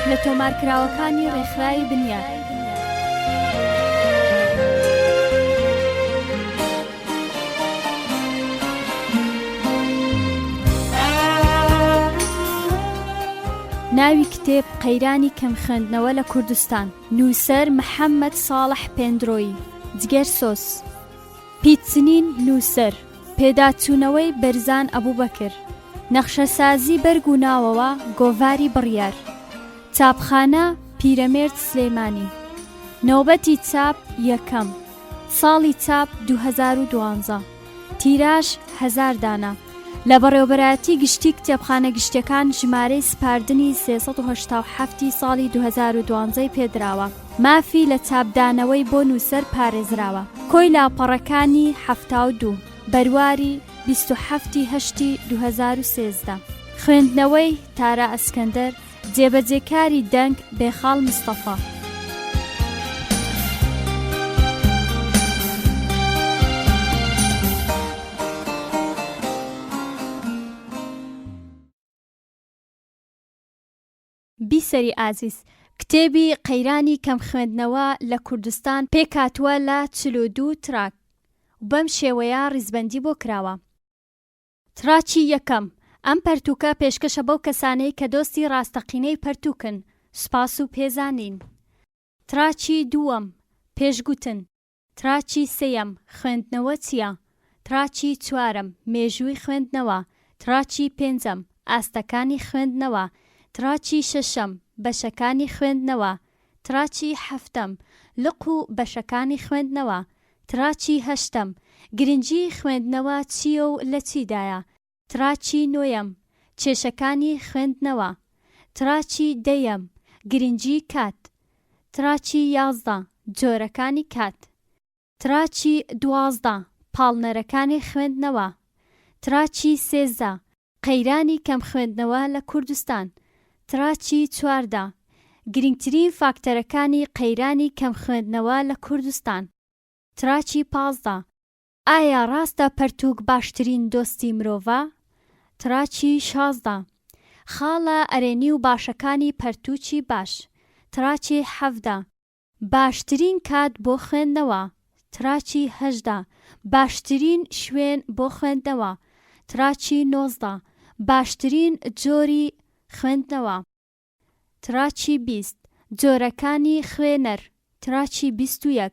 لە تۆمارکراوەکانی ڕێکخراوی بنیات. ناوی کتێب، قەیرانی کەمخوێندنەوە لە کوردستان، نووسەر، محەممەد ساڵح پێندرۆیی، جگەر سۆز، پیتچنین، نووسەر، پێداچوونەوەی بەرزان ئەبوبەکر، نەخشەسازی بەرگ و ناوەوە، گۆڤاری بڕیار، چاپخانە، پیرەمێرد سلێمانی، نۆبەتی چاپ، یەکەم، ساڵی چاپ، 2012، تیراژ، هەزار دانە، لە بەڕێوەبەرایەتی گشتی کتێبخانە گشتیەکان ژمارەی سپاردنی 387 ی ساڵی 2012 ی پێدراوە، مافی لە چاپدانەوەی بۆ نووسەر پارێزراوە. کۆی لاپەڕەکانی 72، بەرواری 27 ی هەشتی 2013. خوێندنەوەی، تارا ئەسکەندەر، جێبەجێکاری دەنگ، بێخاڵ مستەفا. بیسەری ئازیز، کتێبی قەیرانی کەمخوێندنەوە لە کوردستان پێکهاتووە لە 42 تراک و بەم شێوەیە ڕیزبەندی بۆ کراوە. تراکی یەکەم، ئەم پەرتووکە پێشکەشە بەو کەسانەی کە دۆستی ڕاستەقینەی پەرتووکن، سوپاس و پێزانین. تراکی دووەم، پێشگوتن. تراکی سێیەم، خوێندنەوە چییە؟ تراکی چوارەم، مێژووی خوێندنەوە. تراکی پێنجەم، ئاستەکانی خوێندنەوە. تراکی شەشەم، بەشەکانی خوێندنەوە. تراکی حەفتەم، لق و بەشەکانی خوێندنەوە. تراکی هەشتەم، گرنگیی خوێندنەوە چییە و لە چیدایە؟ تراکی نۆیەم، کێشەکانی خوێندنەوە. تراکی دەیەم، گرنگیی کات. تراکی 11، جۆرەکانی کات. تراکی 12، پاڵنەرەکانی خوێندنەوە. تراکی 13، قەیرانی کەمخوێندنەوە لە کوردستان. تراکی 14، گرنگترین فاکتەرەکانی قەیرانی کەمخوێندنەوە لە کوردستان. تراکی 15، ئایا ڕاستە پەرتووک باشترین دۆستی مرۆڤە؟ تراکی 16، خاڵە ئەرێنی و باشەکانی پەرتووکی باش. تراکی 17، باشترین کات بۆ خوێندنەوە. تراکی 18، باشترین شوێن بۆ خوێندنەوە. تراکی 19، باشترین جۆری خوێندنەوە. تراکی 20، جۆرەکانی خوێنەر. تراکی 21،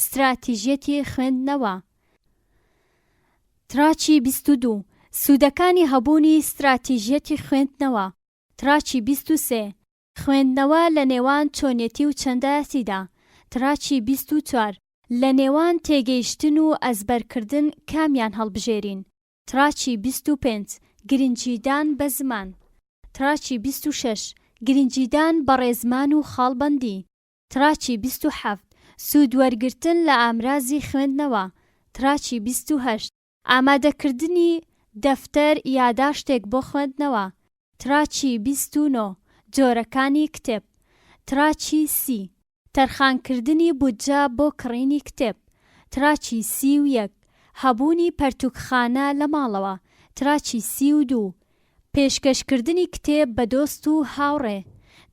ستراتیژیەتی خوێندنەوە. تراکی 22، سوودەکانی هەبوونی ستراتیژیەتی خوێندنەوە. تراکی 23، خوێندنەوە لە نێوان چۆنیەتی و چەندایەتیدا. تراکی 24، لە نێوان تێگەیشتن و ئەزبەرکردن کامیان هەڵبژێرین؟ تراکی 25، گرنگیدان بە زمان. تراکی 26، گرنگیدان بە ڕێزمان و خاڵبەندی. تراکی 27، سوود وەرگرتن لە ئامرازی خوێندنەوە. تراکی 28، ئامادەکردنی دەفتەر یاداشتێک بۆ خوێندنەوە. تراکی 29، جۆرەکانی کتێب. تراکی 30، تەرخانکردنی بودجە بۆ کڕینی کتێب. تراکی 31، هەبوونی پەرتووکخانە لە ماڵەوە. تراکی 32، پێشکەشکردنی کتێب بە دۆست و هاوڕێ.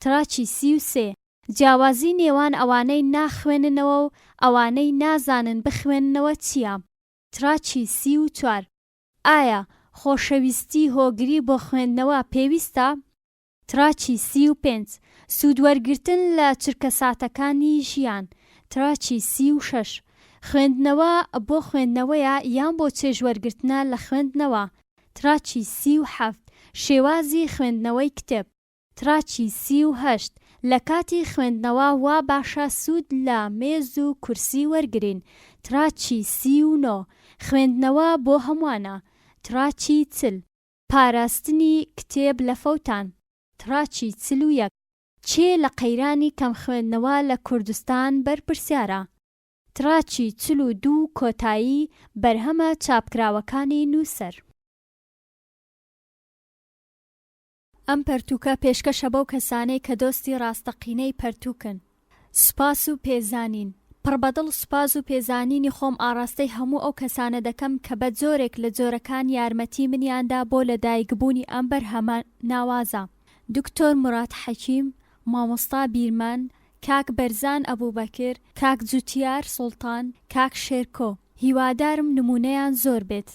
تراکی 33، جیاوازی نێوان ئەوانەی ناخوێننەوە و ئەوانەی نازانن بخوێننەوە چییە؟ تراکی 34، ئایا خۆشەویستی هۆگری بۆ خوێندنەوە پێویستە؟ تراکی 35، سوودوەرگرتن لە چرکەساتەکانی ژیان. تراکی 36، خوێندنەوە بۆ خوێندنەوەیە یان بۆ چێژوەرگرتنە لە خوێندنەوە؟ تراکی 37، شێوازی خوێندنەوەی کتێب. تراکی 38، لە کاتی خوێندنەوە وا باشە سوود لە مێز و کورسی وەرگرین. تراکی 39، خوێندنەوە بۆ هەمووانە. تراکی 40، پاراستنی کتێب لە فەوتان. تراکی 41، کێ لە قەیرانی کەمخوێندنەوە لە کوردستان بەرپرسیارە؟ تراکی 42 کۆتایی بەرهەمە چاپکراوەکانی نووسەر. ئەم پەرتووکە پێشکەشە بەو کەسانەی کە دۆستی ڕاستەقینەی پەرتووکن. سوپاس و پێزانین. پڕ بە دڵ سوپاس و پێزانینی خۆم ئاڕاستەی هەموو ئەو کەسانە دەکەم کە بە جۆرێک لە جۆرەکان یارمەتی منیان دا بۆ لە دایک بوونی ئەم بەرهەمە ناوازە. دکتۆر موراد حەکیم. مامۆستا بیرمان، کاک بەرزان ئەبوبەکر، کاک جوتیار سوڵتان، کاک شێرکۆ. هیوادارم نموونەیان زۆر بێت.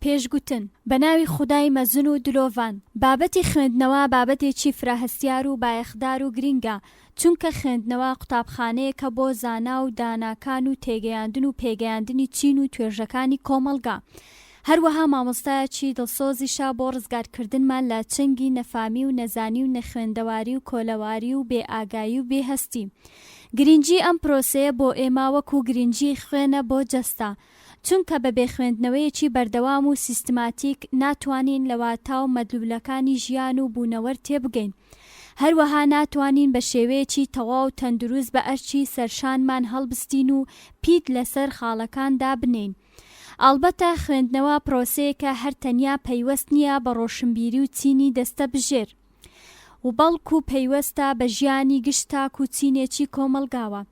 پێشگوتن، بە ناوی خودای مەزن و دلۆڤان. بابەتی خوێندنەوە بابەتێکی فرە هەستیار و بایەخدار و گرینگە، چونکە خوێندنەوە قوتابخانەیەکە بۆ زانا و داناکان و تێگەیاندن و پێگەیاندنی چین و توێژەکانی کۆمەڵگا. هەروەها مامۆستایەکی دڵسۆزیشە بۆ ڕزگارکردنمان لە چنگی نەفامی و نەزانی و نەخوێندەواری و کۆلەواری و بێ ئاگایی و بێ هەستی. گرینگی ئەم پرۆسەیە بۆ ئێمە وەکو گرینگی خوێنە بۆ جەستە. چونکە بە بێ خوێندنەوەیەکی بەردەوام و سیستماتیک ناتوانین لە واتا و مەدلولەکانی ژیان و بوونەوەر تێبگەین. هەروەها ناتوانین بە شێوەیەکی تەواو تەندروست بە ئەرکی سەرشانمان هەڵبستین و پیت لەسەر خاڵەکان دابنێین. ئەڵبەتە خوێندنەوە پرۆسەیەکە هەر تەنیا پەیوەست نییە بە ڕۆشنبیری و چینی دەستەبژێر و بەڵکو پەیوەستە بە ژیانی گشت تاک و چینێکی کۆمەڵگاوە،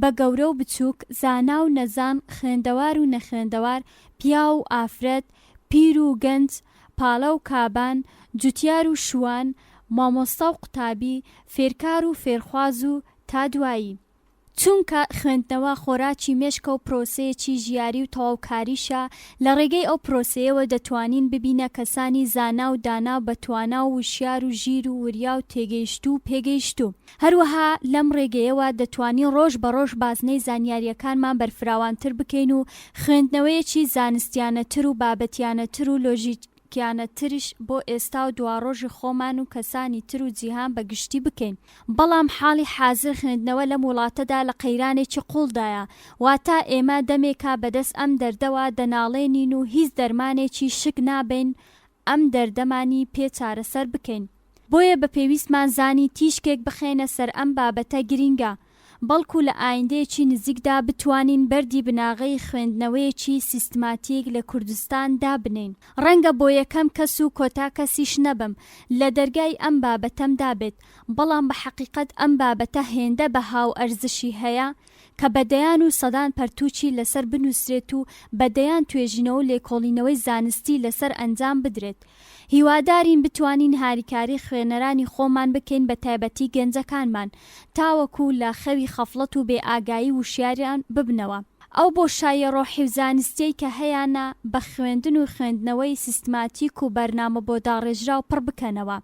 بە گەورە و بچووک، زانا و نەزان، خوێندەوار و نەخوێندەوار، پیاو و ئافرەت، پیر و گەنج، پالە و کابان، جوتیار و شوان، مامۆستا و قوتابی، فێرکار و فێرخواز و تا دوایی. چونکە خوێندنەوە خۆراکی مێشکە و پرۆسەیەکی ژیاری و تەواوکاریشە، لە ڕێگەی ئەو پرۆسەیەوە دەتوانین ببینە کەسانی زانا و دانا و بەتوانا و وشیار و ژیر و وریا و تێگەیشتوو و پێگەیشتوو. هەروەها لەم ڕێگەیەوە دەتوانین ڕۆژ بە ڕۆژ بازنەی زانیارییەکانمان بەرفراوانتر بکەین و خوێندنەوەیەکی زانستیانەتر و بابەتیانەتر و لۆژیکیانەتریش بۆ ئێستا و دواڕۆژی خۆمان و کەسانی تر و جیهان بە گشتی بکەین. بەڵام حاڵی حازر خوێندنەوە لەم وڵاتەدا لە قەیرانێکی قوڵدایە، واتە ئێمە دەمێکە بەدەست ئەم دەردەوە دەناڵێنین و هیچ دەرمانێکی شک نابەین ئەم دەردەمانی پێ چارەسەر بکەین. بۆیە بە پێویستمان زانی تیشکێک بخەینە سەر ئەم بابەتە گرینگە، بەڵکو لە ئایندەیەکی نزیکدا بتوانین بەردی بناغەی خوێندنەوەیەکی سیستماتیک لە کوردستان دابنێین. ڕەنگە بۆ یەکەم کەس و کۆتا کەسیش نەبم لە دەرگای ئەم بابەتەم دابێت، بەڵام بە حەقیقەت ئەم بابەتە هێندە بەها و ئەرزشی هەیە کە بە دەیان و سەدان پەرتووکی لەسەر بنووسرێت و بە دەیان توێژینەوە و لێکۆڵینەوەی زانستی لەسەر ئەنجام بدرێت. هیوادارین بتوانین هاریکاری خوێنەرانی خۆمان بکەین بە تایبەتی گەنجەکانمان تاوەکو لە خەوی خەفڵەت و بێ ئاگایی وشیاریان ببنەوە. ئەو بۆشاییە ڕۆحی و زانستیەی کە هەیانە بە خوێندن و خوێندنەوەی سیستماتیک و بەرنامە بۆ داڕێژراو پڕ بکەنەوە.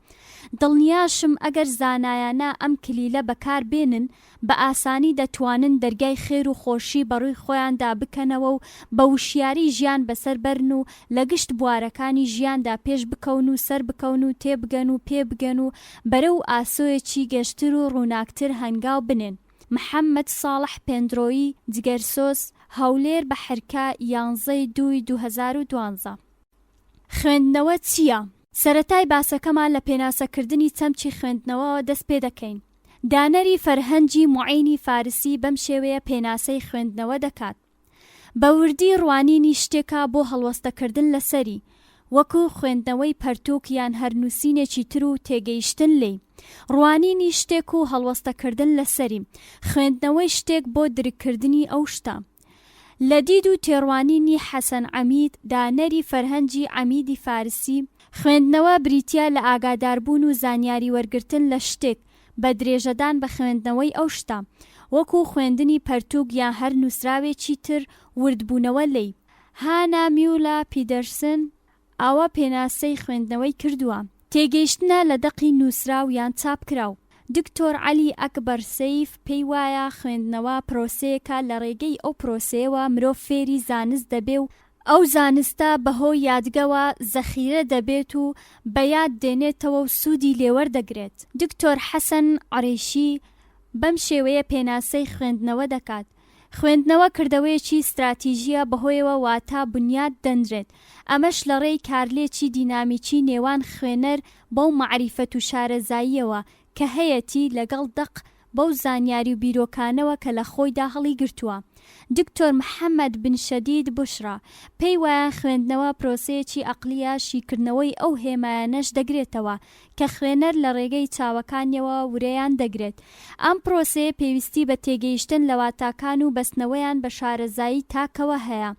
دڵنیاشم ئەگەر زانایانە ئەم کلیلە بەکار بێنن بە ئاسانی دەتوانن دەرگای خێر و خۆشی بە ڕووی خۆیاندا بکەنەوە و بە وشیاری ژیان بەسەر بەرن و لە گشت بوارەکانی ژیاندا پێش بکەون و سەر بکەون و تێبگەن و پێ بگەن و بەرەو ئاسۆیەکی گەشتر و ڕووناکتر هەنگاو بنێن. محەممەد ساڵح پێندرۆیی، جگەرسۆز، هەولێر بەحرکە، یانزەی دووی 2012. خوێندنەوە چییە؟ سەرەتای باسەکەمان لە پێناسەکردنی چەمکی خوێندنەوەوە دەست پێ دەکەین. دانەری فەرهەنگی موعینی فارسی بەم شێوەیە پێناسەی خوێندنەوە دەکات، بە وردی ڕوانینی شتێکە بۆ هەڵوەستەکردن لەسەری، وەکو خوێندنەوەی پەرتوک یان هەر نووسینێکی تر و تێگەیشتن لێی. ڕوانینی شتێک و هەڵوەستەکردن لەسەری، خوێندنەوەی شتێک بۆ درککردنی ئەو شتە. لە دید و تێڕوانینی حەسەن عەمید، دانەری فەرهەنگی عەمیدی فارسی، خوێندنەوە بریتییە لە ئاگاداربوون و زانیاری وەرگرتن لە شتێک بە درێژەدان بە خوێندنەوەی ئەو شتە، وەکو خوێندنی پەرتوک یان هەر نووسراوێکی تر وردبوونەوە لێی. هانا میولا پیدەرسن ئاوا پێناسەی خوێندنەوەی کردووە، تێگەیشتنە لە دەقی نووسراو یان چاپکراو. دکتۆر عەلی ئەکبەر سەیف پێی وایە خوێندنەوە پرۆسەیەکە لە ڕێگەی ئەو پرۆسەیەوە مرۆڤ فێری زانست دەبێ و ئەو زانستە بەهۆی یادگەوە زەخیرە دەبێت و بە یاد دێنێتەوە و سوودی لێوەردەگرێت. دکتۆر حەسەن عرێشی بەم شێوەیە پێناسەی خوێندنەوە دەکات، خوێندنەوە کردەوەیەکی ستراتیژییە بەهۆیەوە واتا بنیات دەنرێت، ئەمەش لەڕێی کارلێکی دینامیکی نێوان خوێنەر بەو مەعریفەت و شارەزاییەوە کە هەیەتی لەگەڵ دەق بەو زانیاری و بیرۆکانەوە کە لە خۆیدا هەڵیگرتووە. دکتۆر محەمەد بن شەدید بوشرا، پێی وایە خوێندنەوە پرۆسەیەکی ئەقلییە شیکردنەوەی ئەو هێمایانەش دەگرێتەوە کە خوێنەر لە ڕێگەی چاوەکانیەوە ورەیان دەگرێت. ئەم پرۆسەیە پێویستی بە تێگەیشتن لە واتاکان و بەستنەوەیان بە شارەزایی تاکەوە هەیە.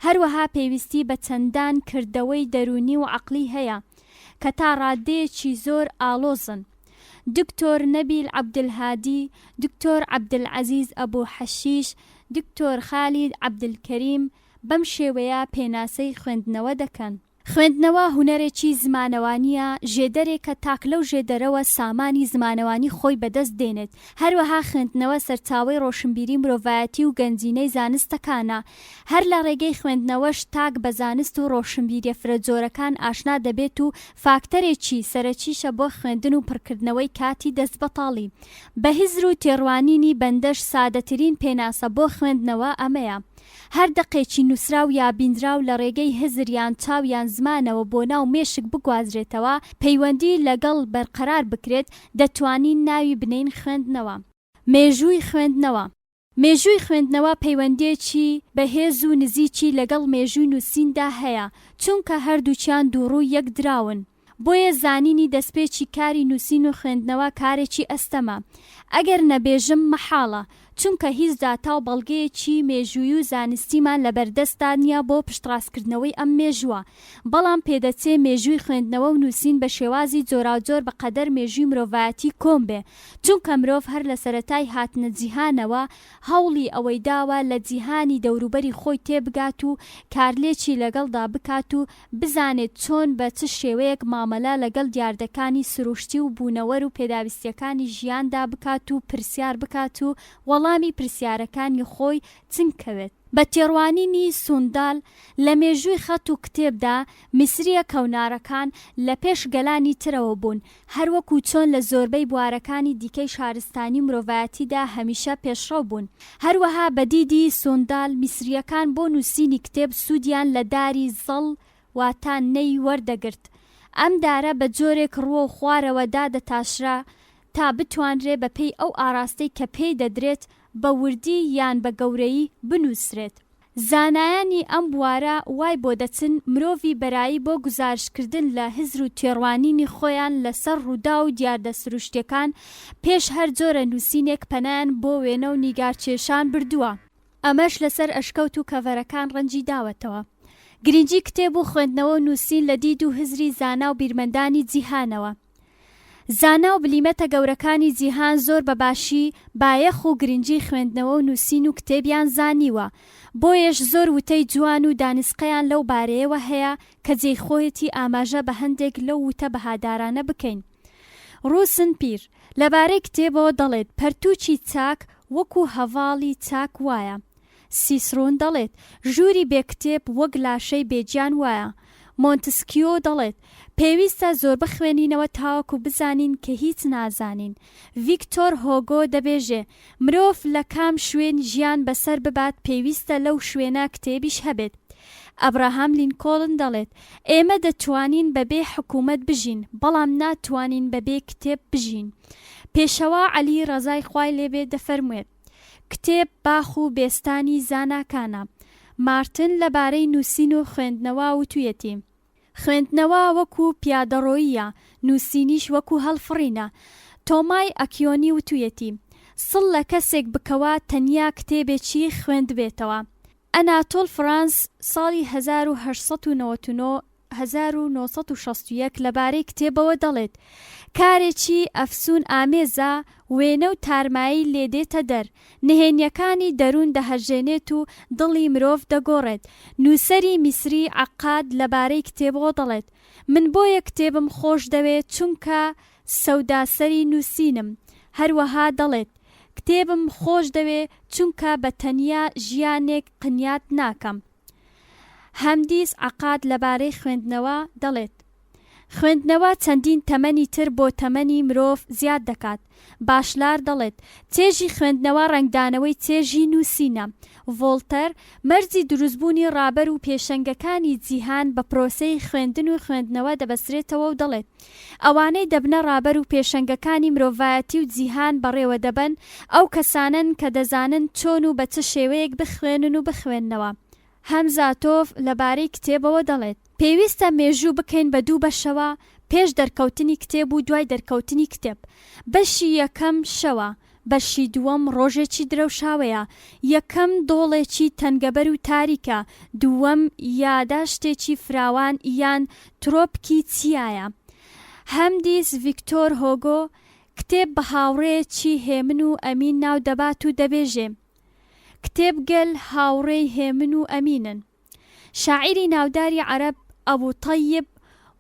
هەروەها پێویستی بە چەندان کردەوەی دەروونی و عەقڵی هەیە کە تا ڕاددەیەکی زۆر ئاڵۆزن. دکتۆر نەبیل عەبدولهادی، دکتۆر عەبدولعەزیز ئەبو حەشیش، دکتۆر خالید عەبدولکەریم بەم شێوەیە پێناسەی خوێندنەوە دەکەن. خوێندنەوە هونەرێکی زمانەوانییە، ژێدەرێکە تاک لەو ژێدەرەوە سامانی زمانەوانی خۆی بەدەست دێنێت، هەروەها خوێندنەوە سەرچاوەی ڕۆشنبیری مرۆڤایەتی و گەنجینەی زانستەکانە، هەر لە ڕێگەی خوێندنەوەش تاک بە زانست و ڕۆشنبیریە فرەجۆرەکان ئاشنا دەبێت و فاکتەرێکی سەرەکیشە بۆ خوێندن و پڕکردنەوەی کاتی دەستبەتاڵی. بە هزر و تێڕوانینی بەندەش سادەترین پێناسە بۆ خوێندنەوە ئەمەیە. هەر دەقێکی نووسراو یا بینراو لە ڕێگەی هزر یان چاو یان زمانەوە بۆ ناو مێشک بگوازرێتەوە، پەیوەندی لەگەڵ بەرقەرار بکرێت، دەتوانین ناوی بنێین خوێندنەوە. مێژووی خوێندنەوە. مێژووی خوێندنەوە پەیوەندییەکی بەهێز و نزیکی لەگەڵ مێژووی نووسیندا هەیە، چونکە هەردووکیان دووڕووی یەک دراون. بۆیە زانینی دەستپێکی کاری نووسین و خوێندنەوە کارێکی ئەستەمە، ئەگەر نەبێژم مەحاڵە، چونکە هیچ داتا و بەڵگەیەکی مێژووی و زانستیمان لەبەردەستدا نییە بۆ پشتڕاستکردنەوەی ئەم مێژووە، بەڵام پێدەچێ مێژووی خوێندنەوە و نووسین بە شێوازی جۆراوجۆر بە قەدەر مێژووی مرۆڤایەتی کۆن بێ، چونکە مرۆڤ هەر لە سەرەتای هاتنە جیهانەوە هەوڵی ئەوەی داوە لە جیهانی دەوروبەری خۆی تێبگات و کارلێکی لەگەڵدا بکات و بزانێت چۆن بە چ شێوەیەک مامەلە لەگەڵ دیاردەکانی سروشتی و بوونەوەر و پێداویستیەکانی ژیاندا بکات و پرسیار بکات و وەڵامی پرسیارەکانی خۆی چنگ کەوێت. بە تێڕوانینی سوندال لە مێژووی خەت و کتێبدا میسرییە کەونارەکان لە پێش گەلانی ترەوە بوون، هەروەکو چۆن لە زۆربەی بوارەکانی دیکەی شارستانی مرۆڤایەتیدا هەمیشە پێشڕەو بوون. هەروەها بە دیدی سوندال میسرییەکان بۆ نووسینی کتێب سوودیان لە داری زەڵ واتا نەی وەردەگرت. ئەم دارە بە جۆرێک ڕووەو خوارەوە دادەتاشرا تا بتوانرێ بە پێی ئەو ئاراستەی کە پێی دەدرێت بە وردی یان بە گەورەیی بنووسرێت. زانایانی ئەم بوارە وای بۆ دەچن مرۆڤی بەرایی بۆ گوزارشتکردن لە هزر و تێڕوانینی خۆیان لە سەر ڕووداو و دیاردە سروشتیەکان پێش هەر جۆرە نووسینێک پەنایان بۆ وێنە و نیگارکێشان بردووە. ئەمەش لە سەر ئەشکەوت و کەڤەرەکان ڕەنگی داوەتەوە. گرینگی کتێب و خوێندنەوە و نووسین لە دید و هزری زانا و بیرمەندانی جیهانەوە. زانا و بلیمەتە گەورەکانی جیهان زۆر بە باشی بایەخ و گرنگی خوێندنەوە و نووسین و کتێبیان زانیوە، بۆیەش زۆر وتەی جوان و دانسقەیان لەو بارەیەوە هەیە کە جێی خۆیەتی ئاماژە بە هەندێک لەو وتە بەهادارانە بکەین. ڕوسن پیر، لەبارەی کتێبەوە دەڵێت، پەرتووکی چاک وەکو هەڤاڵی چاک وایە. سیسرون دەڵێت، ژووری بێ کتێب وەک لاشەی بێ گیان وایە. مۆنتسکیۆ دەڵێت، پێویستە زۆر بخوێنینەوە تاوەکو بزانین کە هیچ نازانین. ڤیکتۆر هۆگۆ دەبێژێ، مرۆڤ لە کام شوێن ژیان بەسەر ببات پێویستە لەو شوێنە کتێبیش هەبێت. ئەبراهام لینکۆڵن دەڵێت، ئێمە دەتوانین بەبێ حکومەت بژین، بەڵام ناتوانین بەبێ کتێب بژین. پێشەوا عەلی ڕەزای خوای لێبێ دەفەرموێت. کتێب باخ و بێستانی زاناکانە. مارتن لە بارەی نووسین و خوێندنەوە وتویەتی، خوێندنەوە وەکو پیادەڕۆییە، نووسینیش وەکو هەڵفڕینە. تۆمای ئەکیۆنی وتویەتی، سڵ لە کەسێک بکەوە تەنیا کتێبێکی خوێندبێتەوە. ئەناتۆل فرانس ساڵی 1899 1961 لەبارەی کتێبەوە دەڵێت، کارێکی ئەفسوون ئامێزە، وێنە و تارمایی لێ دێتە دەر، نهێنییەکانی دەروون دەهەژێنێت و دڵی مرۆڤ دەگۆڕێت. نووسەری میسری عەقاد لەبارەی کتێبەوە دەڵێت، من بۆیە کتێبم خۆش دەوێ چونکە سەوداسەری نووسینم. هەروەها دەڵێت، کتێبم خۆش دەوێ چونکە بە تەنیا ژیانێک قنیات ناکەم. هەمدیس عەقاد لەبارەی خوێندنەوە دەڵێت، خوێندنەوە چەندین تەمەنی تر بۆ تەمەنی مرۆڤ زیاد دەکات. باشلار دەڵێت، چێژی خوێندنەوە ڕەنگدانەوەی چێژی نووسینە. ڤۆڵتەر، مەرجی دروستبوونی ڕابەر و پێشەنگەکانی جیهان بە پرۆسەی خوێندن و خوێندنەوە دەبەسترێتەوە و دەڵێت، ئەوانەی دەبنە ڕابەر و پێشەنگەکانی مرۆڤایەتی و جیهان بەڕێوە دەبەن، ئەو کەسانەن کە دەزانن چۆن و بە چ شێوەیەک بخوێنن و بخوێننەوە. هەمزاتۆڤ لەبارەی کتێبەوە دەڵێت، پێویستە مێژوو بکەین بە دوو بەشەوە، پێش دەرکەوتنی کتێب و دوای دەرکەوتنی کتێب. بەشی یەکەم شەوە، بەشی دووەم ڕۆژێکی درەوشاوەیە، یەکەم دۆڵێکی تەنگەبەر و تاریکە، دووەم یاداشتێکی فراوان یان ترۆپکی چیایە. هەمدیس ڤیکتۆر هۆگۆ. کتێب بە هاوڕێیەکی هێمن و ئەمین ناو دەبات و دەبێژێ، کتێب گەل هاوڕێی هێمن و ئەمینن. شاعیری ناوداری عەرەب ئەبو تەیب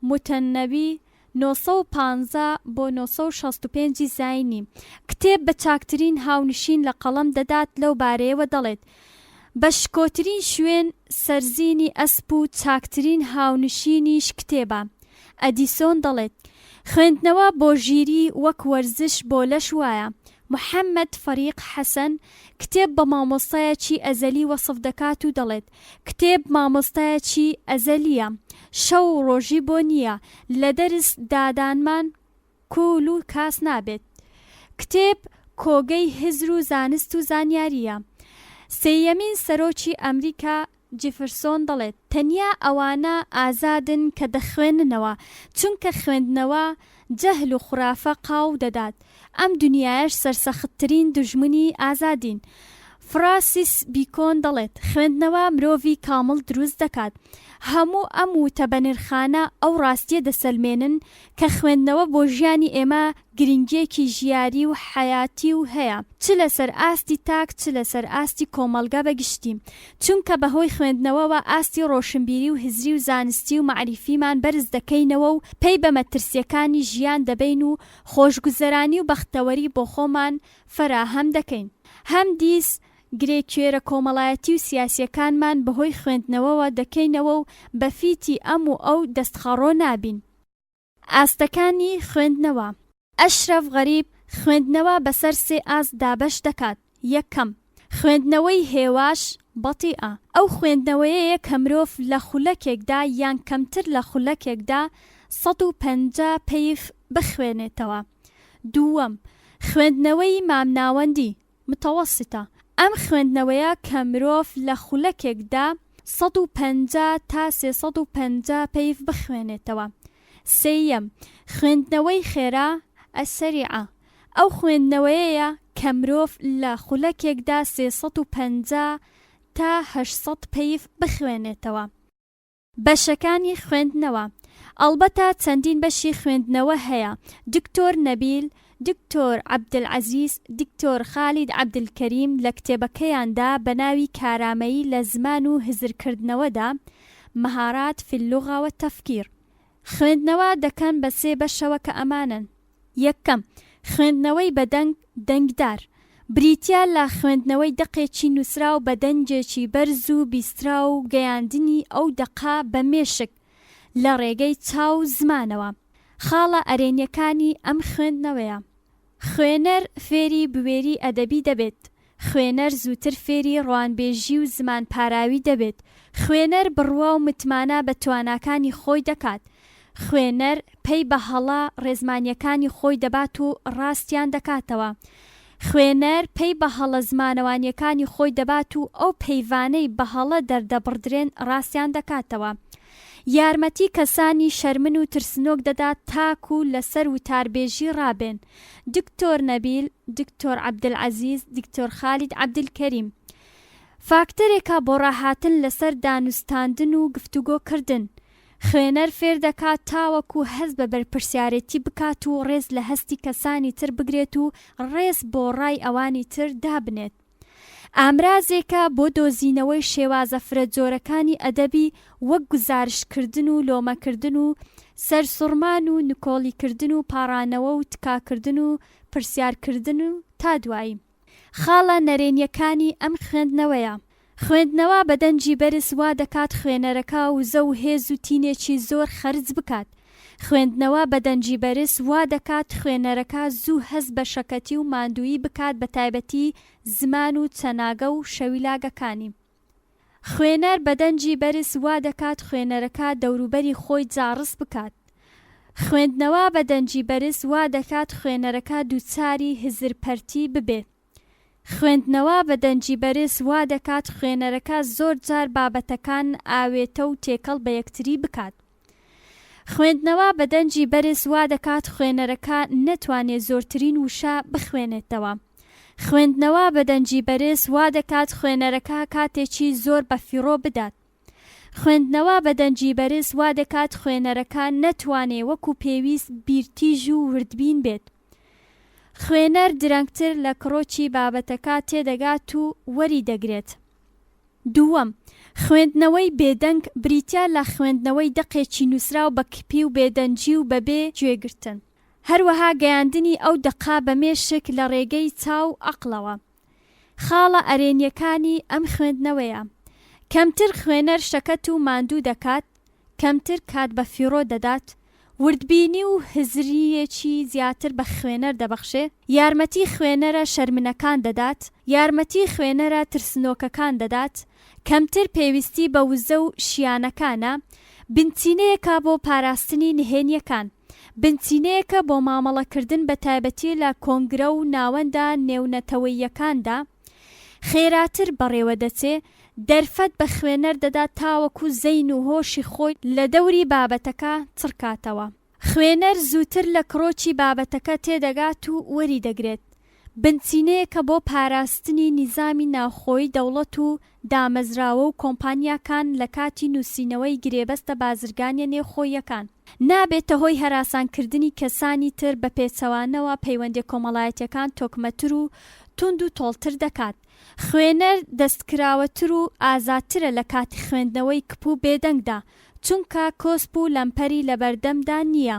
موتەنەبی، 915 بۆ 965 ی زاینی، کتێب بە چاکترین هاونشین لە قەڵەم دەدات لەو بارەیەوە دەڵێت، بە شکۆترین شوێن سەرزینی ئەسپ و چاکترین هاونشینیش کتێبە. ئەدیسۆن دەڵێت، خوێندنەوە بۆ ژیری وەک وەرزش بۆ لەش وایە. محەمەد فەریق حەسەن کتێب بە مامۆستایەکی ئەزەلی وەسف دەکات و دەڵێت، کتێب مامۆستایەکی ئەزەلییە، شەو و ڕۆژی بۆ نییە، لە دەرس دادانمان کول و کاس نابێت. کتێب کۆگەی هزر و زانست و زانیارییە. سێیەمین سەرۆکی ئەمریکا جیفرسۆن دەڵێت، تەنیا ئەوانە ئازادن کە دەخوێننەوە، چونکە خوێندنەوە جەهل و خورافە قاو دەدات، ئەم دونیایەش سەرسەختترین دوژمنی ئازادین. فڕاسیس بیکۆن دەڵێت، خوێندنەوە مرۆڤی کامڵ دروست دەکات. هەموو ئەم وتە بەنرخانە ئەو ڕاستییە دەسەلمێنن کە خوێندنەوە بۆ ژیانی ئێمە گرنگییەکی ژیاری و حەیاتی و هەیە چ لەسەر ئاستی تاک چ لەسەر ئاستی کۆمەڵگا بە گشتی چونکە بە هۆی خوێندنەوەوە ئاستی ڕۆشنبیری و هزری و زانستی و مەعریفیمان بەرز دەکەینەوە و پەی بە مەترسییەکانی ژیان دەبەین و خۆشگوزەرانی و بەختەوەری بۆ خۆمان فەراهەم دەکەین هەمدیس گرێ کوێرە کۆمەڵایەتی و سیاسییەکانمان بەهۆی خوێندنەوەوە دەکەینەوە و بە فیتی ئەم و ئەو دەستخەڕۆ نابین. ئاستەکانی خوێندنەوە. ئەشرەف غەریب خوێندنەوە بەسەر سێ ئاست دابەش دەکات، یەکەم، خوێندنەوەی هێواش، بەتیئە، ئەو خوێندنەوەیەیە کە مرۆڤ لە خولەکێکدا یان کەمتر لە خولەکێکدا 150 پەیڤ بخوێنێتەوە. دووەم، خوێندنەوەی مامناوەندی، متوسطە، ئەم خوێندنەوەیە کە مرۆڤ لە خولەکێکدا 150 تا 350 پەیڤ بخوێنێتەوە. سێیەم، خوێندنەوەی خێرا، السریعە، ئەو خوێندنەوەیەیە کە مرۆڤ لە خولەکێکدا 350 تا 800 پەیڤ بخوێنێتەوە. بەشەکانی خوێندنەوە، ئەڵبەتە چەندین بەشی خوێندنەوە هەیە، دکتۆر نەبیل، دکتۆر عەبدولعەزیز، دکتۆر خالید عەبدولکەریم لە کتێبەکەیاندا بە ناوی کارامەیی لە زمان و هزرکردنەوەدا، مهارات فی اللغە والتفکیر، خوێندنەوە دەکەن بە سێ بەشەوە کە ئەمانەن. یەکەم، خوێندنەوەی بە دەنگ، دەنگدار، بریتییە لە خوێندنەوەی دەقێکی نووسراو بە دەنگێکی بەرز و بیستراو و گەیاندنی ئەو دەقە بە مێشک لە ڕێگەی چاو و زمانەوە. خاڵە ئەرێنییەکانی ئەم خوێندنەوەیە. خوێنەر فێری بوێری ئەدەبی دەبێت، خوێنەر زووتر فێری ڕوانبێژی و زمان پاراوی دەبێت، خوێنەر بڕوا و متمانە بە تواناکانی خۆی دەکات، خوێنەر پەی بە هەڵە ڕێزمانییەکانی خۆی دەبات و ڕاستیان دەکاتەوە، خوێنەر پەی بە هەڵە زمانەوانییەکانی خۆی دەبات و ئەو پەیڤانەی بە هەڵە دەردەبڕدرێن ڕاستیان دەکاتەوە. یارمەتی کەسانی شەرمن و ترسنۆک دەدات تاکو لەسەر وتاربێژی ڕابێن. دکتۆر نەبیل، دکتۆر عەبدولعەزیز، دکتۆر خالید عەبدولکەریم. فاکتەرێکە بۆ ڕاهاتن لەسەر دانوستاندن و گفتوگۆ کردن. خوێنەر فێر دەکات تاوەکو هەست بە بەرپرسیارێتی بکات و ڕێز لە هەستی کەسانی تر بگرێت و ڕێز بۆ ڕای ئەوانی تر دابنێت. ئامرازێکە بۆ دۆزینەوەی شێوازە فرەجۆرەکانی ئەدەبی وەک گوزارشتکردن و لۆمەکردن و سەرسوڕمان و نکۆڵیکردن و پاڕانەوە و تکاکردن و پرسیارکردن و تا دوایی. خاڵە نەرێنییەکانی ئەم خوێندنەوەیە. خوێندنەوە بە دەنگی بەرز وا دەکات خوێنەرەکە وزە و هێز و تینێکی زۆر خەرج بکات. خوێندنەوە بە دەنگی بەرز وا دەکات خوێنەرەکە زوو هەست بە شەکەتی و ماندوویی بکات بە تایبەتی زمان و چەناگە و شەویلاگەکانی. خوێنەر بە دەنگی بەرز وا دەکات خوێنەرەکە دەوروبەری خۆی جاڕس بکات. خوێندنەوە بە دەنگی بەرز وا دەکات خوێنەرەکە دووچاری هزرپەرتی ببێت. خوێندنەوە بە دەنگی بەرز وا دەکات خوێنەرەکە زۆر جار بابەتەکان ئاوێتە و تێکەڵ بە یەکتری بکات. خوێندنەوە بە دەنگی بەرز وا دەکات خوێنەرەکە نەتوانێ زۆرترین وشە بخوێنێتەوە. خوێندنەوە بە دەنگی بەرز وا دەکات خوێنەرەکە کاتێکی زۆر بە فیڕۆ بدات. خوێندنەوە بە دەنگی بەرز وا دەکات خوێنەرەکە نەتوانێ وەکو پێویست بیرتیژ و وردبین بێت. خوێنەر درەنگتر لە کڕۆکی بابەتەکە تێدەگات و وەری دەگرێت. دووەم، خوێندنەوەی بێدەنگ بریتیە لە خوێندنەوەی دەقێکی نووسراو بە کپی و بێدەنگی و بەبێ گوێگرتن. هەروەها گەیاندنی ئەو دەقە بە مێشک لە ڕێگەی چاو و عەقڵەوە. خاڵە ئەرێنیەکانی ئەم خوێندنەوەیە، کەمتر خوێنەر شەکەت و ماندوو دەکات، کەمتر کات بەفیڕۆ دەدات، وردبینی و هزرییەکی زیاتر بە خوێنەر دەبەخشێ، یارمەتی خوێنەرە شەرمنەکان دەدات، یارمەتی خوێنەرە ترسنۆکەکان دەدات، کەمتر پێویستی بە وزە و شیانەکانە، بنچینەیەکە بۆ پاراستنی نهێنییەکان، بنچینەیەکە بۆ مامەڵەکردن بەتایبەتی لە کۆنگرە و ناوەندە نێونەتەوەییەکاندا، خێراتر بەڕێوەدەچێ، دەرفەت بە خوێنەر دەدات تاوەکو زەین و هۆشی خۆی لە دەوری بابەتەکە چڕکاتەوە. خوێنەر زووتر لە کڕۆکی بابەتەکە تێدەگات و وەریدەگرێت. بنچینەیەکە بۆ پاراستنی نیزامی ناوخۆیی دەوڵەت و دامەزراوە و کۆمپانیاکان لە کاتی نووسینەوەی گرێبەستە بازرگانیە نێوخۆییەکان. نابێتە هۆی هەراسانکردنی کەسانی تر بە پێچەوانەوە پەیوەندیە کۆمەڵایەتیەکان تۆکمەتر و توند و تۆڵتر دەکات. خوێنەر دەستکراوەتر و ئازادترە لە کاتی خوێندنەوەی کپ و بێدەنگدا، چونکە کۆسپ و لەمپەری لەبەردەمدا نییە.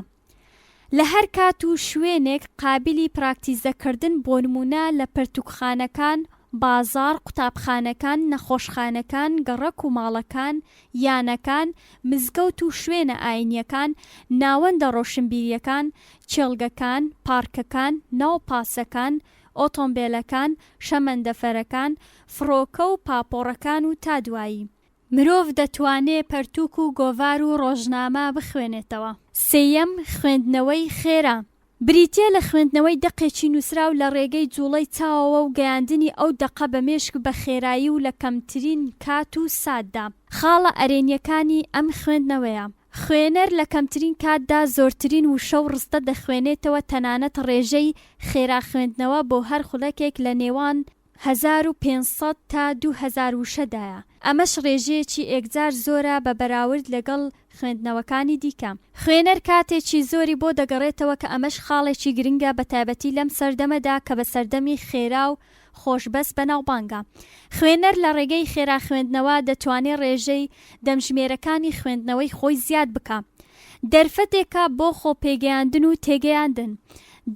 لە هەر کات و شوێنێک قابیلی پراکتیزەکردن بۆنموونە لە پەرتوکخانەکان، بازاڕ، قوتابخانەکان، نەخۆشخانەکان، گەڕەک و ماڵەکان، یانەکان، مزگەوت و شوێنە ئاینیەکان، ناوەندە ڕۆشنبیریەکان، کێڵگەکان، پارکەکان، ناو پاسەکان، ئۆتۆمبێلەکان، شەمەندەفەرەکان، فڕۆکە و پاپۆڕەکان و تا دوایی. مرۆڤ دەتوانێ پەرتوک و گۆڤار و ڕۆژنامە بخوێنێتەوە. سێیەم، خوێندنەوەی خێرا، بریتییە لە خوێندنەوەی دەقێکی نووسراو لە ڕێگەی جووڵەی چاوەوە و گەیاندنی ئەو دەقە بە مێشک بە خێرایی و لە کەمترین کات و ساتدا. خاڵە ئەرێنییەکانی ئەم خوێندنەوەیە، خوێنەر لە کەمترین کاتدا زۆرترین وشە و ڕستە دەخوێنێتەوە تەنانەت ڕێژەی خێرا خوێندنەوە بۆ هەر خولەکێک لە نێوان 1500 تا 2000 وشەدایە، ئەمەش ڕێژەیەکی ئێکجار زۆرە بە بەراورد لەگەڵ خوێندنەوەکانی دیکە. خوێنەر کاتێکی زۆری بۆ دەگەڕێتەوە کە ئەمەش خاڵێکی گرنگە بەتایبەتی لەم سەردەمەدا کە بە سەردەمی خێرا و خۆشبەست بەناوبانگە. خوێنەر لە ڕێگەی خێرا خوێندنەوە دەتوانێ ڕێژەی دەمژمێرەکانی خوێندنەوەی خۆی زیاد بکا. دەرفەتێکە بۆ خۆ پێگەیاندن و تێگەیاندن.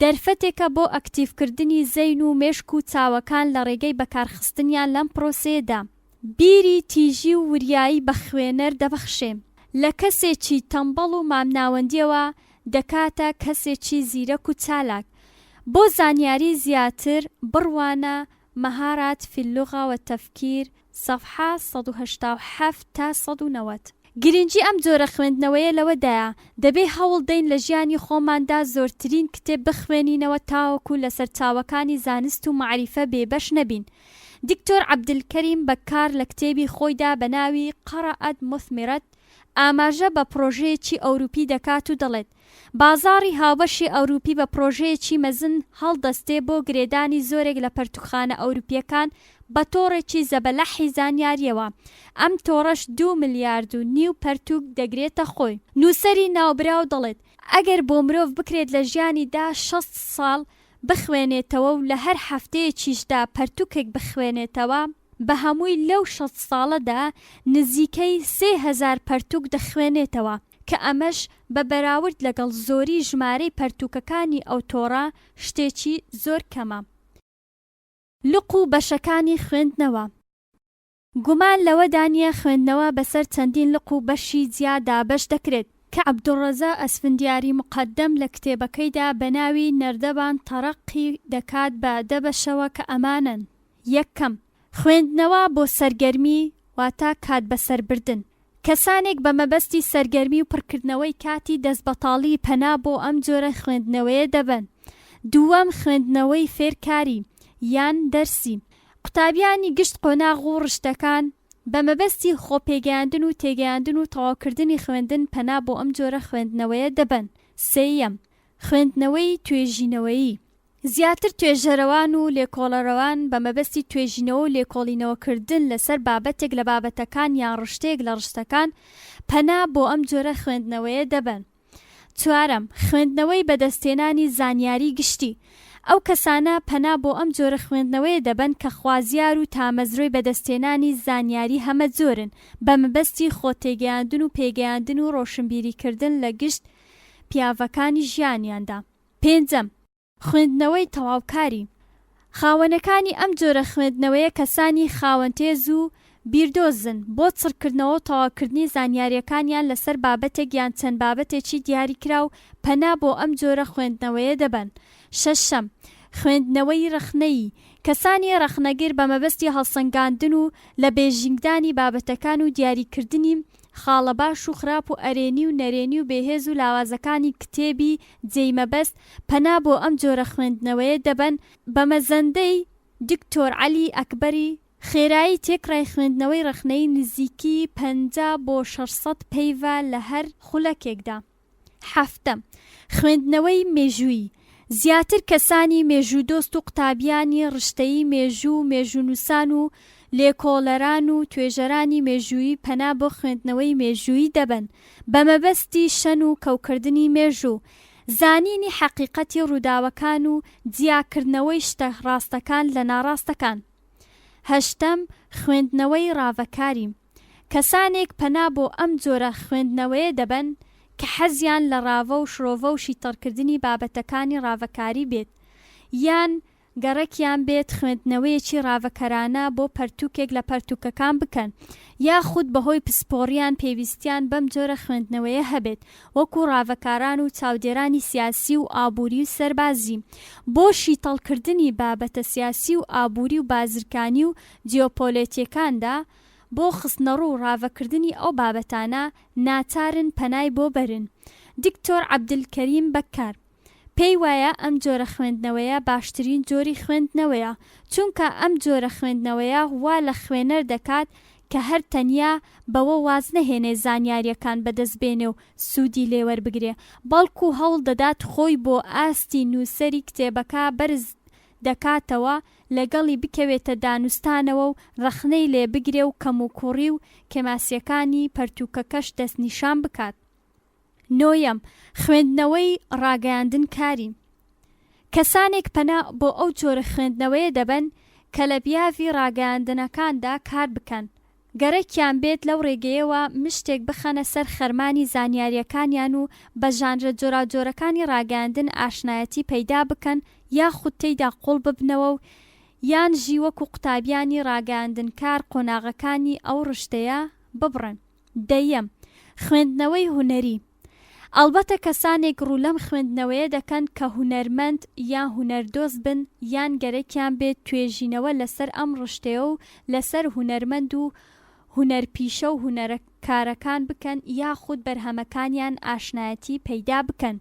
دەرفەتێکە بۆ ئەکتیڤکردنی زەین و مێشک و چاوەکان لە ڕێگەی بەکارخستنیان لەم پرۆسەیەدا. بیری تیژی و وریایی بە خوێنەر دەبەخشێ. لە کەسێکی تەمبەڵ و مامناوەندیەوە دەکاتە کەسێکی زیرەک و چالاک. بۆ زانیاری زیاتر بڕوانە مهارات فی اللغە و التفکیر صفحە 187 تا 190. گرنگی ئەم جۆرە خوێندنەوەیە لەوەدایە، دەبێ هەوڵ دەین لە ژیانی خۆماندا زۆرترین کتێب بخوێنینەوە تاوەکو لە سەرچاوەکانی زانست و مەعریفە بێبەش نەبین. دکتۆر عەبدولکەریم بەکار لە کتێبی خۆیدا بە ناوی قرأت مثمرت ئاماژە بە پڕۆژەیەکی ئەوروپی دەکات و دەڵێت، بازاڕی هاوبەشی ئەوروپی بە پڕۆژەیەکی مەزن هەڵدەستێ بۆ گرێدانی زۆرێک لە پەرتوکخانە ئەوروپییەکان بە تۆڕێکی زەبەلاحی زانیارییەوە، ئەم تۆڕەش دوو ملیارد و نیو پەرتوک دەگرێتە خۆی. نووسەری ناوبراو دەڵێت، ئەگەر بۆ مرۆڤ بکرێت لە ژیانیدا 60 ساڵ بخوێنێتەوە و لە هەر هەفتەیەکیشدا پەرتوکێک بخوێنێتەوە، بە هەمووی لەو 60 ساڵەدا نزیکەی 3000 پەرتوک دەخوێنێتەوە، کە ئەمەش بە بەراورد لەگەڵ زۆری ژمارەی پەرتوکەکانی ئەو تۆڕە شتێکی زۆر کەمە. لق و بەشەکانی خوێندنەوە. گومان لەوەدا نییە خوێندنەوە بەسەر چەندین لق و بەشی جیا دابەش دەکرێت، کە عەبدولڕەزا ئەسفندیاری موقەدەم لە کتێبەکەیدا بە ناوی نەردەبان تەڕەقی دەکات بە دە بەشەوە کە ئەمانەن، یەکەم، خوێندنەوە بۆ سەرگەرمی واتە کات بەسەربردن، کەسانێک بە مەبەستی سەرگەرمی و پڕکردنەوەی کاتی دەستبەتاڵی پەنا بۆ ئەم جۆرە خوێندنەوەیە دەبەن. دووەم، خوێندنەوەی فێرکاری یان دەرسی. قوتابیانی گشت قۆناغ و ڕشتەکان بە مەبەستی خۆپێگەیاندن و تێگەیاندن و تەواوکردنی خوێندن پەنا بۆ ئەم جۆرە خوێندنەوەیە دەبەن. سێیەم، خوێندنەوەی توێژینەوەیی. زیاتر توێژەرەوان و لێکۆڵەرەوان بە مەبەستی توێژینەوە و لێکۆڵینەوەکردن لەسەر بابەتێک لە بابەتەکان یان ڕشتەیەک لە ڕشتەکان پەنا بۆ ئەم جۆرە خوێندنەوەیە دەبەن. چوارەم، خوێندنەوەی بەدەستهێنانی زانیاری گشتی. ئەو کەسانە پەنا بۆ ئەم جۆرە خوێندنەوەیە دەبەن کە خوازیار و تامەزرۆی بەدەستهێنانی زانیاری هەمەجۆرن بە مەبەستی خۆتێگەیاندن و پێگەیاندن و ڕۆشنبیریکردن لە گشت پیاڤەکانی ژیانیاندا. پێنجەم، خوێندنەوەی تەواوکاری، خاوەنەکانی ئەم جۆرە خوێندنەوەیە کەسانی خاوەن تێز و بیردۆزن، بۆ چڕکردنەوە و تەواوکردنی زانیارییەکانیان لەسەر بابەتێک یان چەند بابەتێکی دیاریکراو پەنا بۆ ئەم جۆرە خوێندنەوەیە دەبەن. شەشەم، خوێندنەوەی ڕەخنەیی، کەسانی ڕەخنەگر بە مەبەستی هەڵسەنگاندن و لە بێژینگدانی بابەتەکان و دیاریکردنی خاڵە باش و خراپ و ئەرێنی و نەرێنی و بێهێز و لاوازەکانی کتێبی جێی مەبەست پەنا بۆ ئەم جۆرە خوێندنەوەیە دەبەن بە مەزەندەی دکتۆر عەلی ئەکبەری خێرایی تێکڕای خوێندنەوەی ڕەخنەیی نزیکی 50 بۆ 600 پەیڤە لە هەر خولەکێکدا. حەفتەم، خوێندنەوەی مێژوویی، زیاتر کەسانی مێژوودۆست و قوتابیانی ڕشتەیی مێژوو و مێژوونووسان و لێکۆڵەران و توێژەرانی مێژوویی پەنا بۆ خوێندنەوەی مێژوویی دەبەن بە مەبەستی شەن و کەوکردنی مێژوو، زانینی حەقیقەتی ڕووداوەکان و جیاکردنەوەی شتە ڕاستەکان لە ناڕاستەکان. هەشتەم، خوێندنەوەی ڕاڤەکاری، کەسانێک پەنا بۆ ئەم جۆرە خوێندنەوەیە دەبەن کە حەزیان لە ڕاڤە و شرۆڤە و شیتەڵکردنی بابەتەکانی ڕاڤەکاری بێت یان گەڕەکیان بێت خوێندنەوەیەکی ڕاڤەکەرانە بۆ پەرتوکێک لە پەرتوکەکان بکەن یاخود بەهۆی پسپۆڕیان پێویستیان بەم جۆرە خوێندنەوەیە هەبێت وەکو ڕاڤەکاران و چاودێرانی سیاسی و ئابوری و سەربازی بۆ شیتەڵکردنی بابەتە سیاسی و ئابوری و بازرگانی و جیۆپۆلێتیەکاندا بۆ خستنەڕوو و ڕاڤەکردنی ئەو بابەتانە ناچارن پەنای بۆ بەرن. دکتۆر عەبدولکەریم بەکار پێی وایە ئەم جۆرە خوێندنەوەیە باشترین جۆری خوێندنەوەیە، چونکە ئەم جۆرە خوێندنەوەیە وا لە خوێنەر دەکات کە هەر تەنیا بەوە واز نەهێنێ زانیارییەکان بەدەست بێنێ و سوودی لێ وەربگرێ، بەڵکو هەوڵ دەدات خۆی بۆ ئاستی نووسەری کتێبەکە بەرز دەکاتەوە، لەگەڵی بکەوێتە دانوستانەوە و ڕەخنەی لێ بگرێ و کەموکوڕی و کێماسییەکانی پەرتووکەکەش دەستنیشان بکات. نۆیەم، خوێندنەوەی ڕاگەیاندنکاری، کەسانێک پەنا بۆ ئەو جۆرە خوێندنەوەیە دەبەن کە لە بیاڤی ڕاگەیاندنەکاندا کار بکەن، گەرەکیان بێت لەو ڕێگەیەوە مشتێک بخەنە سەر خەرمانی زانیارییەکانیان و بە ژانرە جۆراوجۆرەکانی ڕاگەیاندن ئاشنایەتی پەیدا بکەن یاخود تێیدا قوڵ ببنەوە و یانژی وەکو قوتابیانی ڕاگەیاندنکار قۆناغەکانی ئەو ڕشتەیە ببڕن. دەیەم، خوێندنەوەی هونەری، ئەڵبەتە کەسانێک ڕوو لەم خوێندنەوەیە دەکەن کە هونەرمەند یان هونەردۆست بن یان گەرەکیان بێت توێژینەوە لەسەر ئەم ڕشتەیە و لەسەر هونەرمەند و هونەرپیشە و هونەرکارەکان بکەن یاخود بەرهەمەکانیان ئاشنایەتی پەیدا بکەن.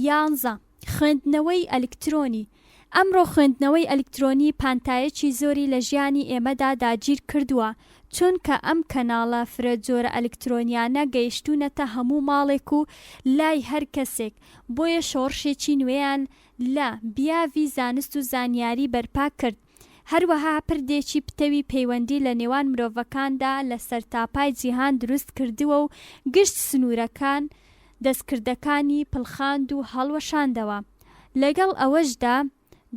یانزە، خوێندنەوەی ئەلکترۆنی، ئەمڕۆ خوێندنەوەی ئەلکترۆنی پانتایەکی زۆری لە ژیانی ئێمەدا داگیر کردووە، چونکە ئەم کەناڵە فرە جۆرە ئەلکترۆنیانە گەیشتوونەتە هەموو ماڵێک و لای هەر کەسێک، بۆیە شۆڕشێکی نوێیان لە بیاڤی زانست و زانیاری بەرپا کرد، هەروەها پردێکی پتەوی پەیوەندی لە نێوان مرۆڤەکاندا لە سەرتاپای جیهان دروست کردووە و گشت سنوورەکان دەستکردەکانی پڵخاند و هەڵوەشاندەوە. لەگەڵ ئەوەشدا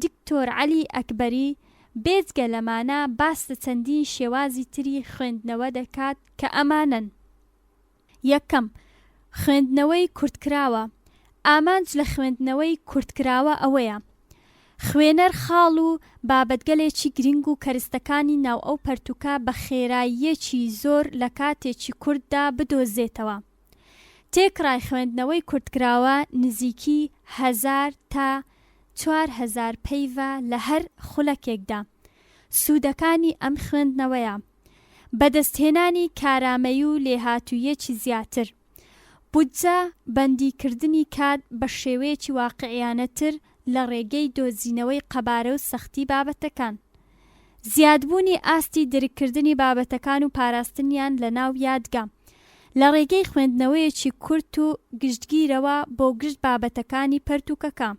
دکتۆر عەلی ئەکبەری بێجگە لەمانە باس لە چەندین شێوازی تری خوێندنەوە دەکات کە ئەمانەن. یەکەم، خوێندنەوەی کورتکراوە، ئامانج لە خوێندنەوەی کورتکراوە ئەوەیە، خوێنەر خاڵ و بابەتگەلێکی گرنگ و کەرستەکانی ناو ئەو پەرتوکە بە خێراییەکی زۆر لە کاتێکی کورتدا بدۆزێتەوە. تێکڕای خوێندنەوەی کورتکراوە نزیکی هەزار تا 4000 پەیڤە لە هەر خولەکێکدا. سوودەکانی ئەم خوێندنەوەیە. بەدەستهێنانی کارامەیی و لێهاتووییەکی زیاتر. بودجە بەندی کردنی کات بە شێوەیەکی واقیعیانەتر لە ڕێگەی دۆزینەوەی قەبارە و سەختی بابەتەکان. زیادبوونی ئاستی درککردنی بابەتەکان و پاراستنیان لە ناو یادگە. لە ڕێگەی خوێندنەوەیەکی کورت و گشتگیرەوە بۆ گشت بابەتەکانی پەرتووکەکە.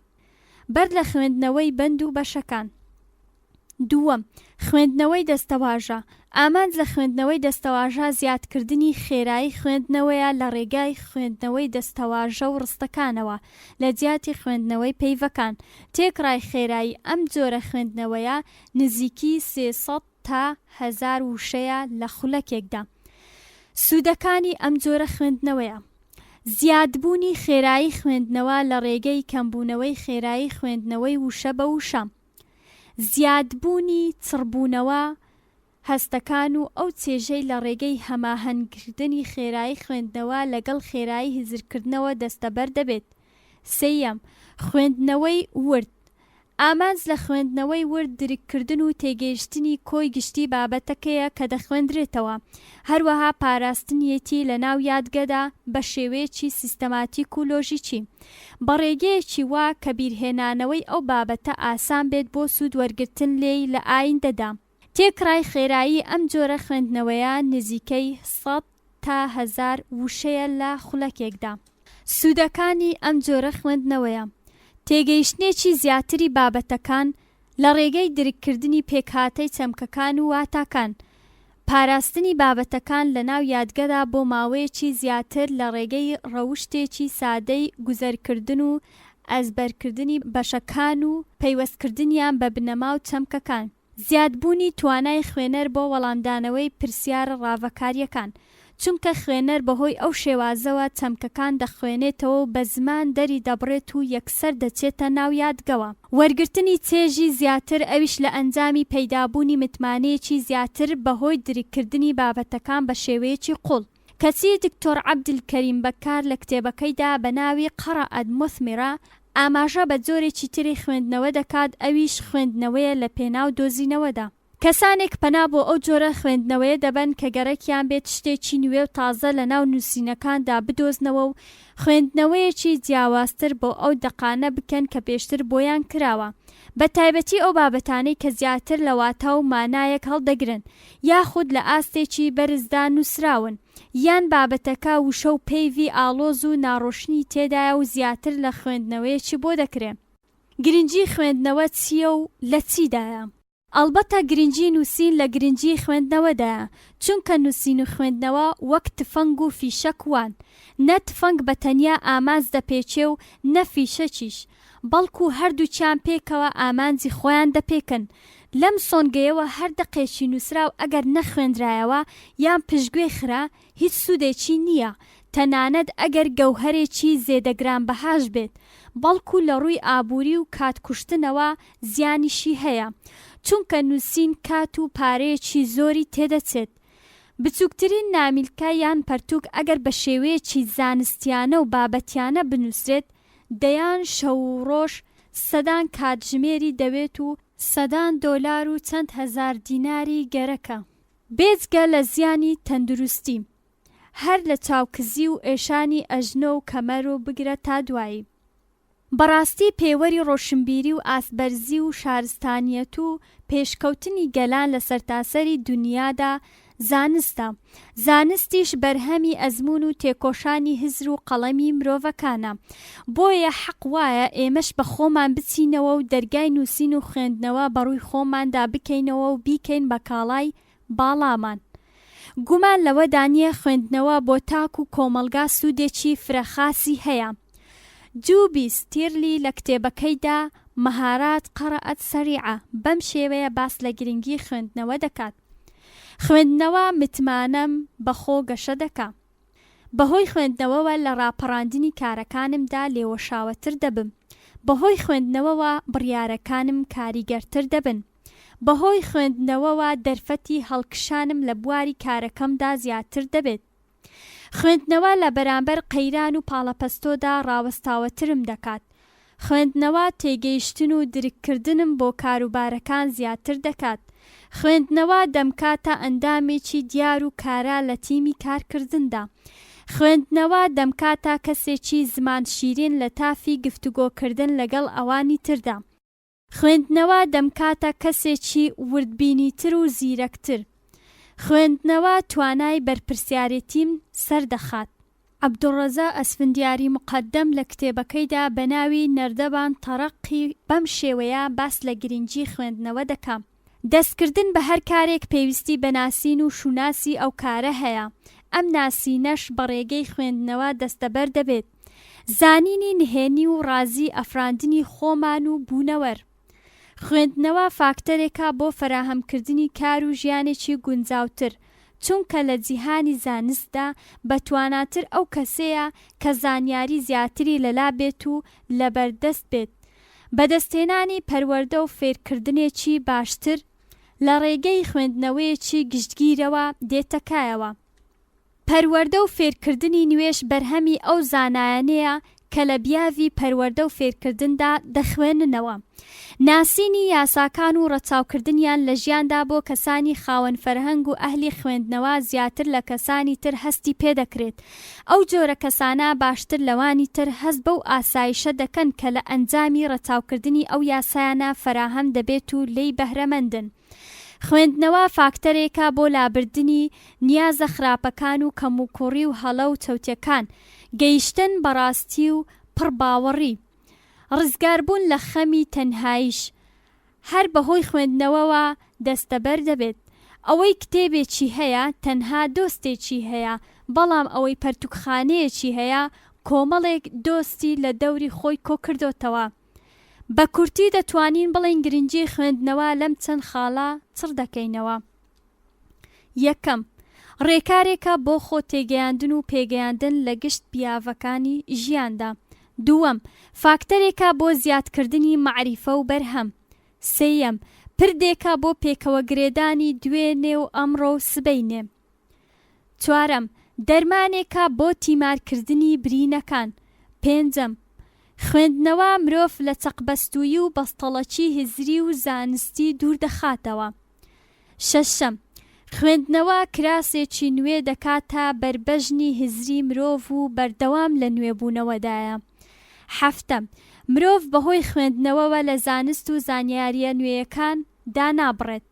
بەر لە خوێندنەوەی بەند و بەشەکان. دووەم، خوێندنەوەی دەستەواژە، ئامانج لە خوێندنەوەی دەستەواژە زیادکردنی خێرایی خوێندنەوەیە لە ڕێگای خوێندنەوەی دەستەواژە و ڕستەکانەوە لە جیاتی خوێندنەوەی پەیڤەکان. تێکڕای خێرایی ئەم جۆرە خوێندنەوەیە نزیکی 300 تا هەزار وشەیە لە خولەکێکدا. سوودەکانی ئەم جۆرە خوێندنەوەیە. زیادبوونی خێرایی خوێندنەوە لە ڕێگەی کەمبوونەوەی خێرایی خوێندنەوەی وشە بە وشە. زیادبوونی چڕبوونەوە هەستەکان و ئەو چێژەی لە ڕێگەی هەماهەنگکردنی خێرایی خوێندنەوە لەگەڵ خێرایی هزرکردنەوە دەستەبەر دەبێت. سێیەم، خوێندنەوەی ورد، ئامانج لە خوێندنەوەی ورد درککردن و تێگەیشتنی کۆی گشتی بابەتەکەیە کە دەخوێندرێتەوە، هەروەها پاراستنیەتی لەناو یادگەدا بە شێوەیەکی سیستەماتیک و لۆژیکی. بە ڕێگەیەکی وا کە بیرهێنانەوەی ئەو بابەتە ئاسان بێت بۆ سوود وەرگرتن لێی لە ئایندەدا. تێکڕای خێرایی ئەم جۆرە خوێندنەوەیە نزیکەی سەد تا هەزار وشەیە لە خولەکێکدا. سوودەکانی ئەم جۆرە خوێندنەوەیە، تێگەیشتنێکی زیاتری بابەتەکان لە ڕێگەی درککردنی پێکهاتەی چەمکەکان و واتاکان، پاراستنی بابەتەکان لەناو یادگەدا بۆ ماوەیەکی زیاتر لە ڕێگەی ڕەوشتێکی سادەی گوزەرکردن و ئەزبەرکردنی بەشەکان و پەیوەستکردنیان بە بنەما و چەمکەکان. زیادبوونی توانای خوێنەر بۆ وەڵامدانەوەی پرسیارە ڕاڤەکارییەکان، چونکە خوێنەر بەهۆی ئەو شێوازەوە چەمکەکان دەخوێنێتەوە و بە زمان دەری دەبڕێت و یەکسەر دەچێتە ناو یادگەوە. وەرگرتنی چێژی زیاتر ئەویش لە ئەنجامی پەیدابوونی متمانەیەکی زیاتر بەهۆی درککردنی بابەتەکان بە شێوەیەکی قوڵ. کەچی دکتۆر عەبدولکەریم بەکار لە کتێبەکەیدا بە ناوی قرائە مثمرە ئاماژە بە جۆرێکی تری خوێندنەوە دەکات ئەویش خوێندنەوەیە لە پێناو دۆزینەوەدا. کەسانێک پەنا بۆ ئەو جۆرە خوێندنەوەیە دەبەن کە گەرەکیان بێت شتێکی نوێ و تازە لە ناو نووسینەکاندا بدۆزنەوە و خوێندنەوەیەکی جیاوازتر بۆ ئەو دەقانە بکەن کە پێشتر بۆیان کراوە بە تایبەتی ئەو بابەتانەی کە زیاتر لە واتا و مانایەک هەڵدەگرن یاخود لە ئاستێکی بەرزدا نووسراون یان بابەتەکە وشە و پەیڤی ئاڵۆز و ناڕۆشنی تێدایە و زیاتر لە خوێندنەوەیەکی بۆ دەکرێ. گرنگی خوێندنەوە چییە و لە چیدایە؟ ئەڵبەتە گرنگی نووسین لە گرنگی خوێندنەوەدایە، چونکە نووسین و خوێندنەوە وەک تفەنگ و فیشەک وان، نە تفەنگ بە تەنیا ئامانج دەپێکێ و نە فیشەکیش، بەڵکو هەردووکیان پێکەوە ئامانجی خۆیان دەپێکن. لەم سۆنگەیەوە هەر دەقێکی نووسراو ئەگەر نەخوێندرایەوە یان پشتگوێ خرا، هیچ سوودێکی نییە، تەنانەت ئەگەر گەوهەرێکی زێدە گرانبەهاش بێت، بەڵکو لە ڕووی ئابووری و کات کوشتنەوە زیانیشی هەیە، چونکە نووسین کات و پارەیەکی زۆری تێدەچێت. بچووکترین نامیلکە یان پەرتووک ئەگەر بە شێوەیەکی زانستیانە و بابەتیانە بنووسرێت، دەیان شەو و ڕۆژ، سەدان کاتژمێری دەوێت و سەدان دۆلار و چەند هەزار دیناری گەرەکە. بێجگە لە زیانی تەندروستی، هەر لە چاوکزی و ئێشانی ئەژنۆ و کەمەر و بگرە تا دوایی. بەڕاستی پێوەری ڕۆشنبیری و ئاستبەرزی و شارستانیەت و پێشکەوتنی گەلان لە سەرتاسەری دونیادا زانستە، زانستیش بەرهەمی ئەزموون و تێکۆشانی هزر و قەڵەمی مرۆڤەکانە. بۆیە حەق وایە ئێمەش بە خۆمان بچینەوە و دەرگای نووسین و خوێندنەوە بە ڕووی خۆماندا بکەینەوە و بیکەین بە کاڵای باڵامان. گومان لەوەدا نییە خوێندنەوە بۆ تاک و کۆمەڵگا سوودێکی فرە خاسی هەیە. جوبی ستیرلی لە کتێبەکەیدا، مهارات قرائە سریعە، بەم شێوەیە باس لە گرنگی خوێندنەوە دەکات. خوێندنەوە متمانەم بە خۆ گەشە دەکا. بەهۆی خوێندنەوەوە لە ڕاپەڕاندنی کارەکانمدا لێوەشاوەتر دەبم. بەهۆی خوێندنەوەوە بڕیارەکانم کاریگەرتر دەبن. بەهۆی خوێندنەوەوە دەرفەتی هەڵکشانم لە بواری کارەکەمدا زیاتر دەبێت. خوێندنەوە لە بەرامبەر قەیران و پاڵەپەستۆدا ڕاوەستاوەترم دەکات. خوێندنەوە تێگەیشتن و درککردنم بۆ کاروبارەکان زیاتر دەکات. خوێندنەوە دەمکاتە ئەندامێکی دیار و کارا لە تیمی کارکردندا. خوێندنەوە دەمکاتە کەسێکی زمان شیرین لە تافی گفتوگۆکردن لەگەڵ ئەوانی تردا. خوێندنەوە دەمکاتە کەسێکی وردبینیتر و زیرەکتر. خوێندنەوە توانای بەرپرسیارێتیم سەردەخات. عەبدولڕەزا ئەسفندیاری موقەدەم لە کتێبەکەیدا بە ناوی نەردەبان تەرەقی بەم شێوەیە باس لە گرنگی خوێندنەوە دەکا. دەستکردن بە هەر کارێک پێویستی بە ناسین و شوناسی ئەو کارە هەیە، ئەم ناسینەش بە ڕێگەی خوێندنەوە دەستەبەر دەبێت. زانینی نهێنی و ڕازی ئەفراندنی خۆمان و بوونەوەر. خوێندنەوە فاکتەرێکە بۆ فەراهەمکردنی کار و ژیانێکی گونجاوتر، چونکە لە جیهانی زانستدا بەتواناتر ئەو کەسەیە کە زانیاری زیاتری لەلا بێت و لەبەردەست بێت. بەدەستهێنانی پەروەردە و فێرکردنێکی باشتر لە ڕێگەی خوێندنەوەیەکی گشتگیرەوە دێتە کایەوە. پەروەردە و فێرکردنی نوێش بەرهەمی ئەو زانایانەیە کە لە بیاڤی پەروەردە و فێرکردندا دەخوێننەوە. ناسینی یاساکان و ڕەچاوکردنیان لە ژیاندا بۆ کەسانی خاوەن فەرهەنگ و ئەهلی خوێندنەوە زیاتر لە کەسانی تر هەستی پێدەکرێت. ئەو جۆرە کەسانە باشتر لەوانی تر هەست بەو ئاسایشە دەکەن کە لە ئەنجامی ڕەچاوکردنی ئەو یاسایانە فەراهەم دەبێت و لێی بەهرەمەندن. خوێندنەوە فاکتەرێکە بۆ لابردنی نیازە خراپەکان و کەموکوڕی و هەڵە و چەوتیەکان، گەیشتن بە ڕاستی و پڕ باوەڕی. ڕزگاربوون لە خەمی تەنهاییش هەر بەهۆی خوێندنەوەوە دەستەبەر دەبێت. ئەوەی کتێبێکی هەیە تەنها دۆستێکی هەیە، بەڵام ئەوەی پەرتوکخانەیەکی هەیە کۆمەڵێک دۆستی لە دەوری خۆی کۆکردۆتەوە. بە کورتی دەتوانین بڵێین گرنگی خوێندنەوە لەم چەند خاڵە چڕ دەکەینەوە. یەکەم، ڕێکارێکە بۆ خۆ تێگەیاندن و پێگەیاندن لە گشت بیاڤەکانی ژیاندا. دووەم، فاکتەرێکە بۆ زیادکردنی مەعریفە و بەرهەم. سێیەم، پردێکە بۆ پێکەوەگرێدانی دوێنێ و ئەمڕۆ و سبەینێ. چوارەم، دەرمانێکە بۆ تیمارکردنی برینەکان. پێنجەم، خوێندنەوە مرۆڤ لە چەقبەستوویی و بەستەڵەکی هزری و زانستی دوور دەخاتەوە. شەشەم، خوێندنەوە کراسێکی نوێ دەکاتە بەر بەژنی هزری مرۆڤ و بەردەوام لە نوێبوونەوەدایە. حەفتەم، مرۆڤ بەهۆی خوێندنەوەوە لە زانست و زانیارییە نوێیەکان دانابڕێت.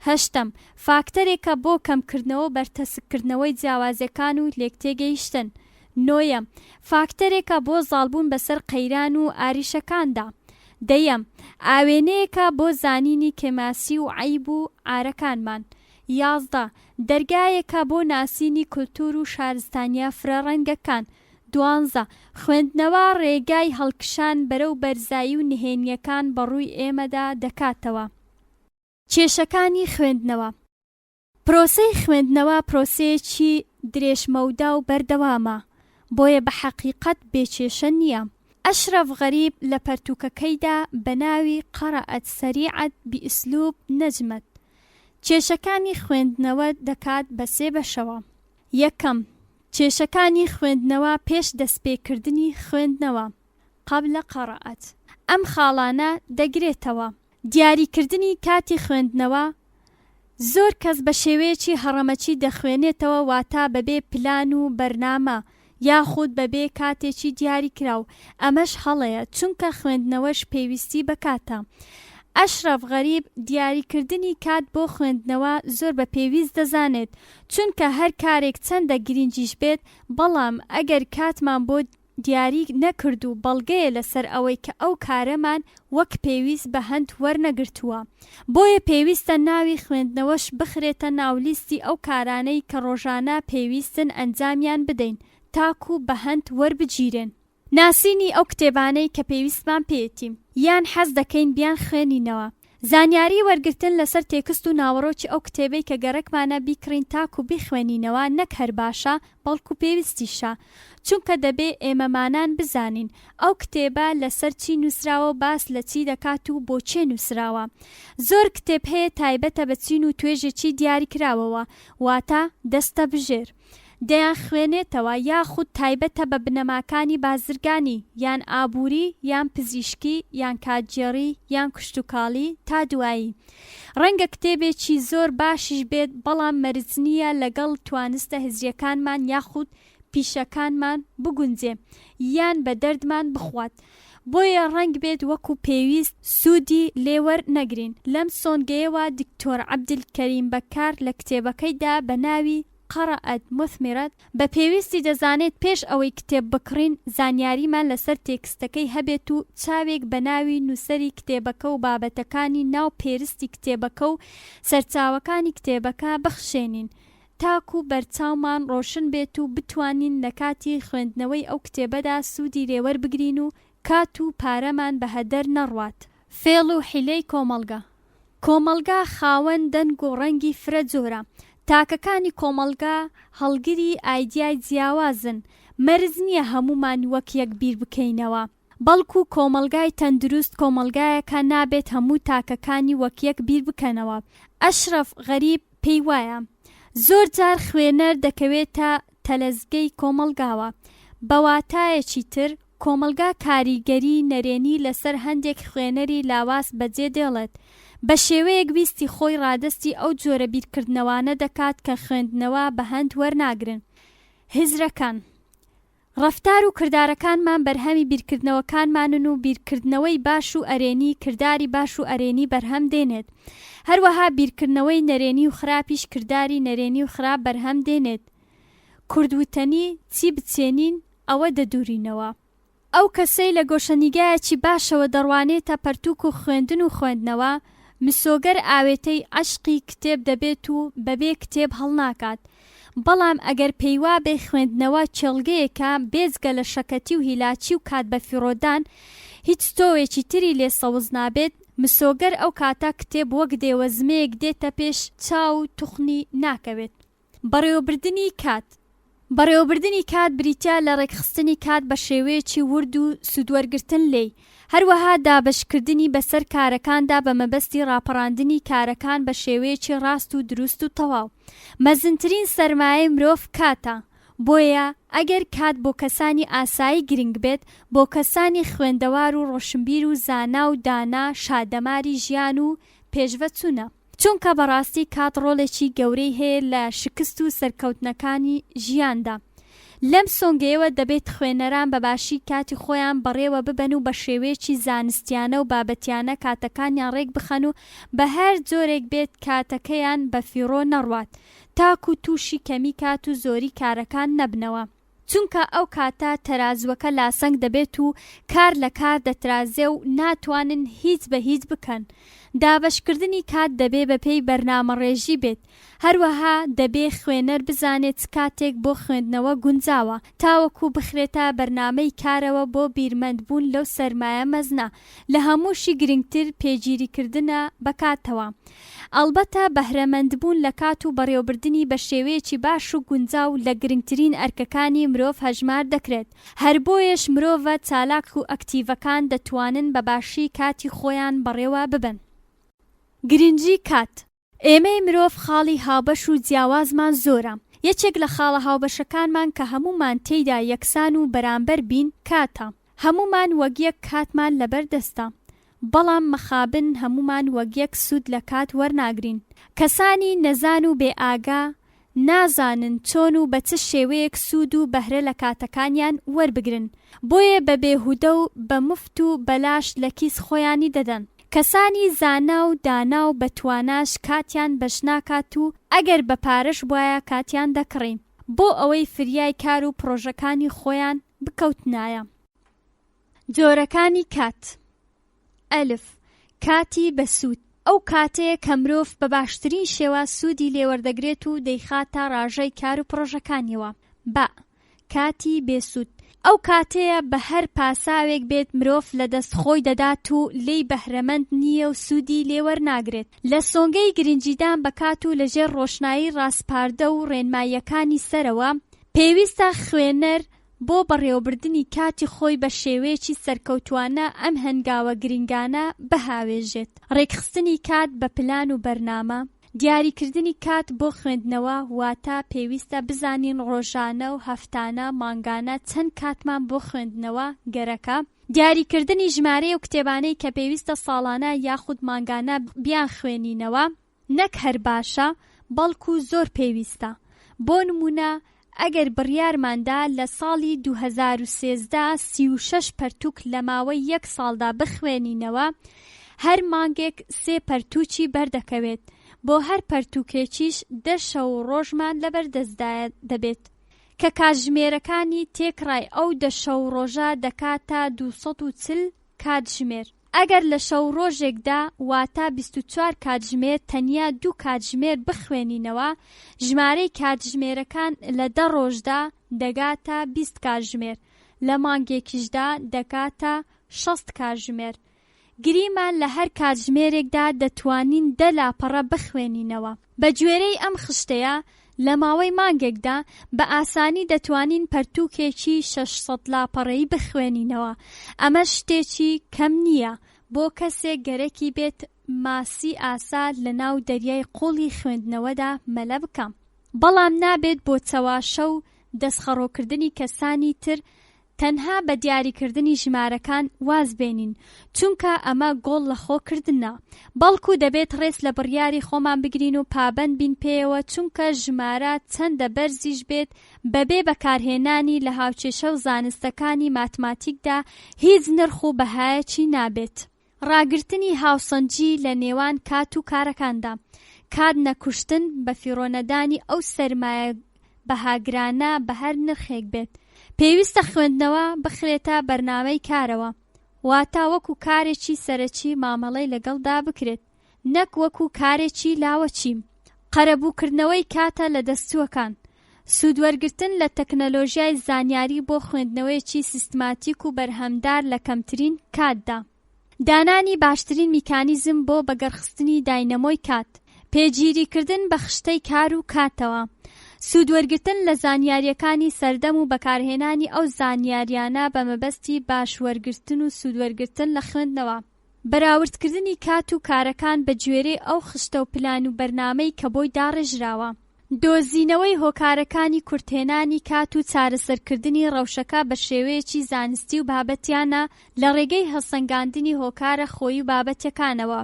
هەشتەم، فاکتەرێکە بۆ کەمکردنەوە و بەرتەسککردنەوەی جیاوازییەکان و لێکتێگەیشتن. نۆیەم، فاکتەرێکە بۆ زاڵبوون بەسەر قەیران و ئاریشەکاندا. دەیەم، ئاوێنەیەکە بۆ زانینی کێماسی و عەیب و عارەکانمان. 11، دەرگایەکە بۆ ناسینی کولتوور و شارستانییە فرەڕەنگەکان. دوانزە، خوێندنەوە ڕێگای هەڵکشان بەرەو بەرزایی و نهێنییەکان بەڕووی ئێمەدا دەکاتەوە. کێشەکانی خوێندنەوە پرۆسەی خوێندنەوە پرۆسەیەکی درێژمەودا و بەردەوامە، بۆیە بە حەقیقەت بێ کێشە نییە. ئەشرەف غەریب لە پەرتووکەکەیدا بە ناوی قرأت سریعت باسلوب نجمت کێشەکانی خوێندنەوە دەکات بە سێ بەشەوە. یەکەم، کێشەکانی خوێندنەوە پێش دەستپێکردنی خوێندنەوە، قبل قرأت، ئەم خاڵانە دەگرێتەوە. دیاریکردنی کاتی خوێندنەوە، زۆر کەس بە شێوەیەکی هەڕەمەکی دەخوێنێتەوە واتا بەبێ پلان و بەرنامە یاخود بەبێ کاتێکی دیاریکراو، ئەمەش هەڵەیە چونکە خوێندنەوەش پێویستی بە کاتە. ئەشرەف غەریب دیاریکردنی کات بۆ خوێندنەوە زۆر بە پێویست دەزانێت، چونکە هەر کارێک چەندە گرینگیش بێت بەڵام ئەگەر کاتمان بۆ دیاری نەکرد و بەڵگەیە لەسەر ئەوەی کە ئەو کارەمان وەک پێویست بە هەند وەرنەگرتووە. بۆیە پێویستە ناوی خوێندنەوەش بخرێتە ناو لیستی ئەو کارانەی کە ڕۆژانە پێویستن ئەنجامیان بدەین تاکوو بە هەند وەربگیرێن. ناسینی ئەو کتێبانەی کە پێویستمان پێیەتی یان حەز دەکەین بیانخوێنینەوە. زانیاری وەرگرتن لەسەر تێکست و ناوەڕۆکی ئەو کتێبەی کە گەرەکمانە بیکڕین تاکو بیخوێنینەوە نەک هەر باشە بەڵکو پێویستیشە چونکە دەبێ ئێمەمانان بزانین ئەو کتێبە لەسەر چی نوسراوە و باس لە چی دەکات و بۆ کێ نوسراوە زۆر کتێب هەیە تایبەتە بە چین و توێژێکی دیاریکراوەوە واتە دەستەبژێر دەیانخوێنێتەوە یاخود تایبەتە بە بنەماکانی بازرگانی یان ئابووری یان پزیشکی یان کارگێڕی یان کشتوکاڵی تا دوایی ڕەنگە کتێبێکی زۆر باشیش بێت بەڵام مەرج نییە لەگەڵ توانستە هزریەکانمان یاخود پیشەکانمان بگونجێ یان بە دەردمان بخوات بۆیە ڕەنگ بێت وەکو پێویست سوودی لێ وەرنەگرین لەم سۆنگەیەوە دکتۆر عەبدولکەریم بەکار لە کتێبەکەیدا بە ناوی. قرأت مثمرت، بە پێویستی دەزانێت پێش ئەوەی کتێب بکڕین زانیاریمان لەسەر تێکستەکەی هەبێت و چاوێک بە ناوی نووسەری کتێبەکە و بابەتەکانی ناو پێرستی کتێبەکە و سەرچاوەکانی کتێبەکە بخشێنین تاکو بەرچاومان ڕۆشن بێت و بتوانین لە کاتی خوێندنەوەی ئەو کتێبەدا سوودی لێوەربگرین و کات و پارەمان بە هەدەر نەڕوات. فێڵ و حیلەی کۆمەڵگە. کۆمەڵگا خاوەن دەنگ و ڕەنگی فرە جۆرە، تاکەکانی کۆمەڵگا هەڵگری ئایدیای جیاوازن، مەرج نییە هەموومان وەک یەک بیر بکەینەوە، بەڵکو کۆمەڵگای تەندروست کۆمەڵگایەکە نابێت هەموو تاکەکانی وەک یەک بیر بکەنەوە. ئەشرەف غەریب پێی وایە، زۆر جار خوێنەر دەکەوێتە تەلەزگەی کۆمەڵگاوە، بە واتایەکی تر کۆمەڵگا کاریگەری نەرێنی لەسەر هەندێک خوێنەری لاواز بەجێ دێڵێت، بە شێوەیەک ویستی خۆی ڕادەستی ئەو جۆرە بیرکردنەوانە دەکات کە خوێندنەوە بە هەند وەرناگرن. هزرەکان. ڕەفتار و کردارەکانمان بەرهەمی بیرکردنەوەکانمانن و بیرکردنەوەی باش و ئەرێنی کرداری باش و ئەرێنی بەرهەم دێنێت. هەروەها بیرکردنەوەی نەرێنی و خراپیش کرداری نەرێنی و خراپ بەرهەم دێنێت. کورد وتەنی چی بچێنین ئەوە دەدورینەوە. ئەو کەسەی لە گۆشەنیگایەکی باشەوە دەڕوانێتە پەرتوک و خوێندن و خوێندنەوە، مسۆگەر ئاوێتەی عەشقی کتێب دەبێت و بەبێ کتێب هەڵناکات. بەڵام ئەگەر پێیوابێ خوێندنەوە کێڵگەیەکە بێجگە لە شەکەتی و هیلاکی و کات بەفیڕۆدان هیچ تۆوێکی تری لێ سەوز نابێت، مسۆگەر ئەو کاتە کتێب وەک دێوەزمەیەک دێتە پێش چاو و توخنی ناکەوێت. بەڕێوەبردنی کات، بەڕێوەبردنی کات بریتیە لە ڕێکخستنی کات بە شێوەیەکی ورد و سوودوەرگرتن لێی، هەروەها دابەشکردنی بەسەر کارەکاندا بە مەبەستی ڕاپەڕاندنی کارەکان بە شێوەیەکی ڕاست و دروست و تەواو. مەزنترین سەرمایەی مرۆڤ کاتە، بۆیە ئەگەر کات بۆ کەسانی ئاسایی گرنگ بێت، بۆ کەسانی خوێندەوار و ڕۆشنبیر و زانا و دانا شادەماری ژیان و پێشڤەچوونە. چونکە بەڕاستی کات ڕۆڵێکی گەورەی هەیە لە شکست و سەرکەوتنەکانی ژیاندا. لەم سۆنگەیەوە دەبێت خوێنەران بە باشی کاتی خۆیان بەڕێوە ببەن و بە شێوەیەکی زانستیانە و بابەتیانە کاتەکانیان ڕێک بخەن و بە هەر جۆرێک بێت کاتەکەیان بەفیڕۆ نەڕوات تاکو تووشی کەمی کات و زۆری کارەکان نەبنەوە. چونکە ئەو کاتە تەرازوەکە لاسەنگ دەبێت و کار لە کار دەترازێ و ناتوانن هیچ بە هیچ بکەن. دابەشکردنی کات دەبێ بە پێی بەرنامەڕێژی بێت. هەروەها دەبێ خوێنەر بزانێ چ کاتێک بۆ خوێندنەوە گونجاوە تاوەکو بخرێتە بەرنامەی کارەوە بۆ بیرمەند بوون لەو سەرمایە مەزنە. لە هەمووشی گرنگتر پێگیریکردنە بە کاتەوە. ئەڵبەتە بەهرەمەندبوون لە کات و بەڕێوەبردنی بە شێوەیەکی باش و گونجاو لە گرنگترین ئەرکەکانی مرۆڤ هەژمار دەکرێت، هەر بۆیەش مرۆڤە چالاک و ئەکتیڤەکان دەتوانن بە باشی کاتی خۆیان بەڕێوە ببەن. گرنگی کات. ئێمەی مرۆڤ خاڵی هاوبەش و جیاوازمان زۆرە، یەکێک لە خاڵە هاوبەشەکانمان کە هەموومان تێیدا یەکسان و بەرامبەر بین کاتە. هەموومان وەک یەک کاتمان لەبەر دەستە، بەڵام مەخابن هەموومان وەک یەک سوود لە کات وەرناگرین. کەسانی نەزان و بێ ئاگا نازانن چۆن و بە چ شێوەیەک سوود و بەهرە لە کاتەکانیان وەربگرن، بۆیە بە بێهودە و بە مفت و بەلاش لە کیس خۆیانی دەدەن. کەسانی زانا و دانا و بە تواناش کاتیان بەش ناکات و ئەگەر بە پارەش بوایە کاتیان دەکڕی بۆ ئەوەی فریای کار و پڕۆژەکانی خۆیان بکەوتنایە. جۆرەکانی کات. ئەلف، کاتی بەسوود، ئەو کاتەیە کە مرۆڤ بە باشترین شێواز سوودی لێوەردەگرێت و دەیخاتە ڕاژەی کار و پڕۆژەکانیەوە. بە، کاتی بێسوود، ئەو کاتەیە بە هەر پاساوێک بێت مرۆڤ لە دەست خۆی دەدات و لێی بەهرەمەند نییە و سوودی لێوەرناگرێت. لە سۆنگەی گرنگیدان بە کات و لەژێر ڕۆشنایی ڕاسپاردە و ڕێنماییەکانی سەرەوە، پێویستە خوێنەر بۆ بەڕێوەبردنی کاتی خۆی بە شێوەیەکی سەرکەوتووانە ئەم هەنگاوە گرنگانە بهاوێژێت، ڕێکخستنی کات بە پلان و بەرنامە، دیاریکردنی کات بۆ خوێندنەوە، واتە پێویستە بزانین ڕۆژانە و هەفتانە، مانگانە چەند کاتمان بۆ خوێندنەوە گەرەکە، دیاریکردنی ژمارەی ئەو کتێبانەی کە پێویستە ساڵانە یاخود مانگانە بیانخوێنینەوە، نەک هەر باشە، بەڵکو زۆر پێویستە. بۆ نموونە ئەگەر بڕیارمان دا لە ساڵی 2013 36 پەرتووک لە ماوەی یەک ساڵدا بخوێنینەوە، هەر مانگێک سێ پەرتووکی بەردەکەوێت. بۆ هەر پەرتووکێکیش دە شەو و ڕۆژمان لەبەردەستدایە دەبێت، کە کاتژمێرەکانی تێکڕای ئەو دە شەو و ڕۆژە دەکاتە 240 کاتژمێر. ئەگەر لە شەو و ڕۆژێکدا واتە 24 کاتژمێر تەنیا دوو کاتژمێر بخوێنینەوە، ژمارەی کاتژمێرەکان لە دە ڕۆژدا دەگاتە 20 کاتژمێر، لە مانگێکیشدا دەکاتە 60 کاتژمێر. گریمان لە هەر کاتژمێرێکدا دەتوانین دە لاپەڕە بخوێنینەوە. بە گوێرەی ئەم خشتەیە، لە ماوەی مانگێکدا بە ئاسانی دەتوانین پەرتووکێکی 600 لاپەڕەیی بخوێنینەوە، ئەمەش شتێکی کەم نییە بۆ کەسێک گەرەکی بێت ماسی ئاسا لە ناو دەریای قووڵی خوێندنەوەدا مەلە بکا. بەڵام نابێت بۆ چەواشە و دەستخەڕۆکردنی کەسانی تر تەنها بە دیاریکردنی ژمارەکان واز بێنین، چونکە ئەمە گۆڵ لە خۆ کردنە، بەڵکو دەبێت ڕێز لە بڕیاری خۆمان بگرین و پابەند بین پێیەوە چونکە ژمارە چەندە بەرزیش بێت بەبێ بەکارهێنانی لە هاوکێشە و زانستەکانی ماتماتیکدا هیچ نرخ و بەهایەکی نابێت. ڕاگرتنی هاوسەنگی لە نێوان کات و کارەکاندا، کات نەکوشتن، بەفیڕۆنەدانی ئەو سەرمایە بەهاگرانە بە هەر نرخێک بێت. پێویستە خوێندنەوە بخرێتە بەرنامەی کارەوە، واتە وەکو کارێکی سەرەکی مامەڵەی لەگەڵدا بکرێت، نەک وەکو کارێکی لاوەکی. قەرەبووکردنەوەی کاتە لەدەستچووەکان، سوودوەرگرتن لە تەکنەلۆژیای زانیاری بۆ خوێندنەوەیەکی سیستماتیک و بەرهەمدار لە کەمترین کاتدا. دانانی باشترین میکانیزم بۆ بەگەڕخستنی داینەمۆی کات. پێگیریکردن بە خشتەی کار و کاتەوە. سوودوەرگرتن لە زانیارییەکانی سەردەم و بەکارهێنانی ئەو زانیاریانە بە مەبەستی باش وەرگرتن و سوودوەرگرتن لە خوێندنەوە. بەراوردکردنی کات و کارەکان بە گوێرەی ئەو خشتە و پلان و بەرنامەی کە بۆی داڕێژراوە. دۆزینەوەی هۆکارەکانی کورتهێنانی کات و چارەسەرکردنی ڕەوشەکە بە شێوەیەکی زانستی و بابەتیانە لە ڕێگەی هەڵسەنگاندنی هۆکارە خۆیی و بابەتیەکانەوە.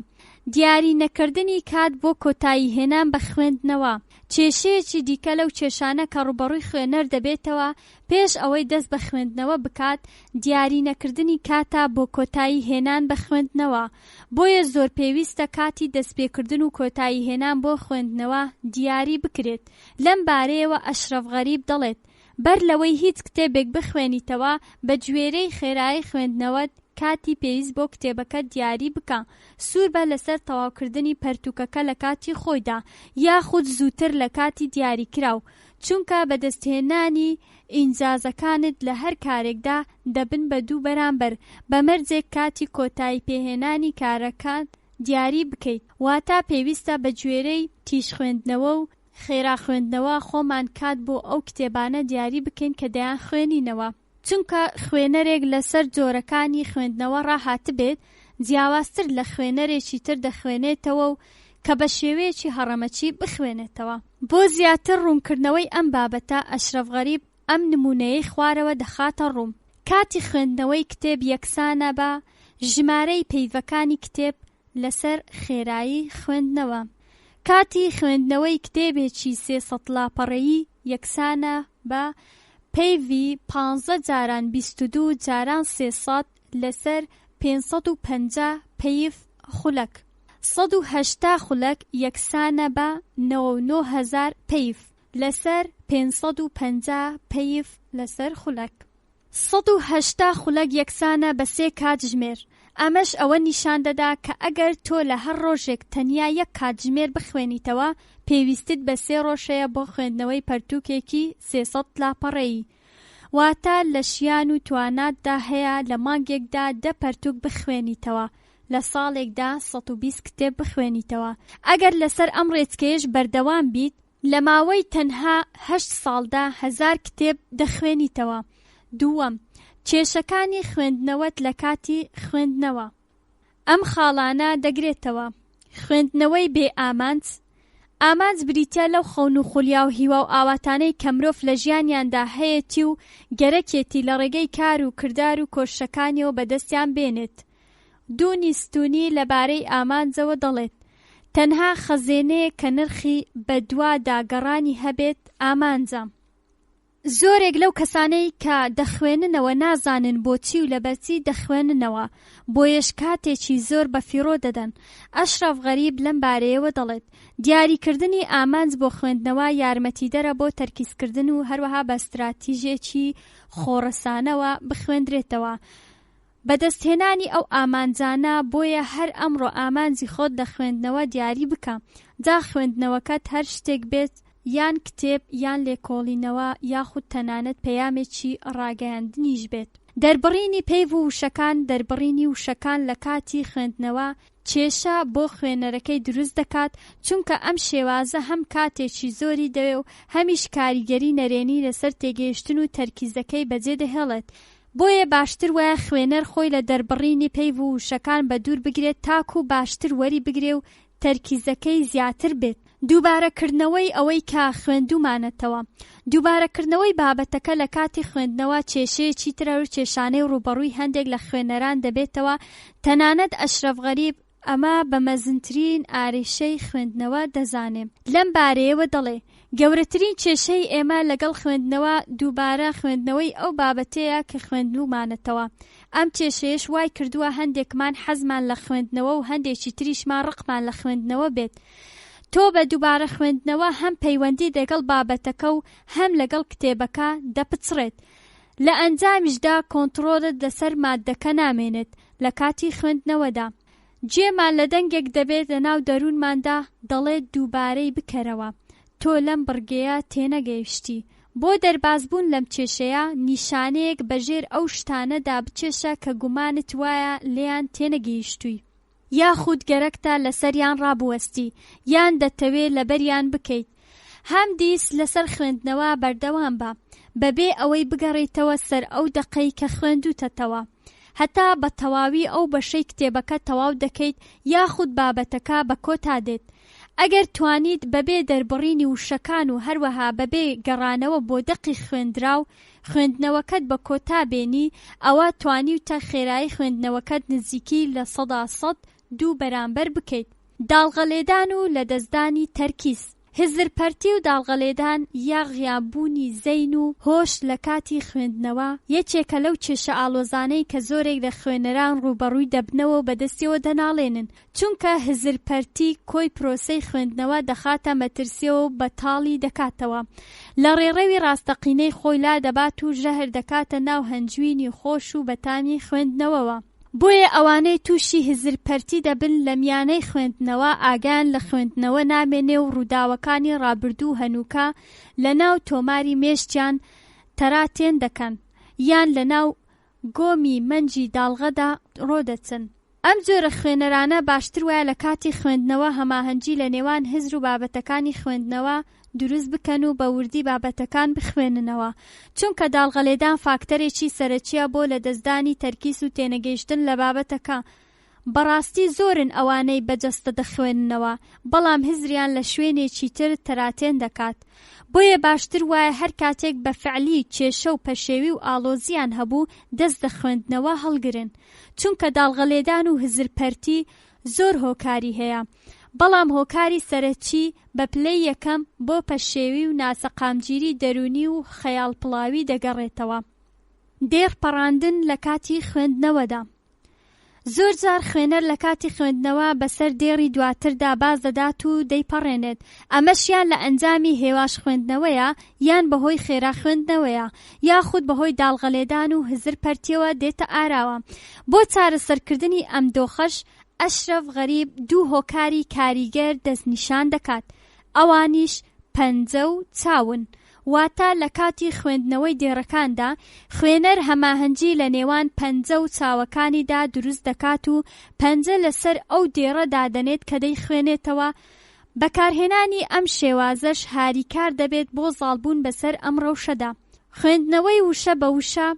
دیاری نەکردنی کات بۆ کۆتاییهێنان بە خوێندنەوە، کێشەیەکی دیکە لەو کێشانە کە ڕووبەڕووی خوێنەر دەبێتەوە پێش ئەوەی دەست بە خوێندنەوە بکات، دیاری نەکردنی کاتە بۆ کۆتایی هێنان بە خوێندنەوە، بۆیە زۆر پێویستە کاتی دەستپێکردن و کۆتایی هێنان بۆ خوێندنەوە دیاری بکرێت، لەم بارەیەوە ئەشرەف غەریب دەڵێت، بەر لەوەی هیچ کتێبێک بخوێنیتەوە بە گوێرەی خێرایی خوێندنەوەت کاتی پێویست بۆ کتێبەکە دیاری بکە، سووربە لەسەر تەواوکردنی پەرتووکەکە لە کاتی خۆیدا یاخود زووتر لە کاتی دیاریکراو، چونکە بەدەستهێنانی ئینجازەکانت لە هەر کارێکدا دەبن بە دوو بەرامبەر، بە مەرجێک کاتی کۆتایی پێهێنانی کارەکەت دیاری بکەیت، واتە پێویستە بە گوێرەی تیژ خوێندنەوە و خێرا خوێندنەوە خۆمان کات بۆ ئەو کتێبانە دیاری بکەین کە دەیانخوێنینەوە. چونکە خوێنەرێک لەسەر جۆرەکانی خوێندنەوە ڕاهاتبێت جیاوازتر لە خوێنەرێکی تر دەخوێنێتەوە و کە بە شێوەیەکی هەڕەمەکی بخوێنێتەوە. بۆ زیاتر ڕوونکردنەوەی ئەم بابەتە ئەشرەف غەریب ئەم نموونەیەی خوارەوە دەخاتە ڕوو، کاتی خوێندنەوەی کتێب یەکسانە بە ژمارەی پەیڤەکانی کتێب لەسەر خێرایی خوێندنەوە. کاتی خوێندنەوەی کتێبێکی 300 لاپەڕەیی یەکسانە بە پەیڤی پانزە جاران 22 جاران 300 لەسەر 550 پەیڤ خولەک. 180 خولەک یەکسانە بە 99 هەزار پەیڤ لەسەر 550 پەیڤ لەسەر خولەک. 180 خولەک یەکسانە بە سێ کاتژمێر، ئەمەش ئەوە نیشان دەدا کە ئەگەر تۆ لە هەر ڕۆژێک تەنیا یەک کاتژمێر بخوێنیتەوە پێویستت بە سێ ڕۆژ هەیە بۆ خوێندنەوەی پەرتووکێکی 300 لاپەڕەیی. واتە لە شیان و تواناتدا هەیە لە مانگێکدا دە پەرتووک بخوێنیتەوە، لە ساڵێکدا 120 کتێب بخوێنیتەوە. ئەگەر لەسەر ئەم ڕێچکەیەش بەردەوام بیت، لە ماوەی تەنها هەشت ساڵدا هەزار کتێب دەخوێنیتەوە. دووەم، کێشەکانی خوێندنەوەت لە کاتی خوێندنەوە ئەم خاڵانە دەگرێتەوە، خوێندنەوەی بێ ئامانج، ئامانج بریتیە لەو خەون و خولیا و هیوا و ئاواتانەی کە مرۆڤ لە ژیانیاندا هەیەتی و گەرەکێتی لە ڕێگەی کار و کردار و کۆششەکانیەوە بەدەستیان بێنێت. دونی ستونی لەبارەی ئامانجەوە دەڵێت، تەنها خەزێنەیەک کە نرخی بەدوادا گەڕانی هەبێت ئامانجە. زۆرێک لەو کەسانەی کە دەخوێننەوە نازانن بۆچی و لەبەرچی دەخوێننەوە، بۆیەش کاتێکی زۆر بەفیڕۆ دەدەن. ئەشرەف غەریب لەم بارەیەوە دەڵێت، دیاریکردنی ئامانج بۆ خوێندنەوە یارمەتیدەرە بۆ تەرکیزکردن و هەروەها بە ستراتیژێکی خۆڕەسانەوە بخوێندرێتەوە بەدەستهێنانی ئەو ئامانجانە، بۆیە هەر ئەمڕۆ ئامانجی خۆت لە خوێندنەوە دیاری بکە، جا خوێندنەوەکەت هەر شتێک بێت، یان کتێب یان لێکۆڵینەوە یاخود تەنانەت پەیامێکی ڕاگەیاندنیش بێت. دەربڕینی پەیڤ و وشەکان، دەربڕینی وشەکان لە کاتی خوێندنەوە کێشە بۆ خوێنەرەکەی دروست دەکات، چونکە ئەم شێوازە هەم کاتێکی زۆری دەوێ و هەمیش کاریگەری نەرێنی لەسەر تێگەیشتن و تەرکیزەکەی بەجێ دەهێڵێت، بۆیە باشتر وایە خوێنەر خۆی لە دەربڕینی پەیڤ و وشەکان بەدوور بگرێت تاکوو باشتر وەری بگرێ و تەرکیزەکەی زیاتر بێت. دووبارە کردنەوەی ئەوەی کە خوێندوومانەتەوە. دووبارە کردنەوەی بابەتەکە لە کاتی خوێندنەوە کێشەیەکی ترە و کێشانەی ڕووبەڕووی هەندێک لە خوێنەران دەبێتەوە، تەنانەت ئەشرەف غەریب ئەمە بە مەزنترین ئارێشەی خوێندنەوە دەزانێ. لەم بارەیەوە دەڵێ، گەورەترین کێشەی ئێمە لەگەڵ خوێندنەوە دووبارە خوێندنەوەی ئەو بابەتەیە کە خوێندوومانەتەوە. ئەم کێشەیەش وای کردووە هەندێکمان حەزمان لە خوێندنەوە و هەندێکی تریشمان ڕقمان لە خوێندنەوە بێت. تۆ بە دووبارە خوێندنەوە هەم پەیوەندیت لەگەڵ بابەتەکە و هەم لەگەڵ کتێبەکە دەپچڕێت. لە ئەنجامیشدا کۆنتڕۆڵت لەسەر ماددەکە نامێنێت لە کاتی خوێندنەوەدا. گوێمان لە دەنگێک دەبێت لە ناو دەروونماندا دەڵێت دووبارەی بکەرەوە، تۆ لەم بڕگەیە تێنەگەیشتی. بۆ دەربازبوون لەم کێشەیە، نیشانەیەک بە ژێر ئەو شتانەدا بکێشە کە گومانت وایە لێیان تێنەگەیشتووی. یاخود گەرەکتە لەسەریان ڕابوەستی یان دەتەوێ لەبەریان بکەیت. هەمدیس لەسەر خوێندنەوە بەردەوام بە، بەبێ ئەوەی بگەڕێیتەوە سەر ئەو دەقەی کە خوێندووتەتەوە. هەتا بە تەواوی ئەو بەشەی کتێبەکە تەواو دەکەیت یاخود بابەتەکە بە کۆتا دێت. ئەگەر توانیت بەبێ دەربڕینی وشەکان و هەروەها بەبێ گەڕانەوە بۆ دەقی خوێندراو خوێندنەوەکەت بە کۆتا بێنی ئەوا توانیوتە خێرایی خوێندنەوەکەت نزیکی 102% بەرامبەر بکەیت. داڵغەلێدان و لەدەستدانی تەرکیز. هزرپەرتی و داڵغەلێدان یا غیاببوونی زەین و هۆش لە کاتی خوێندنەوە، یەکێکە لەو کێشە ئاڵۆزانەی کە زۆرێک لە خوێنەران ڕووبەڕووی دەبنەوە و بەدەستیەوە دەناڵێنن، چونکە هزرپەرتی کۆی پرۆسەی خوێندنەوە دەخاتە مەترسیەوە و بەتاڵی دەکاتەوە، لە ڕێڕەوی ڕاستەقینەی خۆی لادەبات و ژەهر دەکاتە ناو هەنجوینی خۆش و بەتامی خوێندنەوەوە. بۆیە ئەوانەی تووشی هزر پەرتی دەبن لە میانەی خوێندنەوە ئاگایان لە خوێندنەوە نامێنێ و ڕووداوەکانی ڕابردوو و هەنووکە لە ناو تۆماری مێشکیان تەراتێن دەکەن یان لە ناو گۆمی مەنجی داڵغەدا ڕۆدەچن. ئەم جۆرە خوێنەرانە باشتر وایە لە کاتی خوێندنەوە هەماهەنگی لە نێوان هزر و بابەتەکانی خوێندنەوە دروست بکەن و بە وردی بابەتەکان بخوێننەوە، چونکە داڵغەلێدان فاکتەرێکی سەرەکییە بۆ لەدەستدانی تەرکیز و تێنەگەیشتن لە بابەتەکە. بەڕاستی زۆرن ئەوانەی بە جەستە دەخوێننەوە، بەڵام هزریان لە شوێنێکی تر تەراتێن دەکات. بۆیە باشتر وایە هەر کاتێک بە فعلی کێشە و پەشێوی و ئاڵۆزییان هەبوو دەست لە خوێندنەوە هەڵگرن. چونکە داڵغەلێدان و هزرپەرتی زۆر هۆکاری هەیە، بەڵام هۆکاری سەرەکی بە پلەی یەکەم بۆ پەشێوی و ناسەقامگیری دەروونی و خەیاڵپڵاوی دەگەڕێتەوە. دێڕ پەڕاندن لە کاتی خوێندنەوەدا. زۆرجار خوێنەر لە کاتی خوێندنەوە بەسەر دێڕی دواتردا باز دەدات و دەیپەڕێنێت، ئەمەش یان لە ئەنجامی هێواش خوێندنەوەیە یان بەهۆی خێرا خوێندنەوەیە یاخود بەهۆی داڵغەلێدان و هزر پەرتیەوە دێتە ئاراوە. بۆ چارەسەرکردنی ئەم دۆخەش ئەشرەف غەریب دوو هۆکاری کاریگەر دەستنیشان دەکات، ئەوانیش پەنجە و چاون. واتە لە کاتی خوێندنەوەی دێڕەکاندا خوێنەر هەماهەنگی لە نێوان پەنجە و چاوەکانیدا دروست دەکات و پەنجە لەسەر ئەو دێڕە دادەنێت کە دەیخوێنێتەوە، بەکارهێنانی ئەم شێوازەش هاریکار دەبێت بۆ زاڵبوون بەسەر ئەم ڕەوشەدا. خوێندنەوەی وشە بە وشە،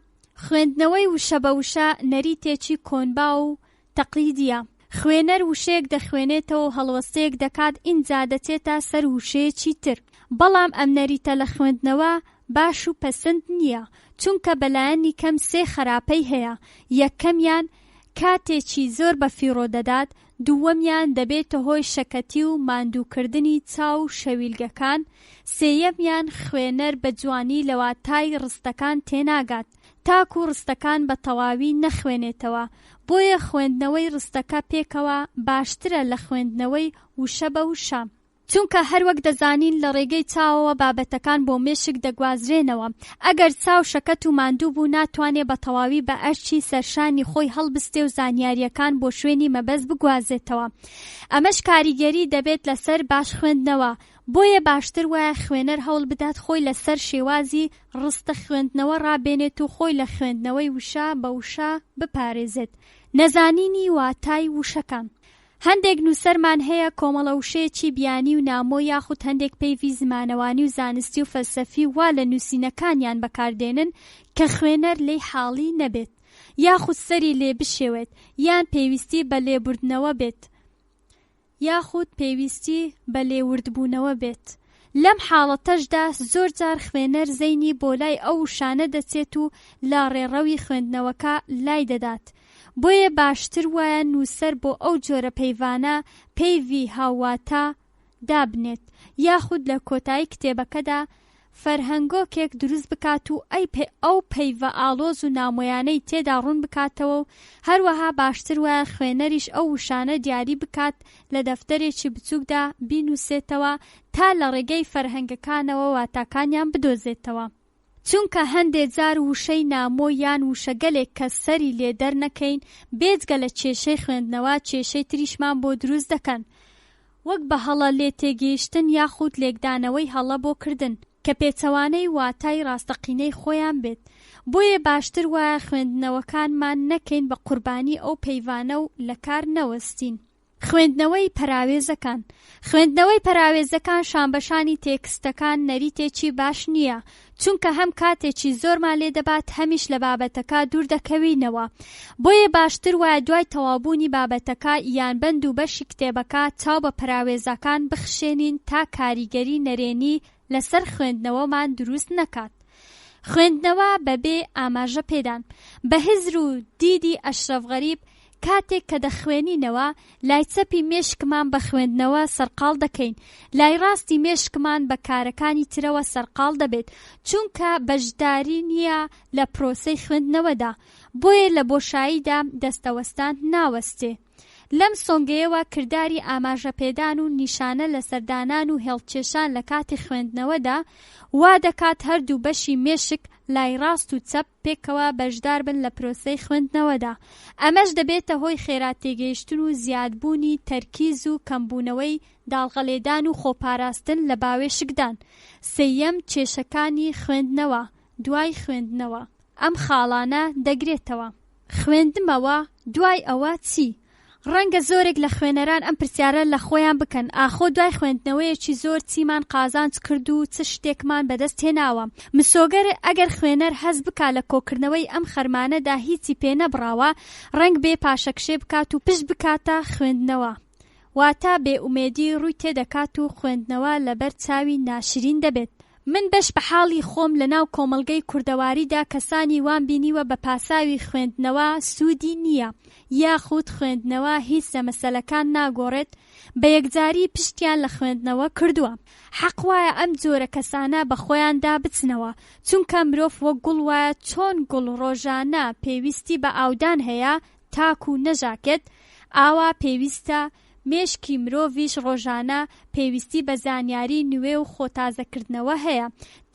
خوێندنەوەی وشە بە وشە نەریتێکی کۆنباو و تەقلیدییە. خوێنەر وشەیەک دەخوێنێتەوە و هەڵوەستەیەک دەکات ئینجا دەچێتە سەر وشەیەکی تر. بەڵام ئەم نەریتە لە خوێندنەوە باش و پەسند نییە، چونکە بەلایەنی کەم سێ خەراپەی هەیە، یەکەمیان، کاتێکی زۆر بەفیڕۆ دەدات. دووەمیان دەبێتە هۆی شەکەتی و ماندووکردنی چاو و شەویلگەکان، سێیەمیان خوێنەر بە جوانی لە واتای ڕستەکان تێناگات تاکو ڕستەکان بە تەواوی نەخوێنێتەوە، بۆیە خوێندنەوەی ڕستەکە پێکەوە باشترە لە خوێندنەوەی وشە بە وشە. چونکە هەروەک دەزانین لە ڕێگەی چاوەوە بابەتەکان بۆ مێشک دەگوازرێنەوە، ئەگەر چاو شەکەت و ماندوو بوو ناتوانێ بە تەواوی بە ئەرکی سەرشانی خۆی هەڵبستێ و زانیارییەکان بۆ شوێنی مەبەست بگوازێتەوە ئەمەش کاریگەری دەبێت لەسەر باش خوێندنەوە، بۆیە باشتر وایە خوێنەر هەوڵ بدات خۆی لەسەر شێوازی ڕستە خوێندنەوە ڕابێنێت و خۆی لە خوێندنەوەی وشە بە وشە بپارێزێت. نەزانینی واتای وشەکان. هەندێک نووسەرمان هەیە کۆمەڵە وشەیەکی بیانی و نامۆ یاخود هەندێک پەیڤی زمانەوانی و زانستی و فەلسەفی وا لە نووسینەکانیان بەکاردێنن کە خوێنەر لێی حاڵی نەبێت یاخود سەری لێ بشێوێت یان پێویستی بە لێبوردنەوە بێت یاخود پێویستی بە لێوردبوونەوە بێت. لەم حاڵەتەشدا زۆر جار خوێنەر زەینی بۆ لای ئەو وشانە دەچێت و لە ڕێڕەوی خوێندنەوەکە لای دەدات. بۆیە باشتر وایە نووسەر بۆ ئەو جۆرە پەیڤانە پەیڤی هاوواتا دابنێت یاخود لە کۆتایی کتێبەکەدا فەرهەنگۆکێک دروست بکات و ئەو پەیڤە ئاڵۆز و نامۆیانەی تێدا ڕوون بکاتەوە و هەروەها باشتر وایە خوێنەریش ئەو وشانە دیاری بکات لە دەفتەرێکی بچووکدا بینووسێتەوە تا لە ڕێگەی فەرهەنگەکانەوە واتاکانیان بدۆزێتەوە. چونکە هەندێ جار وشەی نامۆ یان وشەگەلێک کە سەری لێ دەرنەکەین بێجگە لە کێشەی خوێندنەوە کێشەی تریشمان بۆ دروست دەکەن وەک بە هەڵە لێ تێگەیشتن یاخود لێکدانەوەی هەڵە بۆ کردن کە پێچەوانەی واتای ڕاستەقینەی خۆیان بێت بۆیە باشتر وایە خوێندنەوەکانمان نەکەین بە قوربانی ئەو پەیڤانە و لەکار نەوەستین. خوێندنەوەی پەراوێزەکان خوێندنەوەی پەراوێزەکان شانبەشانی تێکستەکان نەریتێکی باش نییە، چونکە هەم کاتێکی زۆرمان لێ دەبات هەمیش لە بابەتەکە دوور دەکەوینەوە. بۆیە باشتر وایە دوای تەواوبوونی بابەتەکە یان بەند و بەشی کتێبەکە چاو بە پەراوێزاکان بخشێنین تا کاریگەری نەرێنی لەسەر خوێندنەوەمان دروست نەکات. خوێندنەوە بەبێ ئاماژە پێدان بە هزر و دیدی ئەشرەف غەریب کاتێک کە دەخوێنینەوە لای چەپی مێشکمان بە خوێندنەوە سەرقاڵ دەکەین لای ڕاستی مێشکمان بە کارەکانی ترەوە سەرقاڵ دەبێت چونکە بەشداری نییە لە پرۆسەی خوێندنەوەدا بۆیە لە بۆشاییدا دەستەوەستان ناوەستێ. لەم سۆنگەیەوە کرداری ئاماژەپێدان و نیشانە لەسەردانان و هێڵکێشان لە کاتی خوێندنەوەدا وا دەکات هەردوو بەشی مێشک لای ڕاست و چەپ پێکەوە بەشداربن لە پرۆسەی خوێندنەوەدا ئەمەش دەبێتە هۆی خێرا تێگەیشتن و زیادبوونی تەرکیز و کەمبوونەوەی داڵغەلێدان و خۆپاراستن لە باوێشکدان سێیەم کێشەکانی خوێندنەوە دوای خوێندنەوە ئەم خاڵانە دەگرێتەوە. خوێندمەوە، دوای ئەوە چی؟ ڕەنگە زۆرێک لە خوێنەران ئەم پرسیارە لە خۆیان بکەن، ئاخۆ دوای خوێندنەوەیەکی زۆر چیمان قازانج کرد و چ شتێکمان بەدەست هێناوە؟ مسۆگەر ئەگەر خوێنەر هەست بکا لە کۆکردنەوەی ئەم خەرمانەدا هیچی پێ نەبڕاوە، ڕەنگبێ پاشەکشێ بکات و پشت بکاتە خوێندنەوە. واتە بێ ئومێدی ڕووی تێدەکات و خوێندنەوە لەبەر چاوی ناشرین دەبێت. من بەش بە حاڵی خۆم لە ناو کۆمەڵگەی کوردەواریدا کەسانی وام بینیوە بە پاساوی خوێندنەوە سوودی نییە یاخود خوێندنەوە هیچ لە مەسەلەکان ناگۆڕێت بە یەکجاری پشتیان لە خوێندنەوە کردووە. حەق وایە ئەم جۆرە کەسانە بە خۆیاندا بچنەوە چونکە مرۆڤ وەک گوڵ وایە چۆن گوڵ ڕۆژانە پێویستی بە ئاودان هەیە تاکو نەژاکێت، ئاوا پێویستە مێشکی مرۆڤیش ڕۆژانە پێویستی بە زانیاری نوێ و خۆ تازەکردنەوە هەیە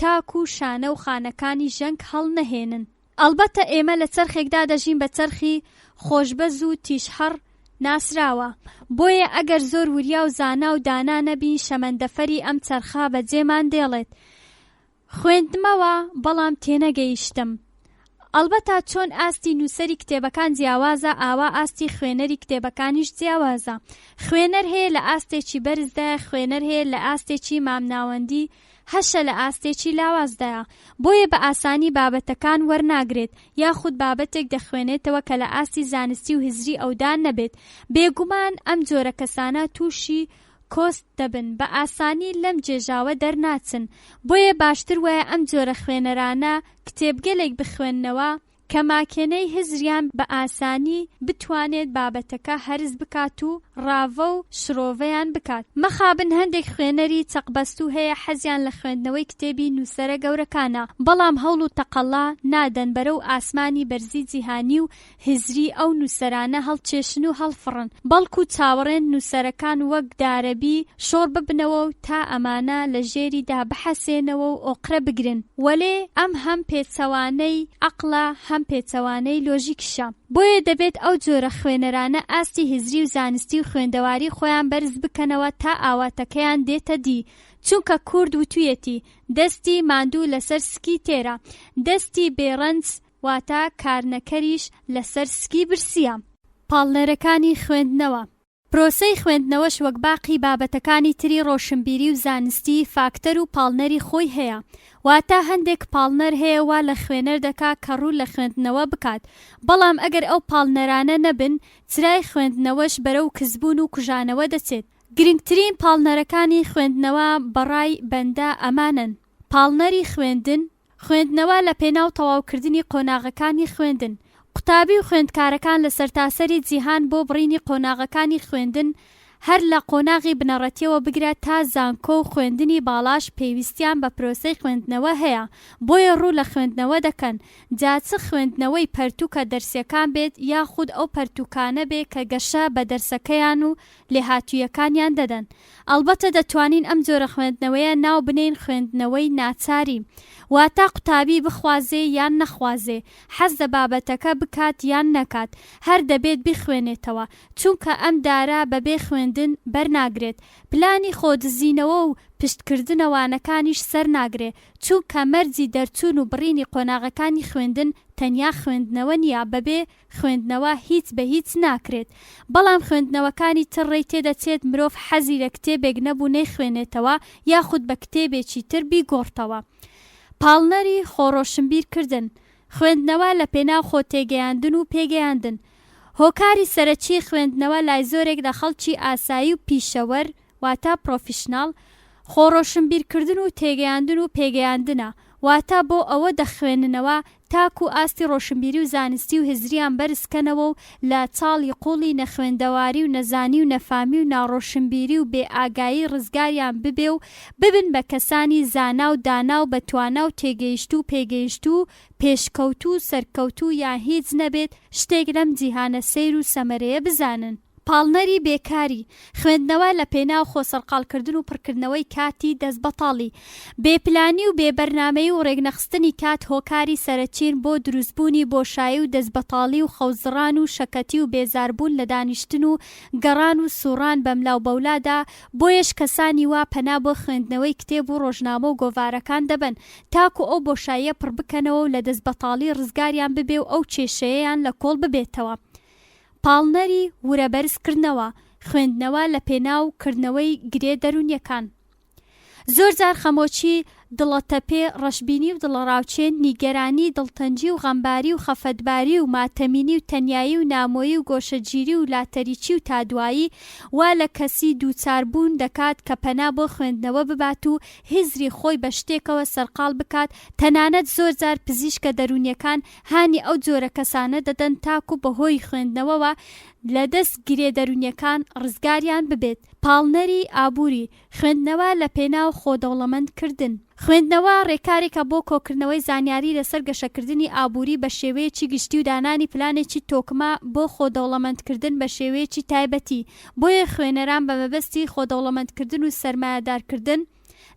تاکو شانە و خانەکانی ژەنگ هەڵنەهێنن. ئەڵبەتە ئێمە لە چەرخێکدا دەژین بە چەرخی خۆشبەز و تیژهەڕ ناسراوە، بۆیە ئەگەر زۆر وریا و زانا و دانا نەبین شەمەندەفەری ئەم چەرخە بەجێمان دێڵێت. خوێندمەوە بەڵام تێنەگەیشتم. ئەڵبەتە چۆن ئاستی نووسەری کتێبەکان جیاوازە ئاوا ئاستی خوێنەری کتێبەکانیش جیاوازە. خوێنەر هەیە لە ئاستێکی بەرزدایە خوێنەر هەیە لە ئاستێکی مامناوەندی هەشە لە ئاستێکی لاوازدایە بۆیە بە ئاسانی بابەتەکان وەرناگرێت یاخود بابەتێک دەخوێنێتەوە کە لە ئاستی زانستی و هزری ئەودا نەبێت بێگومان ئەم جۆرە کەسانە تووشی کۆست دەبن بە ئاسانی لەم جێژاوە دەرناچن بۆیە باشتر وایە ئەم جۆرە خوێنەرانە کتێبگەلێک بخوێننەوە. کە ماکێنەی هزریان بە ئاسانی بتوانێت بابەتەکە هەرس بکات و ڕاڤە و شڕۆڤەیان بکات. مەخابن هەندێک خوێنەری چەقبەستوو هەیە حەزیان لە خوێندنەوەی کتێبی نووسەرە گەورەکانە، بەڵام هەوڵ و تەقەڵا نادەن بەرەو ئاسمانی بەرزی جیهانی و هزری ئەو نووسەرانە هەڵکێشن و هەڵفڕن، بەڵکو چاوەڕێن نووسەرەکان وەک دارەبی شۆڕ ببنەوە و تا ئەمانە لە ژێریدا بحەسێنەوە و ئۆقرە بگرن. وەلێ ئەم هەم پێچەوانەی عەقڵە هەم پێچەوانەی لۆژیکیشە. بۆیە دەبێت ئەو جۆرە خوێنەرانە ئاستی هزری و زانستی و خوێندەواری خۆیان بەرز بکەنەوە تا ئاواتەکەیان دێتە دی، چونکە کورد وتویەتی، دەستی ماندوو لەسەر سکی تێرە، دەستی بێ ڕەنج واتە کارنەکەریش لەسەر سکی برسییە. پاڵنەرەکانی خوێندنەوە. پرۆسەی خوێندنەوەش وەک باقی بابەتەکانی تری ڕۆشنبیری و زانستی فاکتەر و پاڵنەری خۆی هەیە، واتە هەندێک پاڵنەر هەیە وا لە خوێنەر دەکا کە ڕوو لە خوێندنەوە بکات، بەڵام ئەگەر ئەو پاڵنەرانە نەبن چرای خوێندنەوەش بەرەو کزبوون و کوژانەوە دەچێت. گرنگترین پاڵنەرەکانی خوێندنەوە بەڕای بەندە ئەمانەن، پاڵنەری خوێندن، خوێندنەوە لە پێناو تەواوکردنی قۆناغەکانی خوێندن. قوتابی و خوێندکارەکان لە سەرتاسەری جیهان بۆ بڕینی قۆناغەکانی خوێندن هەر لە قۆناغی بنەڕەتیەوە بگرە تا زانکۆ و خوێندنی باڵاش پێویستیان بە پرۆسەی خوێندنەوە هەیە بۆیە ڕوو لە خوێندنەوە دەکەن جا چ خوێندنەوەی پەرتوکە دەرسیەکان بێت یاخود ئەو پەرتوکانە بێ کە گەشە بە دەرسەکەیان و لێهاتوویەکانیان دەدەن. ئەڵبەتە دەتوانین ئەم جۆرە خوێندنەوەیە ناو بنێین خوێندنەوەی ناچاری. واتە قوتابی بخوازێ یان نەخوازێ، حەز لە بابەتەکە بکات یان نەکات، هەر دەبێت بیخوێنێتەوە، چونکە ئەم دارە بەبێ خوێندن بەرناگرێت. پلانی خۆدزینەوە و پشتکردنە وانەکانیش سەرناگرێ، چونکە مەرجی دەرچوون و بڕینی قۆناغەکانی خوێندن تەنیا خوێندنەوە نییە، بەبێ خوێندنەوە هیچ بە هیچ ناکرێت، بەڵام خوێندنەوەکانی تر ڕێی تێدەچێت مرۆڤ حەزی لە کتێبێک نەبوو نەیخوێنێتەوە یاخود بە کتێبێکی تر بیگۆڕتەوە. پاڵنەری خۆڕۆشنبیر کردن، خوێندنەوە لە پێناو خۆ تێگەیاندن و پێگەیاندن. هۆکاری سەرەکی خوێندنەوە لای زۆرێک لە خەڵکی ئاسایی و پیشەوەر، واتە پرۆفیشناڵ، خۆڕۆشنبیرکردن و تێگەیاندن و پێگەیاندنە، واتە بۆ ئەوە دەخوێننەوە تاکو ئاستی ڕۆشنبیری و زانستی و هزریان بەرزکەنەوە و لە چاڵی قوڵی نەخوێندەواری و نەزانی و نەفامی و ناڕۆشنبیری و بێ ئاگایی ڕزگاریان ببێ و ببن بە کەسانی زانا و دانا و بەتوانا و تێگەیشتوو و پێگەیشتوو و پێشکەوتوو و سەرکەوتوو یان هیچ نەبێت شتێک لەم جیهانە سەیر و سەمەرەیە بزانن. پاڵنەری بێکاری، خوێندنەوە لە پێناو خۆ سەرقاڵکردن و پڕکردنەوەی کاتی دەست بەتاڵی. بێ پلانی و بێ بەرنامەیی و ڕێکنەخستنی کات هۆکاری سەرەکین بۆ دروستبوونی بۆشایی و دەست بەتاڵی و خەوزڕان و شەکەتی و بێزاربوون لە دانیشتن و گەڕان و سوڕان بەملاوبەولادا، بۆیەش کەسانی وا پەنا بۆ خوێندنەوەی کتێب و ڕۆژنامە و گۆڤارەکان دەبەن تاکو ئەو بۆشاییە پڕبکەنەوە و لە دەست بەتاڵی ڕزگاریان ببێ و ئەو کێشەیەیان لە کۆڵ ببێتەوە. پاڵنەری ورە بەرزکردنەوە، خوێندنەوە لە پێناو کردنەوەی گرێ دەروونیەکان. زۆرجار خەمۆکی، دڵەتەپێ، ڕەشبینی و دڵەڕاوکێ، نیگەرانی، دڵتەنگی و غەمباری و خەفەتباری و ماتەمینی و تەنیایی و نامۆیی و گۆشەگیری و لاتەریکی و تادوایی وا لە کەسی دووچار بوون دەکات کە پەنا بۆ خوێندنەوە ببات و هزری خۆی بە شتێکەوە سەرقاڵ بکات تەنانەت زۆرجار پزیشکە دەروونیەکان هانی ئەو جۆرە کەسانە دەدەن تاکو بەهۆی خوێندنەوەوە لە دەست گرێ دەروونیەکان ڕزگاریان ببێت. پاڵنەری ئابووری، خوێندنەوە لە پێناو خۆ دەوڵەمەند کردن. خوێندنەوە ڕێکارێکە بۆ کۆکردنەوەی زانیاری لەسەر گەشەکردنی ئابووری بە شێوەیەکی گشتی و دانانی پلانێکی تۆکمە بۆ خۆ دەوڵەمەند کردن بە شێوەیەکی تایبەتی، بۆیە خوێنەران بە مەبەستی خۆ دەوڵەمەند کردن و سەرمایەدار کردن،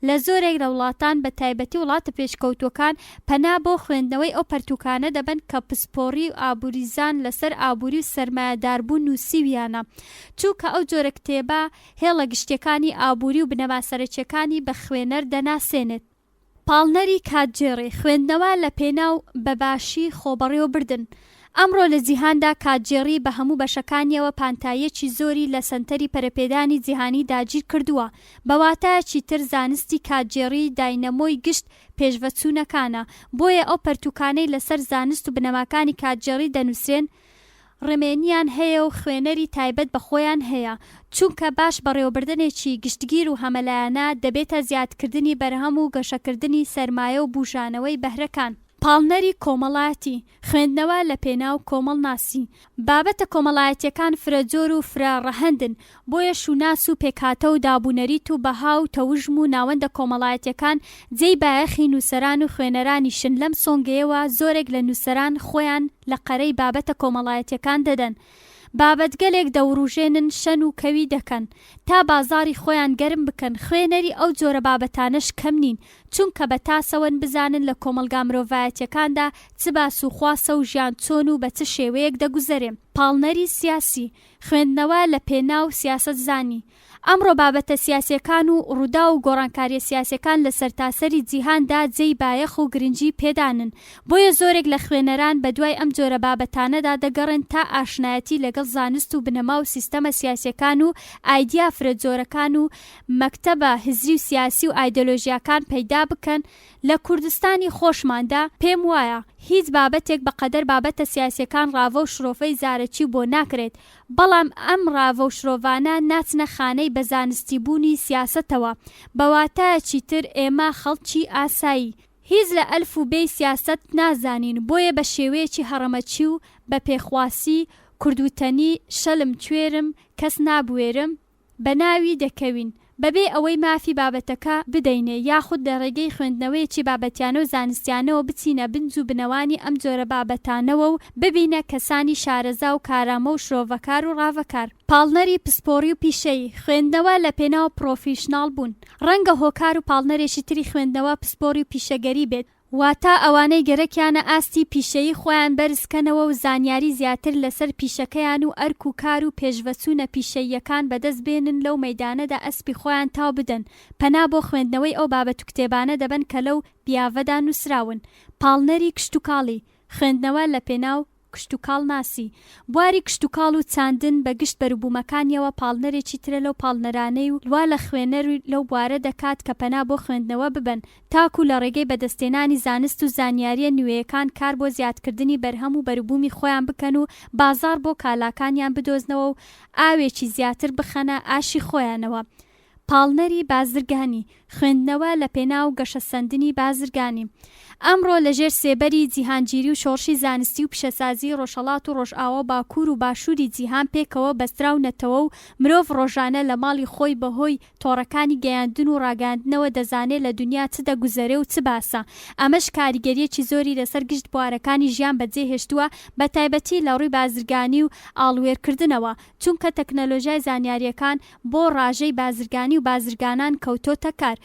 لە زۆرێک لە وڵاتان بە تایبەتی وڵاتە پێشکەوتووەکان پەنا بۆ خوێندنەوەی ئەو پەرتووکانە دەبەن کە پسپۆڕی و ئابووریزان لەسەر ئابووری و سەرمایەداربوون نووسیویانە چونکە ئەو جۆرە کتێبە هێڵە گشتیەکانی ئابووری و بنەما سەرەکیەکانی بە خوێنەر دەناسێنێت. پاڵنەری کاتگێڕی، خوێندنەوە لە پێناو بە باشی خۆبەڕێوەبردن. ئەمڕۆ لە جیهاندا کاتگێڕی بە هەموو بەشەکانیەوە پانتاییەکی زۆری لە سەنتەری پەرەپێدانی جیهانی داگیرکردووە، بە واتایەکی تر زانستی کاتگێڕی داینەمۆی گشت پێشڤەچوونەکانە، بۆیە ئەو پەرتووکانەی لەسەر زانست و بنەماکانی کاتگێڕی دەنووسرێن ڕمێنیان هەیە و خوێنەری تایبەت بە خۆیان هەیە، چونکە باش بەڕێوەبردنێکی گشتگیر و هەمەلایەنە دەبێتە زیادکردنی بەرهەم و گەشەکردنی سەرمایە و بوژانەوەی بەهرەکان. پاڵنەری کۆمەڵایەتی، خوێندنەوە لە پێناو کۆمەڵناسی. بابەتە کۆمەڵایەتییەکان فرەجۆر و فرە ڕەهەندن، بۆیە شوناس و پێکهاتە و دابونەریت و بەها و تەوژم و ناوەندە کۆمەڵایەتییەکان جێی بایەخی نووسەران و خوێنەرانیشن، لەم سۆنگەیەوە زۆرێک لە نووسەران خۆیان لە قەرەی بابەتە کۆمەڵایەتییەکان دەدەن، بابەتگەلێک دەوروژێنن شەن و کەوی دەکەن تا بازاڕی خۆیان گەرم بکەن، خوێنەری ئەو جۆرە بابەتانەش کەم نین، چونکە بە تاسەوەن بزانن لە کۆمەڵگا مرۆڤایەتیەکاندا چ باس و خواسە و ژیان چۆن و بە چ شێوەیەک دەگوزەرێ. پاڵنەری سیاسی، خوێندنەوە لە پێناو سیاسەت زانی. ئەمڕۆ بابەتە سیاسیەکان و ڕووداو و گۆڕانکاریە سیاسیەکان لە سەرتاسەری جیهاندا جێی بایەخ و گرنگی پێدانن، بۆیە زۆرێک لە خوێنەران بە دوای ئەم جۆرە بابەتانەدا دەگەڕێن تا ئاشنایەتی لەگەڵ زانست و بنەما و سیستەمە سیاسیەکان و ئایدیا فرە جۆرەکان و مەکتەبە هزری و سیاسی و ئایدۆلۆژیاکان پەیدا بکەن لە کوردستانی خۆشماندا، پێم وایە هیچ بابەتێک بە قەدەر بابەتە سیاسیەکان ڕاڤە و شرۆڤەی زارەکی بۆ ناکرێت، بەڵام ئەم ڕاڤە و شرۆڤانە ناچنە خانەی بە زانستی بوونی سیاسەتەوە، بە واتایەکی تر ئێمە خەڵکی ئاسایی، هیچ لە ئەلف و بێی سیاسەت نازانین، بۆیە بە شێوەیەکی هەڕەمەکی و بە پێخواسی، کوردوتەنی، شەلم کوێرم، کەس نابوێرم، بە ناوی دەکەوین، بەبێ ئەوەی مافی بابەتەکە بدەینێ یاخود لە ڕێگەی خوێندنەوەیەکی بابەتیانە و زانستیانەوە بچینە بنج و بنەوانی ئەم جۆرە بابەتانەوە و ببینە کەسانی شارەزا و کارامە و شرۆڤەکار و ڕاڤەکار. پاڵنەری پسپۆڕی و پیشەیی، خوێندنەوە لە پێناو پڕۆفیشناڵ بوون، ڕەنگە هۆکار و پاڵنەرێکی تری خوێندنەوە پسپۆڕی و پیشەگەری بێت، واتە ئەوانەی گەرەکیانە ئاستی پیشەیی خۆیان بەرزکەنەوە و زانیاری زیاتر لەسەر پیشەکەیان و ئەرک و کار و پێشڤەچوونە پیشەییەکان بەدەست بێنن لەو مەیدانەدا ئەسپی خۆیان تاو بدەن پەنا بۆ خوێندنەوەی ئەو بابەت و کتێبانە دەبەن کە لەو بیاڤەدا نووسراون. پاڵنەری کشتوکاڵی، خوێندنەوە لەپێناو. کشتوکاڵناسی، بواری کشتوکاڵ و چاندن بە گشت بەروبوومەکانیەوە پاڵنەرێکی ترە لەو پاڵنەرانەی و وا لە خوێنەر لەو بوارە دەکات کە پەنا بۆ خوێندنەوە ببەن تاکو لە ڕێگەی بەدەستهێنانی زانست و زانیاریە نوێیەکان کار بۆ زیادکردنی بەرهەم و بەروبوومی خۆیان بکەن و بازاڕ بۆ کالاکانیان بدۆزنەوە و ئاوێکی زیاتر بخەنە ئاشی خۆیانەوە. پاڵنەری بازرگانی، خوێندنەوە لە پێناو گەشەسەندنی بازرگانی. ئەمڕۆ لە ژێر سێبەری جیهانگیری و شۆڕشی زانستی و پیشەسازی ڕۆژهەڵات و ڕۆژئاوا و باکوور و باشووری جیهان پێکەوە بەستراونەتەوە و مرۆڤ ڕۆژانە لە ماڵی خۆی بە هۆی تۆڕەکانی گەیاندن و ڕاگەیاندنەوە دەزانێ لە دونیا چ دەگوزەرێ و چ باسە ئەمەش کاریگەریەکی زۆری لەسەر گشت بوارەکانی ژیان بەجێ هێشتووە بە تایبەتی لە ڕووی بازرگانی و ئاڵووێرکردنەوە چونکە تەکنەلۆژیای زانیاریەکان بۆ ڕاژەی بازرگانی و بازرگانان کەوتۆتە کار.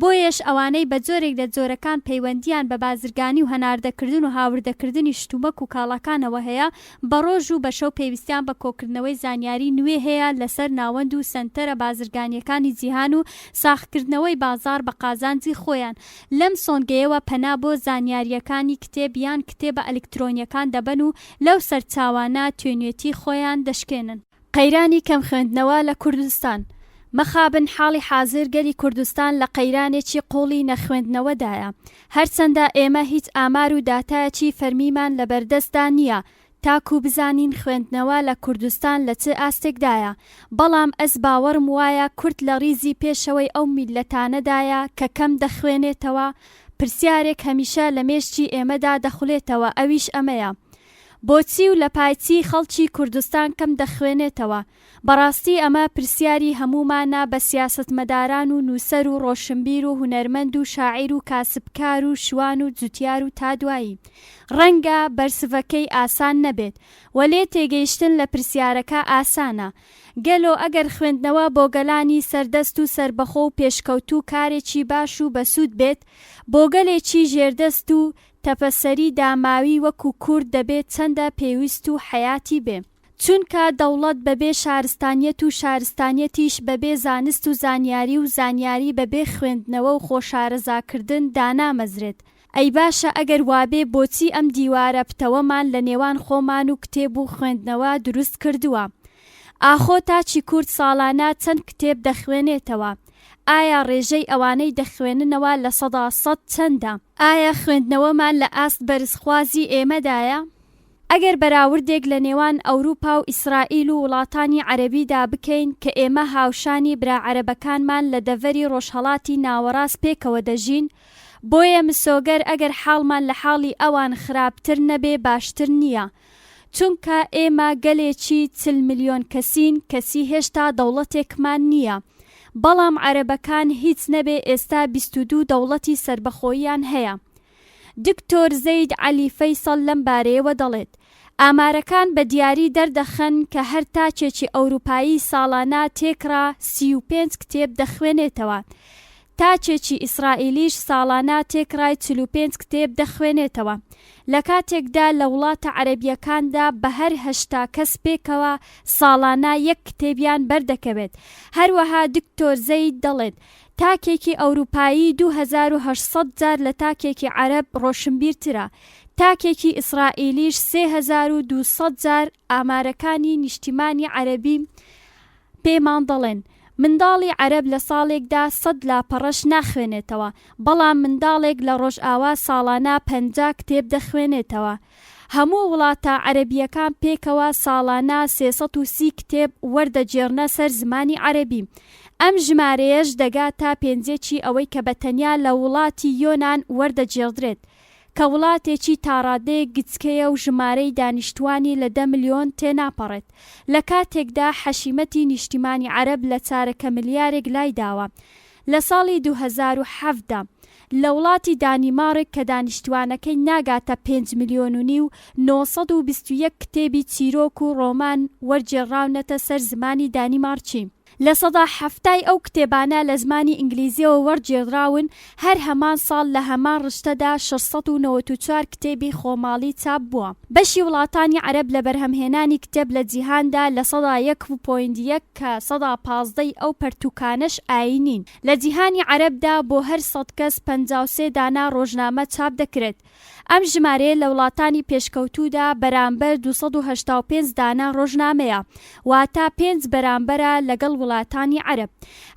بۆیەش ئەوانەی بە جۆرێک لە جۆرەکان پەیوەندییان بە بازرگانی و هەناردەکردن و هاوردەکردنی شتومەک و کاڵاکانەوە هەیە، بە ڕۆژ و بە شەو پێویستیان بە کۆکردنەوەی زانیاری نوێ هەیە لەسەر ناوەند و سەنتەرە بازرگانییەکانی جیهان و ساغکردنەوەی بازاڕ بە قازانجی خۆیان. لەم سۆنگەیەوە پەنا بۆ زانیارییەکانی کتێب یان کتێبە ئەلکترۆنییەکان دەبەن و لەو سەرچاوانە توێنوێتی خۆیان دەشکێنن. قەیرانی کەم خوێندنەوە لە کوردستان مەخابن حاڵی حازر گەلی کوردستان لە قەیرانێکی قوڵی نەخوێندنەوەدایە هەرچەندە ئێمە هیچ ئامار و داتایەکی فەرمیمان لەبەردەستدا نییە تاکو بزانین خوێندنەوە لە کوردستان لە چ ئاستێکدایە بەڵام ئەز باوەڕم وایە کورد لە ڕیزی پێشەوەی ئەو میللەتانەدایە کە کەم دەخوێنێتەوە پرسیارێک هەمیشە لە مێشکی ئێمەدا دەخولێتەوە ئەویش ئەمەیە بۆچی و لە پای چی خەڵکی کوردستان کەم دەخوێنێتەوە؟ بەڕاستی ئەمە پرسیاری هەموومانە بە سیاسەتمەداران و نووسەر و ڕۆشنبیر و هونەرمەند و شاعیر و کاسبکار و شوان و جوتیار و تا دوایی. ڕەنگە بەرسڤەکەی ئاسان نەبێت، وەلێ تێگەیشتن لە پرسیارەکە ئاسانە. گەلۆ ئەگەر خوێندنەوە بۆ گەلانی سەردەست و سەربەخۆ و پێشکەوتوو کارێکی باش و بەسوود بێت، بۆ گەلێکی ژێردەست و تەپەسەری داماوی وەکو کورد دەبێ چەندە پێویست و حەیاتی بێ. چونکە دەوڵەت بەبێ شارستانیەت و شارستانیەتیش بەبێ زانست و زانیاری و زانیاری بەبێ خوێندنەوە و خۆشارەزاکردن دانامەزرێت. ئەی باشە ئەگەر وابێ بۆچی ئەم دیوارە پتەوەمان لە نێوان خۆمان و کتێب و خوێندنەوە دروست کردووە؟ ئاخۆ تاکی کورد ساڵانە چەند کتێب دەخوێنێتەوە؟ ئایا ڕێژەی ئەوانەی دەخوێننەوە 100% چەندە؟ ئایا خوێندنەوەمان لە ئاست بەرزخوازی ئێمەدایە؟ ئەگەر بەراوردێک لە نێوان ئەوروپا و ئیسرائیل و وڵاتانی عەرەبیدا بکەین کە ئێمە هاوشانی برا عەرەبەکانمان لە دەڤەری ڕۆژهەڵاتی ناوەڕاست پێکەوە دەژین، بۆیە مسۆگەر ئەگەر حاڵمان لە حاڵی ئەوان خراپتر نەبێ باشتر نییە. چونکە ئێمە گەلێکی 40 ملیۆن کەسین کەچی هێشتا دەوڵەتێکمان نییە. بەڵام عەرەبەکان هیچ نەبێ ئێستا 22 دەوڵەتی سەربەخۆیان هەیە. دکتۆر زەید عەلی فەیسەڵ لەم بارەیەوە دەڵێت، ئامارەکان بە دیاری دەردەخەن کە هەر تاکێکی ئەوروپایی ساڵانە تێکڕا 35 کتێب دەخوێنێتەوە. تاکێکی ئیسرائیلیش ساڵانە تێکڕای 45 کتێب دەخوێنێتەوە. لە کاتێکدا لە وڵاتە عەرەبییەکاندا بە هەر 80 کەس پێکەوە ساڵانە یەک کتێبیان بەردەکەوێت. هەروەها دکتۆر زەید دەڵێت، تاکێکی ئەوروپایی 2800 جار لە تاکێکی عەرەب ڕۆشنبیرترە، تاکێکی ئیسرائیلیش 3200 جار. ئامارەکانی نیشتیمانی عەرەبی پێمان دەڵێن، منداڵی عەرەب لە ساڵێکدا 100 لاپەڕەش ناخوێنێتەوە، بەڵام منداڵێک لە ڕۆژئاوا ساڵانە 50 کتێب دەخوێنێتەوە. هەموو وڵاتە عەرەبییەکان پێکەوە ساڵانە 330 کتێب وەردەگێڕنە سەر زمانی عەرەبی. ئەم ژمارەیەش دەگاتە پێنجیەکی ئەوەی کە بە تەنیا لە وڵاتی یۆنان وەردەگێڕدرێت، کە وڵاتێکی تاڕادەیەک گچکەیە و ژمارەی دانیشتووانی لە دە ملیۆن تێناپەڕێت، لە کاتێکدا حەشیمەتی نیشتیمانی عەرەب لە چارەکە ملیارێک لایداوە. لە ساڵی 2017 لە وڵاتی دانیماڕک کە دانیشتووانەکەی ناگاتە پێنج ملیۆن و نیو، 921 کتێبی چیرۆک و ڕۆمان وەرگێڕراونەتە سەر زمانی دانیماڕکی. 70% ئەو کتێبانە لە زمانی ئینگلیزییەوە وەرگێڕدراون، هەر هەمان ساڵ لە هەمان ڕشتەدا 694 کتێبی خۆماڵی چاپ بووە. بەشی وڵاتانی عەرەب لە بەرهەمهێنانی کتێب لە جیهاندا 1.1% کە 15% ی ئەو پەرتووکانەش ئایینین. لە جیهانی عەرەبدا بۆ هەر 100 کەس 53 دانە ڕۆژنامە چاپ دەکرێت. ئەم ژمارەیە لە وڵاتانی پێشکەوتوودا بەرامبەر 285 دانە ڕۆژنامەیە، واتە پێنج بەرامبەرە لەگەڵ وڵاتانی عەرەب.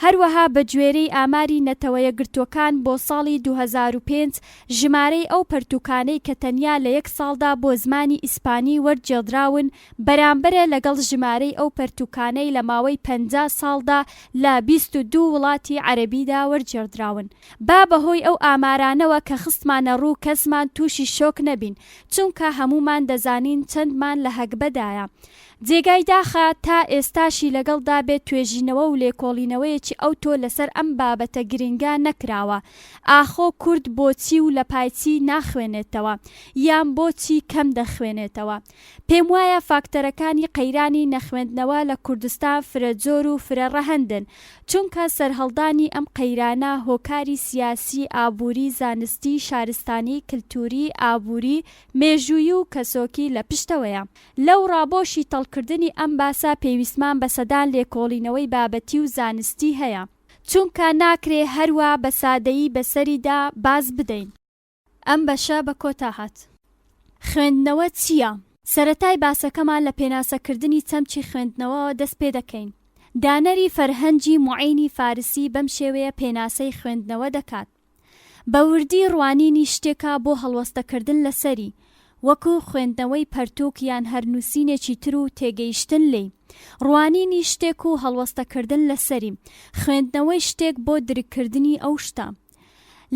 هەروەها بەگوێرەی ئاماری نەتەوە یەکگرتووەکان بۆ ساڵی 2005 ژمارەی ئەو پەرتووکانەی کە تەنیا لە یەک ساڵدا بۆ زمانی ئیسپانی وەرگێڕدراون بەرامبەرە لەگەڵ ژمارەی ئەو پەرتووکانەی لە ماوەی 50 ساڵدا لە 22 وڵاتی عەرەبیدا وەرگێڕدراون. با بەهۆی ئەو ئامارانەوە کە خستمانە ڕوو کەسمان تووشی شۆک نەبین، چونکە هەموومان دەزانین چەندمان لە هەگبەدایە. جێگای داخە تا ئێستاشی لەگەڵدا بێت توێژینەوە و لێکۆڵینەوەیەکی ئەوتۆ لەسەر ئەم بابەتە گرنگە نەکراوە. ئاخۆ کورد بۆچی و لەپای چی ناخوێنێتەوە؟ یان بۆچی کەم دەخوێنێتەوە؟ پێموایە فاکتەرەکانی قەیرانی نەخوێندنەوە لە کوردستان فرەجۆر و فرە ڕەهەندن، چونکە سەرهەڵدانی ئەم قەیرانە هۆکاری سیاسی، ئابووری، زانستی، شارستانی، کلتووری، ئابووری، مێژوویی و کەسۆکی لە پشتەوەیە. لەوڕا بۆ شیتەڵکردنی ئەم باسە پێویستمان بە سەدان لێکۆڵینەوەی بابەتی و زانستی هەیە. چونکە ناکرێ هەروا بە سادەیی بەسەریدا باز بدەین. ئەم بەشە بە کۆتا هات. خوێندنەوە چییە؟ سەرەتای باسەکەمان لە پێناسەکردنی چەمکی خوێندنەوەوە دەست پێ دەکەین. دانەری فەرهەنگی موعینی فارسی بەم شێوەیە پێناسەی خوێندنەوە دەکات، بە وردی ڕوانینی شتێکە بۆ هەڵوەستەکردن لەسەری، وەکو خوێندنەوەی پەرتوک یان هەر نووسینێکی تر و تێگەیشتن لێی. ڕوانینی شتێک و هەڵوەستەکردن لەسەری. خوێندنەوەی شتێک بۆ درککردنی ئەو شتە.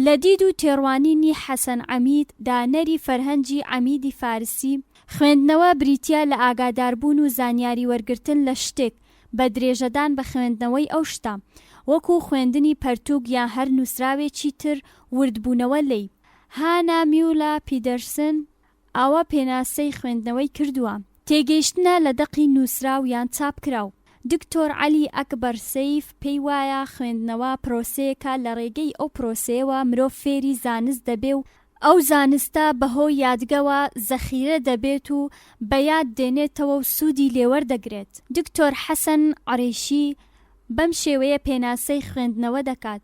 لە دید و تێڕوانینی حەسەن عەمید، دانەری فەرهەنگی عەمیدی فارسی، خوێندنەوە بریتییە لە ئاگاداربوون و زانیاری وەرگرتن لە شتێک بە درێژەدان بە خوێندنەوەی ئەو شتە، وەکوو خوێندنی پەرتووک یان هەر نووسراوێکی تر، وردبوونەوە لێی. هانا میولا پیدەرسن، ئاوا پێناسەی خوێندنەوەی کردووە، تێگەیشتنە لە دەقی نووسراو یان چاپکراو. دکتۆر عەلی ئەکبەر سەیف پێی وایە خوێندنەوە پرۆسەیەکە لە ڕێگەی ئەو پرۆسەیەوە مرۆڤ فێری زانست دەبێ و ئەو زانستە بەهۆی یادگەوە زەخیرە دەبێت و بە یاد دێنێتەوە و سوودی لێوەردەگرێت. دکتۆر حەسەن عرێشی بەم شێوەیە پێناسەی خوێندنەوە دەکات،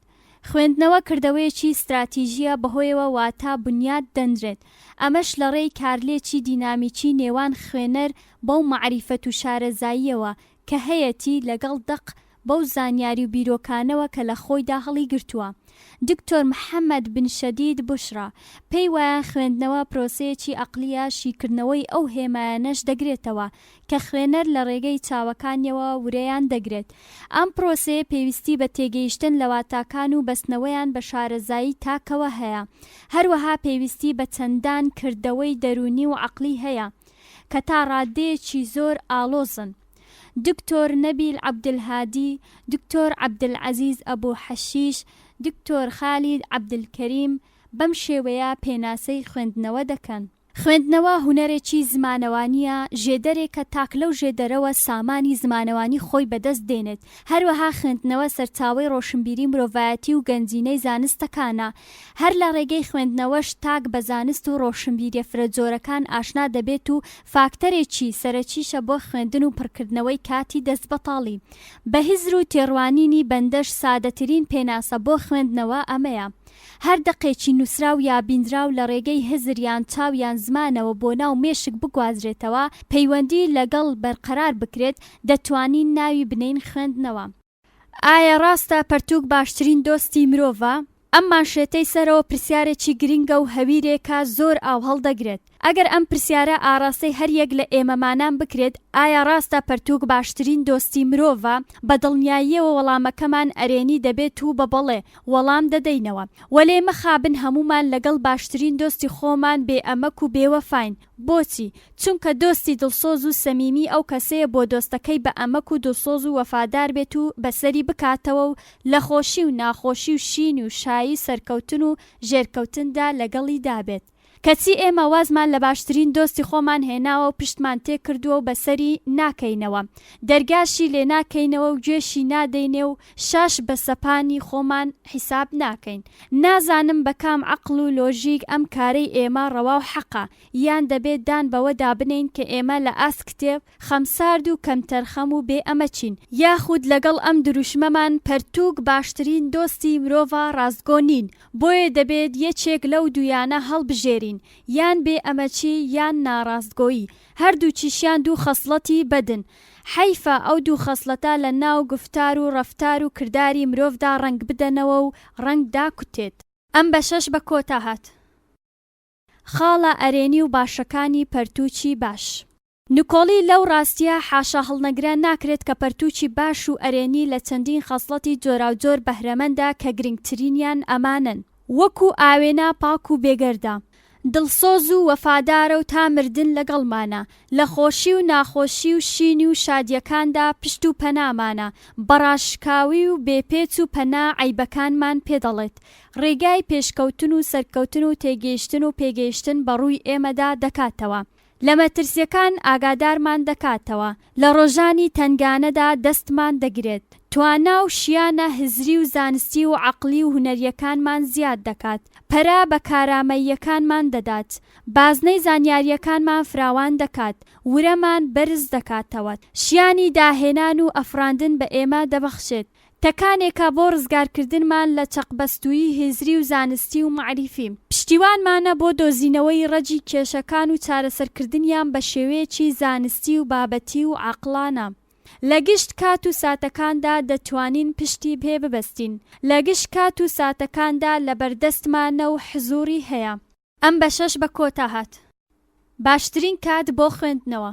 خوێندنەوە کردەوەیەکی ستراتیژییە بەهۆیەوە واتا بنیات دەنرێت، ئەمەش لەڕێی کارلێکی دینامیکی نێوان خوێنەر بەو مەعریفەت و شارەزاییەوە کە هەیەتی لەگەڵ دەق بەو زانیاری و بیرۆکانەوە کە لە خۆیدا هەڵیگرتووە. دکتۆر محەمەد بن شەدید بوشرا، پێی وایە خوێندنەوە پرۆسەیەکی ئەقلییە شیکردنەوەی ئەو هێمایانەش دەگرێتەوە کە خوێنەر لە ڕێگەی چاوەکانیەوە ورەیان دەگرێت. ئەم پرۆسەیە پێویستی بە تێگەیشتن لە واتاکان و بەستنەوەیان بە شارەزایی تاکەوە هەیە. هەروەها پێویستی بە چەندان کردەوەی دەروونی و عەقڵی هەیە کە تا ڕاددەیەکی زۆر ئاڵۆزن. دکتۆر نەبیل عەبدولهادی، دکتۆر عەبدولعەزیز ئەبو حەشیش، دکتۆر خالید عەبدولکەریم بەم شێوەیە پێناسەی خوێندنەوە دەکەن. خوێندنەوە هونەرێکی زمانەوانییە، ژێدەرێکە تاک لەو ژێدەرەوە سامانی زمانەوانی خۆی بەدەست دێنێت، هەروەها خوێندنەوە سەرچاوەی ڕۆشنبیری مرۆڤایەتی و گەنجینەی زانستەکانە، هەر لە ڕێگەی خوێندنەوەش تاک بە زانست و ڕۆشنبیریە فرەجۆرەکان ئاشنا دەبێت و فاکتەرێکی سەرەکیشە بۆ خوێندن و پڕکردنەوەی کاتی دەستبەتاڵی. بە هزر و تێڕوانینی بەندەش سادەترین پێناسە بۆ خوێندنەوە ئەمەیە. هەر دەقێکی نووسراو یا بینراو لە ڕێگەی هزر یان چاو یان زمانەوە بۆ ناو مێشک بگوازرێتەوە، پەیوەندی لەگەڵ بەرقەرار بکرێت، دەتوانین ناوی بنێین خوێندنەوە. ئایا ڕاستە پەرتووک باشترین دۆستی مرۆڤە؟ ئەم مانشێتەی سەرەوە پرسیارێکی گرنگە و هەویرێکە زۆر ئاو هەڵدەگرێت. ئەگەر ئەم پرسیارە ئاڕاستەی هەر یەک لە ئێمەمانان بکرێت، ئایا ڕاستە پەرتووک باشترین دۆستی مرۆڤە؟ بە دڵنیاییەوە وەڵامەکەمان ئەرێنی دەبێت و بە بەڵێ وەڵام دەدەینەوە. وەلێ مەخابن هەموومان لەگەڵ باشترین دۆستی خۆمان بێ ئەمەک و بێوەفاین. بۆچی؟ چونکە دۆستی دڵسۆز و سەمیمی ئەو کەسەیە بۆ دۆستەکەی بە ئەمەک و دڵسۆز و وەفادار بێت و بەسەری بکاتەوە و لە خۆشی و ناخۆشی و شین و شایی و سەرکەوتن و ژێرکەوتندا لەگەڵیدا بێت. کەچی ئێمە وازمان لە باشترین دۆستی خۆمان هێناوە و پشتمان تێکردووە و بەسەری ناکەینەوە، دەرگاشی لێناکەینەوە و گوێشی نادەینێ و شاش بە سەپانی خۆمان حیساب ناکەین. نازانم بە کام عەقڵ و لۆژیک ئەم کارەی ئێمە ڕەوا و حەقە، یان دەبێت دان بەوەدا بنێین کە ئێمە لە ئاست کتێب، خەمسارد و کەمتەرخەم و بێ ئەمەکین، یاخود لەگەڵ ئەم دروشمەمان پەرتووک باشترین دۆستی مرۆڤە ڕاستگۆ نین، بۆیە دەبێت یەکێک لەو دوویانە هەڵبژێرین، یان بێ ئەمەکی یان ناڕاستگۆیی، هەردووکیشیان دوو خەسڵەتی بەدن، حەیفە ئەو دوو خەسڵەتە لە ناو گوفتار و ڕەفتار و کرداری مرۆڤدا ڕەنگبدەنەوە و ڕەنگ داکوتێت. ئەم بەشەش بە کۆتا هات. خاڵە ئەرێنی و باشەکانی پەرتووکی باش. نکۆڵی لەو ڕاستییە حاشاهەڵنەگرە ناکرێت کە پەرتووکی باش و ئەرێنی لە چەندین خەسڵەتی جۆراوجۆر بەهرەمەندە کە گرنگترینیان ئەمانەن. وەکو ئاوێنە پاک و بێگەردە. دڵسۆز و وەفادارە و تا مردن لەگەڵمانە، لە خۆشی و ناخۆشی و شینی و شادییەکاندا پشت و پەنامانە، بە ڕاشکاوی و بێ پێچ و پەنا عەیبەکانمان پێ دەڵێت، ڕێگای پێشکەوتن و سەرکەوتن و تێگەیشتن و پێگەیشتن بە ڕووی ئێمەدا دەکاتەوە. لە مەترسیەکان ئاگادارمان دەکاتەوە، لە ڕۆژانی تەنگانەدا دەستمان دەگرێت، توانا و شیانە هزری و زانستی و عەقڵی و هونەریەکانمان زیاد دەکات، پەرە بە کارامەییەکانمان دەدات، بازنەی زانیاریەکانمان فراوان دەکات، ورەمان بەرز دەکاتەوە، شیانی داهێنان و ئەفراندن بە ئێمە دەبەخشێت، تەکانێکە بۆ ڕزگارکردنمان لە چەقبەستوویی هزری و زانستی و مەعریفی. پشتیوانمانە بۆ دۆزینەوەی ڕەگی کێشەکان و چارەسەرکردنیان بە شێوەیەکی زانستی و بابەتی و عەقڵانە. لە گشت کات و ساتەکاندا دەتوانین پشتی پێ ببەستین. لە گشت کات و ساتەکاندا لەبەردەستمانە و حزووری هەیە. ئەم بەشەش بە کۆتا هات. باشترین کات بۆ خوێندنەوە.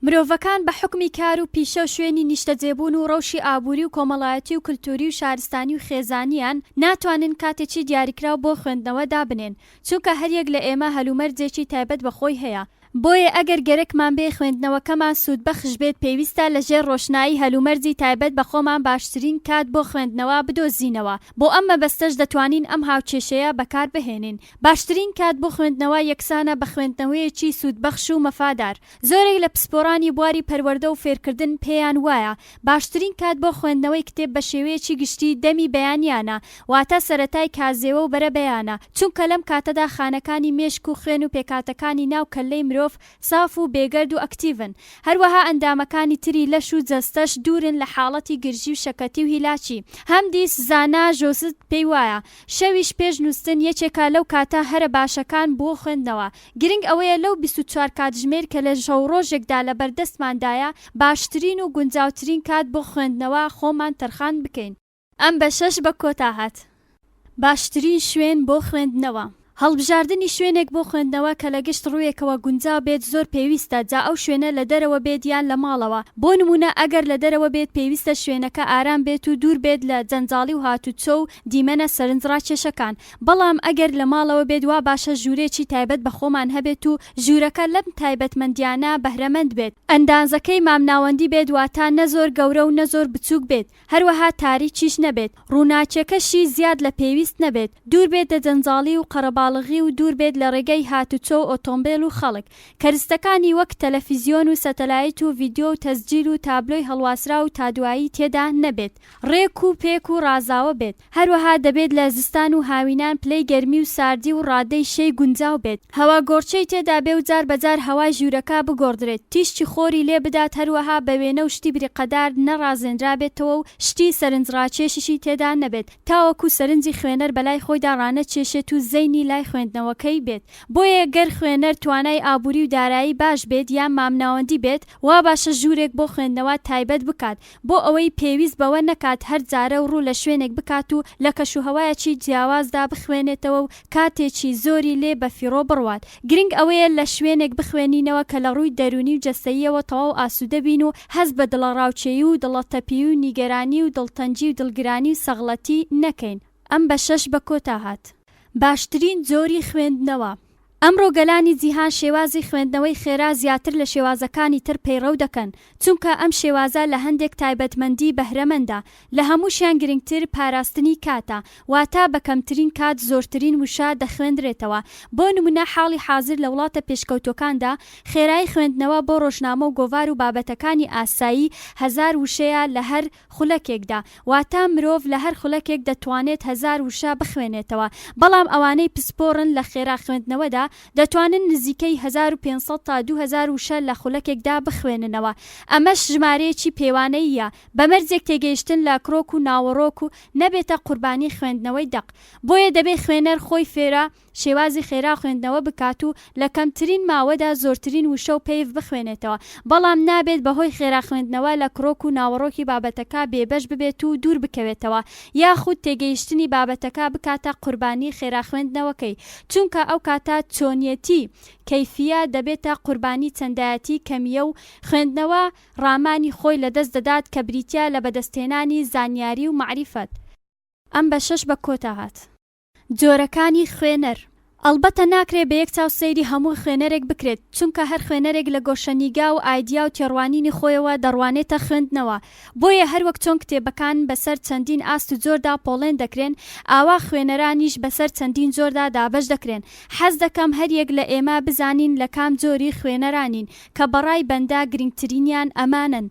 مرۆڤەکان بە حوکمی کار و پیشە و شوێنی نیشتەجێبوون و ڕەوشی ئابووری و کۆمەڵایەتی و کلتووری و شارستانی و خێزانییان ناتوانن کاتێکی دیاریکراو بۆ خوێندنەوە دابنێن چونکە هەریەک لە ئێمە هەلومەرجێکی تایبەت بە خۆی هەیە بۆیە ئەگەر گەرەکمان بێ خوێندنەوەکەمان سوودبەخش بێت پێویستە لە ژێر ڕۆشنایی هەلومەرجی تایبەت بە خۆمان باشترین کات بۆ خوێندنەوە بدۆزینەوە بۆ ئەم مەبەستەش دەتوانین ئەم هاوکێشەیە بەکاربهێنین باشترین کات بۆ خوێندنەوە یەکسانە بە خوێندنەوەیەکی سوودبەخش و مەفادار زۆرێک لە پسپۆڕانی بواری پەروەردە و فێرکردن پێیان وایە باشترین کات بۆ خوێندنەوەی کتێب بە شێوەیەکی گشتی دەمی بەیانیانە واتە سەرەتای کازێوە و بەرەبەیانە چونکە لەم کاتەدا خانەکانی مێشک و خوێن و پێکهاتەکانی ناو کەللەی مرۆڤ ساف و بێگەرد و ئەکتیڤن هەروەها ئەندامەکانی تری لەش و جەستەش دوورن لە حاڵەتی گرژی و شەکەتی و هیلاکی هەمدیس زانا ژۆست پێی وایە شەویش پێش نووستن یەکێکە لەو کاتە هەرە باشەکان بۆ خوێندنەوە گرنگ ئەوەیە لەو 24 کاتژمێر کە لە شەوڕۆژێکدا لەبەردەستماندایە باشترین و گونجاوترین کات بۆ خوێندنەوە خۆمان تەرخان بکەین. ئەم بەشەش بە کۆتا هات. باشترین شوێن بۆ خوێندنەوە. هەڵبژاردنی شوێنێک بۆ خوێندنەوە کە لە گشت ڕوویەکەوە گونجاو بێت زۆر پێویستە، جا ئەو شوێنە لە دەرەوە بێت یان لە ماڵەوە. بۆ نموونە ئەگەر لە دەرەوە بێت پێویستە شوێنەکە ئارام بێت و دوور بێت لە جەنجاڵی و هاتوچۆ و دیمەنە سەرنجڕاکێشەکان. بەڵام ئەگەر لە ماڵەوە بێت وا باشە ژوورێکی تایبەت بە خۆمان هەبێت و ژوورەکە لەم تایبەتمەندیانە بەهرەمەند بێت. ئەندازەکەی مامناوەندی بێت واتا نە زۆر گەورە و نە زۆر بچووک بێت. هەروەها تاریکیش نەبێت، ڕووناکیەکەشی زیاد لە پێویست نەبێت، دوور بێت لە جەنجاڵی و قەرەباڵغی و دوور بێت لە ڕێگەی هاتوچۆ و ئۆتۆمبێل و خەڵک. کەرستەکانی وەک تەلەفیزیۆن و سەتەلایت و ڤیدیۆ و تەسجیل و تابلۆی هەڵواسراو و تادوایی تێدا نەبێت. ڕێک و پێک و ڕازاوە بێت. هەروەها دەبێت لە زستان و هاوینان پلەی گەرمی و ساردی و ڕادەی شێی گونجاو بێت، هەواگۆڕکێی تێدا بێ و جار بە جار هەوای ژوورەکە بگۆڕدرێت، تیشکی خۆری لێ بدات، هەروەها بە وێنە و شتی بریقەدار نەڕازێنرابێتەوە و شتی سەرنجڕاکێشیشی تێدا نەبێت، تاوەکو سەرنجی خوێنەر بەلای خۆیدا ڕانەکێشێت و زەینی لای خوێندنەوەکەی بێت. بۆیە گەر خوێنەر توانای ئابووری و دارایی باش بێت یان مامناوەندی بێت، وا باشە ژوورێک بۆ خوێندنەوە تایبەت بکات، بۆ ئەوەی پێویست بەوە نەکات هەر جارە و ڕوو لە شوێنێک بکات و لە کەشوهەوایەکی جیاوازدا بخوێنێتەوە و کاتێکی زۆری لێ بەفیڕۆ بڕوات. گرنگ ئەوەیە لە شوێنێک بخوێنینەوە کە لە ڕووی دەروونی و جەستەییەوە تەواو ئاسوودە بین و هەست بە دڵەڕاوکێی و دڵەتەپی و نیگەرانی و دڵتەنگی و دڵگرانی و سەغڵەتی نەکەین. ئەم بەشەش بە کۆتا هات. باشترین جۆری خوێندنەوە. ئەمڕۆ گەلانی جیهان شێوازی خوێندنەوەی خێرا زیاتر لە شێوازەکانی تر پەیڕەو دەکەن، چونکە ئەم شێوازە لە هەندێک تایبەتمەندی بەهرەمەندە، لە هەمووشیان گرنگتر پاراستنی کاتە، واتە بە کەمترین کات زۆرترین وشە دەخوێندرێتەوە، بۆ نمونە حاڵی حازر لە وڵاتە پێشکەوتووەکاندا خێرایی خوێندنەوە بۆ ڕۆژنامە و گۆڤار و بابەتەکانی ئاسایی هەزار وشەیە لە هەر خولەکێکدا، واتە مرۆڤ لە هەر خولەکێک دەتوانێت هەزار وشە بخوێنێتەوە، بەڵام ئەوانەی پسپۆڕن لە خێرا خوێندنەوەدا دەتوانن نزیکەی 1500 تا 2000 وشە لە خولەکێکدا بخوێننەوە، ئەمەش ژمارەیەکی پێوانەییە، بە مەرجێک تێگەیشتن لە کرۆک و ناوەڕۆک و نەبێتە قوربانی خوێندنەوەی دەق، بۆیە دەبێ خوێنەر خۆی فێرە شێوازی خێرا خوێندنەوە بکات و لە کەمترین ماوەدا زۆرترین وشە و پەیڤ بخوێنێتەوە، بەڵام نابێت بەهۆی خێرا خوێندنەوە لە کرۆک و ناوەڕۆکی بابەتەکە بێبەش ببێت و دوور بکەوێتەوە یاخود تێگەیشتنی بابەتەکە بکاتە قوربانی خێرا خوێندنەوەکەی چونکە ئەوکاتە چۆنیەتی، کەیفیە، دەبێتە قوربانی چەندایەتی کەمییە و خوێندنەوە ڕامانی خۆی لەدەست دەدات کە بریتیە لە بەدەستهێنانی زانیاری و مەعریفەت. ئەم بەشەش بە کۆتا هات. جۆرەکانی خوێنەر، ئەڵبەتە ناکرێ بە یەک چاو سەیری هەموو خوێنەرێک بکرێت، چونکە هەر خوێنەرێک لە گۆشەنیگا و ئایدیا و تێڕوانینی خۆیەوە دەڕوانێتە خوێندنەوە. بۆیە هەروەک چۆن کتێبەکان بەسەر چەندین ئاست و جۆردا پۆڵێن دەکرێن، ئاوا خوێنەرانیش بەسەر چەندین جۆردا دابەش دەکرێن. حەز دەکەم هەریەک لە ئێمە بزانین لە کام جۆری خوێنەرانین، کە بەڕای بەندە گرنگترینیان ئەمانەن،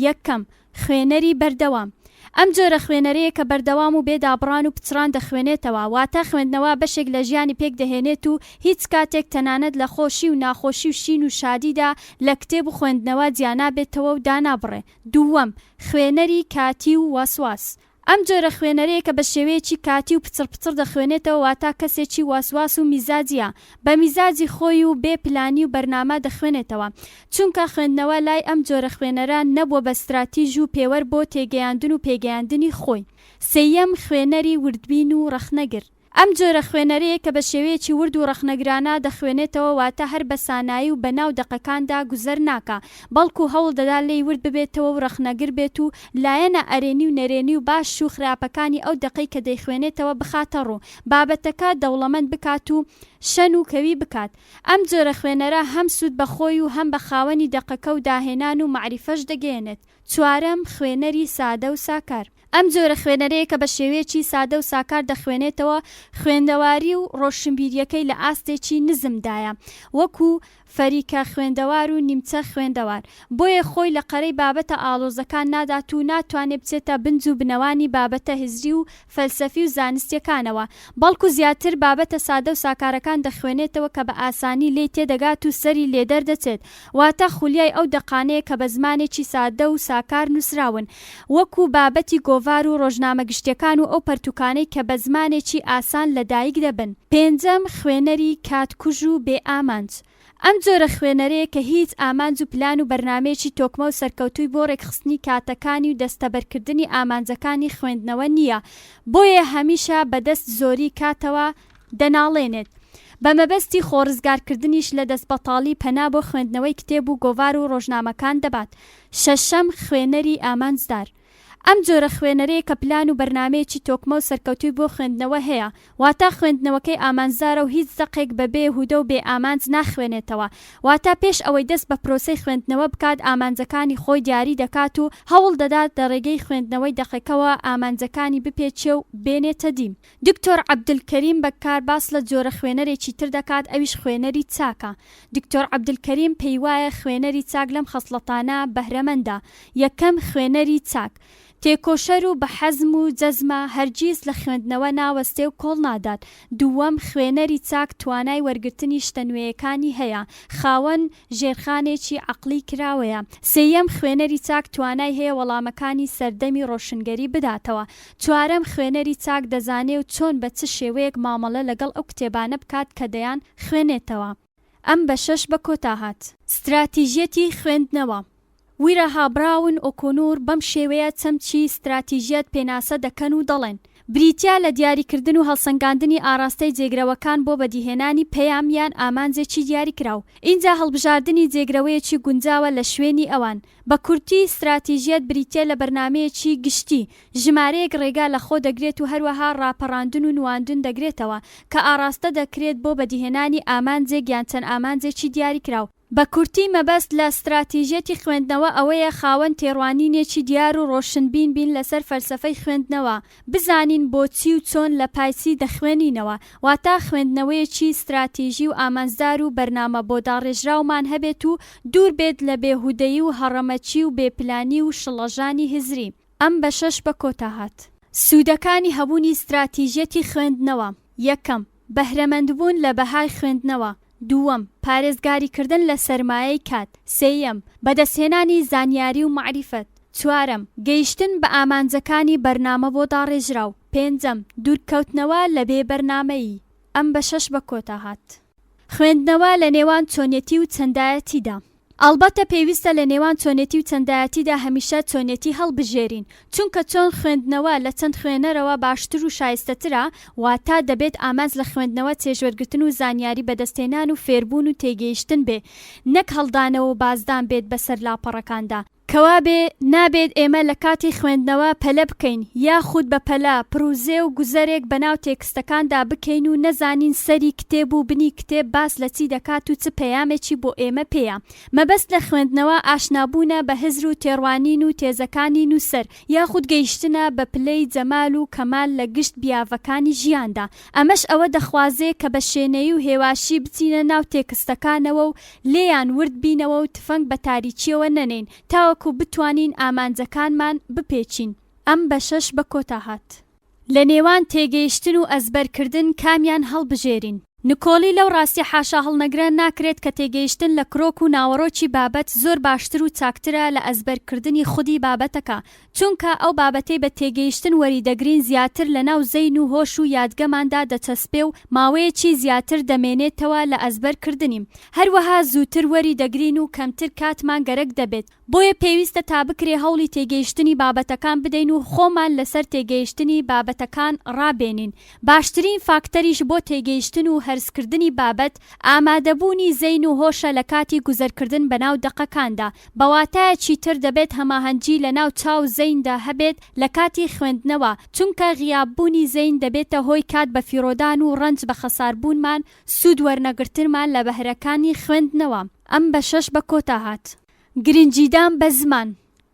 یەکەم، خوێنەری بەردەوام، ئەم جۆرە خوێنەرەیە کە بەردەوام و بێ دابڕان و پچڕان دەخوێنێتەوە، واتە خوێندنەوە بەشێک لە ژیانی پێک دەهێنێت و هیچ کاتێک تەنانەت لە خۆشی و ناخۆشی و شین و شادیدا لە کتێب و خوێندنەوە جیانابێتەوە و دانابڕێ. دووەم، خوێنەری کاتی و وەسواس، ئەم جۆرە خوێنەرەیە کە بە شێوەیەکی کاتی و پچڕ پچڕ دەخوێنێتەوە واتا کەسێکی واسواس و میزاجیە بە میزاجی خۆی و بێ پلانی و بەرنامە دەخوێنێتەوە چونکە خوێندنەوە لای ئەم جۆرە خوێنەرە نەبووە بە ستراتیژ و پێوەر بۆ تێگەیاندن و پێگەیاندنی خۆی. سێیەم، خوێنەری وردبین و ڕەخنەگر. ئەم جۆرە خوێنەرەیە کە بە شێوەیەکی ورد و ڕەخنەگرانە دەخوێنێتەوە واتە هەر بە سانایی و بە ناو دەقەکاندا گوزەر ناکا بەڵکو هەوڵ دەدا لێی ورد ببێتەوە و ڕەخنەگر بێت و لایەنە ئەرێنی و نەرێنی و باش و خراپەکانی ئەو دەقەی کە دەیخوێنێتەوە بخاتە ڕوو بابەتەکە دەوڵەمەند بکات و شەن و کەوی بکات ئەم جۆرە خوێنەرە هەم سوود بە خۆی و هەم بە خاوەنی دەقەکە و داهێنان و مەعریفەش دەگەیەنێت. چوارەم، خوێنەری سادە و ساکار. ئەم جۆرە خوێنەرەیە کە بە شێوەیەکی سادە و ساکار دەخوێنێتەوە، خوێندەواری و ڕۆشنبیرییەکەی لە ئاستێکی نزمدایە، وەکو فەریکە خوێندەوار و نیمچە خوێندەوار، بۆیە خۆی لە قەرەی بابەتە ئاڵۆزەکان نادات و ناتوانێ بچێتە بنج و بنەوانی بابەتە هزری و فەلسەفی و زانستییەکانەوە، بەڵکو زیاتر بابەتە سادە و ساکارەکان دەخوێنێتەوە کە بە ئاسانی لێی تێدەگات و سەری لێدەردەچێت، واتە خولیای ئەو دەقانەیە کە بە زمانێکی سادە و ساکار نووسراون، وەکو بابەتی گۆڤار و ڕۆژنامە گشتیەکان و ئەو پەرتوکانەی کە بە زمانێکی ئاسان لە دایک دەبن. پێنجەم، خوێنەری کاتکوژ و بێ ئامانج. ئەم جۆرە خوێنەرەیە کە هیچ ئامانج و پلان و بەرنامەیەکی تۆکمە و سەرکەوتووی بۆ ڕێکخستنی کاتەکانی و دەستەبەرکردنی ئامانجەکانی خوێندنەوە نییە، بۆیە هەمیشە بەدەست زۆری کاتەوە دەناڵێنێت. بە مەبەستی خۆڕزگارکردنیش لە دەستبەتاڵی پەنا بۆ خوێندنەوەی کتێب و گۆڤار و ڕۆژنامەکان دەبات. شەشەم، خوێنەری ئامانجدار. ئەم جۆرە خوێنەرەیە کە پلان و بەرنامەیەکی تۆکمە و سەرکەوتووی بۆ خوێندنەوە هەیە، واتا خوێندنەوەکەی ئامانجدارە و هیچ دەقێک بە بێ هودە و بێ ئامانج ناخوێنێتەوە، واتا پێش ئەوەی دەست بە پرۆسەی خوێندنەوە بکات ئامانجەکانی خۆی دیاری دەکات و هەوڵ دەدات لە ڕێگەی خوێندنەوەی دەقەکەوە ئامانجەکانی بپێچێ و بێنێتە دی. دکتۆر عەبدولکەریم بەکار باس لە جۆرە خوێنەرێکی تر دەکات ئەویش خوێنەری چاکە. دکتۆر عەبدولکەریم پێیوایە خوێنەری چاک لەم خەسڵەتانە بەهرەمەندە، یەکەم، خوێنەری چاک تێکۆشەر و بە حەزم و جەزمە، هەرگیز لە خوێندنەوە ناوەستێ و کۆڵ نادات. دووەم، خوێنەری چاک توانای وەرگرتنی شتە نوێیەکانی هەیە، خاوەن ژێرخانێکی عەقڵی کراوەیە. سێیەم، خوێنەری چاک توانای هەیە وەڵامەکانی سەردەمی ڕۆشنگەری بداتەوە. چوارەم، خوێنەری چاک دەزانێ و چۆن بە چ شێوەیەک مامەڵە لەگەڵ ئەو کتێبانە بکات کە دەیان خوێنێتەوە. ئەم بەشەش بە کۆتا هات. ستراتیژیەتی خوێندنەوە. ویرەها براون ئۆکۆنور بەم شێوەیە چەمکی ستراتیژیەت پێناسە دەکەن و دەڵێن، بریتیە لە دیاریکردن و هەڵسەنگاندنی ئاراستەی جێگرەوەکان بۆ بەدیهێنانی پەیام یان ئامانجێکی دیاریکراو، ئینجا هەڵبژاردنی جێگرەوەیەکی گونجاوە لە شوێنی ئەوان. بە کورتی ستراتیژیەت بریتیە لە بەرنامەیەکی گشتی، ژمارەیەک ڕێگا لە خۆ دەگرێت و هەروەها ڕاپەڕاندن و نواندن دەگرێتەوە، کە ئاڕاستە دەکرێت بۆ بەدیهێنانی ئامانجێک یان چەند ئامانجێکی دیاریکراو. بە کورتی مەبەست لە ستراتیژیەتی خوێندنەوە ئەوەیە خاوەن تێڕوانینێکی دیار و ڕۆشنبین بین لەسەر فەلسەفەی خوێندنەوە، بزانین بۆچی و چۆن لە پای چی دەخوێنینەوە، واتا خوێندنەوەیەکی ستراتیژی و ئامانجدار و بەرنامە بۆ داڕێژراومان هەبێت و دوور بێت لە بێهودەیی و هەڕەمەکی و بێ پلانی و شڵەژانی هزری. ئەم بەشەش بە کۆتا هات. سوودەکانی هەبوونی ستراتیژیەتی خوێندنەوە، یەکەم، بەهرەمەندبوون لە بەهای خوێندنەوە، دووەم، پارێزگاریکردن لە سەرمایەی کات، سێیەم، بەدەستهێنانی زانیاری و مەعریفەت، چوارەم، گەیشتن بە ئامانجەکانی بەرنامە بۆ داڕێژراو، پێنجەم، دوورکەوتنەوە لە بێ بەرنامەیی. ئەم بەشەش بە کۆتا هات. خوێندنەوە لە نێوان چۆنیەتی و چەندایەتیدا. ئەڵبەتە پێویستە لە نێوان چۆنێتی و چەندایەتیدا هەمیشە چۆنێتی هەڵبژێرین، چونکە چۆن خوێندنەوە لە چەند خوێنەرەوە باشتر و شایستەترە، واتا دەبێت ئامانج لە خوێندنەوە چێژوەرگرتن و زانیاری بەدەستهێنان و فێربوون و تێگەیشتن بێ، نەک هەڵدانەوە و بازدان بێت بەسەر لاپەڕەکاندا. کەوابێ نابێت ئێمە لە کاتی خوێندنەوە پەلە بکەین، یاخود بە پەلە پڕوزێ و گوزەرێک بەناو تێکستەکاندا بکەین و نەزانین سەری کتێب و بنی کتێب باس لە چی دەکات و چ پەیامێکی بۆ ئێمە پێیە. مەبەست لە خوێندنەوە ئاشنابوونە بە هزر و تێڕوانین و تێزەکانی نووسەر، یاخود گەیشتنە بە پلەی جەمال و کەمال لە گشت بیاڤەکانی ژیاندا. ئەمەش ئەوە دەخوازێ کە بە شێنەیی و هێواشی بچینە ناو تێکستەکانەوە و لێیان ورد بینەوە و تفەنگ بە تاریکییەوە نەنێین تاوەکو بتوانین ئامانجەکانمان بپێکین. ئەم بەشەش بە کۆتا هات. لە نێوان تێگەیشتن و ئەزبەرکردن کامیان هەڵبژێرین؟ نکۆڵی لەو ڕاستیە حاشاهەڵنەگرە ناکرێت کە تێگەیشتن لە کرۆک و ناوەڕۆکی بابەت زۆر باشتر و چاکترە لە ئەزبەرکردنی خودی بابەتەکە، چونکە ئەو بابەتەی بە تێگەیشتن وەریدەگرین زیاتر لەناو زەین و هۆش و یادگەماندا دەچەسپێ و ماوەیەکی زیاتر دەمێنێتەوە لە ئەزبەر کردنی. هەروەها زووتر وەری دەگرین و کەمتر کاتمان گەرەک دەبێت. بۆیە پێویستە تا بکرێ هەوڵی تێگەیشتنی بابەتەکان بدەین و خۆمان لەسەر تێگەیشتنی بابەتەکان ڕابێنین. باشترین فاکتەریش بۆ تێگەیشتن و هەرسکردنی بابەت، ئامادەبوونی زەین و هۆشە لە کاتی گوزەرکردن بەناو دەقەکاندا. بە واتایەکی تر دەبێت هەماهەنگی لەناو چاو و زەیندا هەبێت لە کاتی خوێندنەوە، چونکە غیاببوونی زەین دەبێتە هۆی کات بەفیڕۆدان و ڕەنج بەخەساربوونمان، سوود وەرنەگرتنمان لە بەهرەکانی خوێندنەوە. ئەم بەشەش بە کۆتا هات. گرنگیدان بە زمان.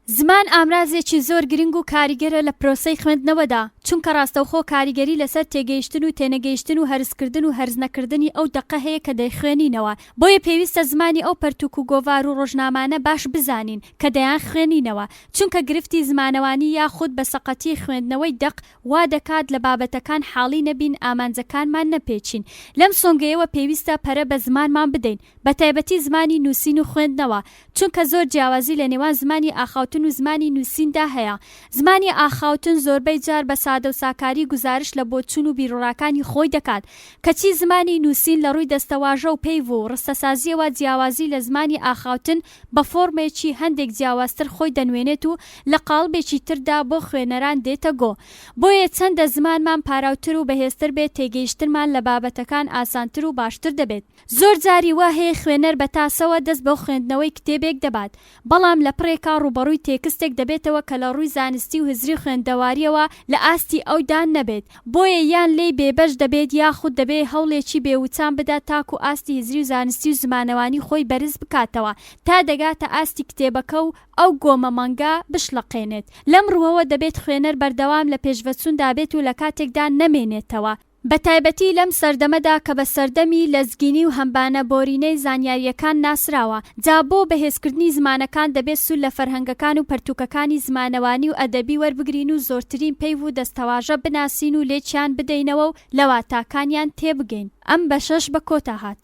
زمان ئامرازێکی زۆر گرنگ و کاریگەرە لە پرۆسەی خوێندنەوەدا، چونکە ڕاستەوخۆ کاریگەری لەسەر تێگەیشتن و تێنەگەیشتن و هەرسکردن و هەرسنەکردنی ئەو دەقە هەیە کە دەیخوێنینەوە، بۆیە پێویستە زمانی ئەو پەرتوک و گۆڤار و ڕۆژنامانە باش بزانین کە دەیانخوێنینەوە، چونکە گرفتی زمانەوانی یاخود بە سەقەتی خوێندنەوەی دەق وا دەکات لە بابەتەکان حاڵی نەبین ئامانجەکانمان نەپێچین، لەم سۆنگەیەوە پێویستە پەرە بە زمانمان بدەین، بەتایبەتی زمانی نووسین و خوێندنەوە، چونکە زۆر جیاوازی لە نێوان زمانی ئاخاوتن. ئاخاوتن و زمانی نووسیندا هەیە. زمانی ئاخاوتن زۆربەی جار بە سادە و ساکاری گوزارشت لە بۆچوون و بیروڕاکانی خۆی دەکات، کەچی زمانی نووسین لە ڕووی دەستەواژە و پەیڤ و ڕستەسازییەوە جیاوازی لە زمانی ئاخاوتن بە فۆرمێکی هەندێک جیاوازتر خۆی دەنوێنێت و لە قاڵبێکی تردا بۆ خوێنەران دێتە گۆ. بۆیە چەندە زمانمان پاراوتر و بەهێزتر بێت تێگەیشتنمان لە بابەتەکان ئاسانتر و باشتر دەبێت. زۆر جاری وا هەیە خوێنەر بە تاسەوە دەست بۆ خوێندنەوەی کتێبێک دەبات، بەڵام لە پڕێکا ڕووبەڕووی تێکستێک دەبێتەوە کە لە ڕووی زانستی و هزری و خوێندەوارییەوە لە ئاستی ئەودا نەبێت، بۆیە یان لێی بێبەش دەبێت یاخود دەبێ هەوڵێکی بێ وچان بدات تاکو ئاستی هزری و زانستی و زمانەوانی خۆی بەرز بکاتەوە تا دەگاتە ئاستی کتێبەکە و ئەو گۆمە مەنگە بشڵەقێنێت. لەم ڕووەوە دەبێت خوێنەر بەردەوام لە پێشڤەچووندا بێت و لە کاتێکدا نەمێنێتەوە، بەتایبەتی لەم سەردەمەدا کە بە سەردەمی لەزگینی و هەمبانە بۆرینەی زانیارییەکان ناسراوە، جا بۆ بەهێزکردنی زمانەکان دەبێت سوود لە فەرهەنگەکان و پەرتووکەکانی زمانەوانی و ئەدەبی وەربگرین و زۆرترین پەیڤ و دەستەواژە بناسین و لێکیان بدەینەوە و لە واتاکانیان تێبگەین. ئەم بەشەش بە کۆتا هات.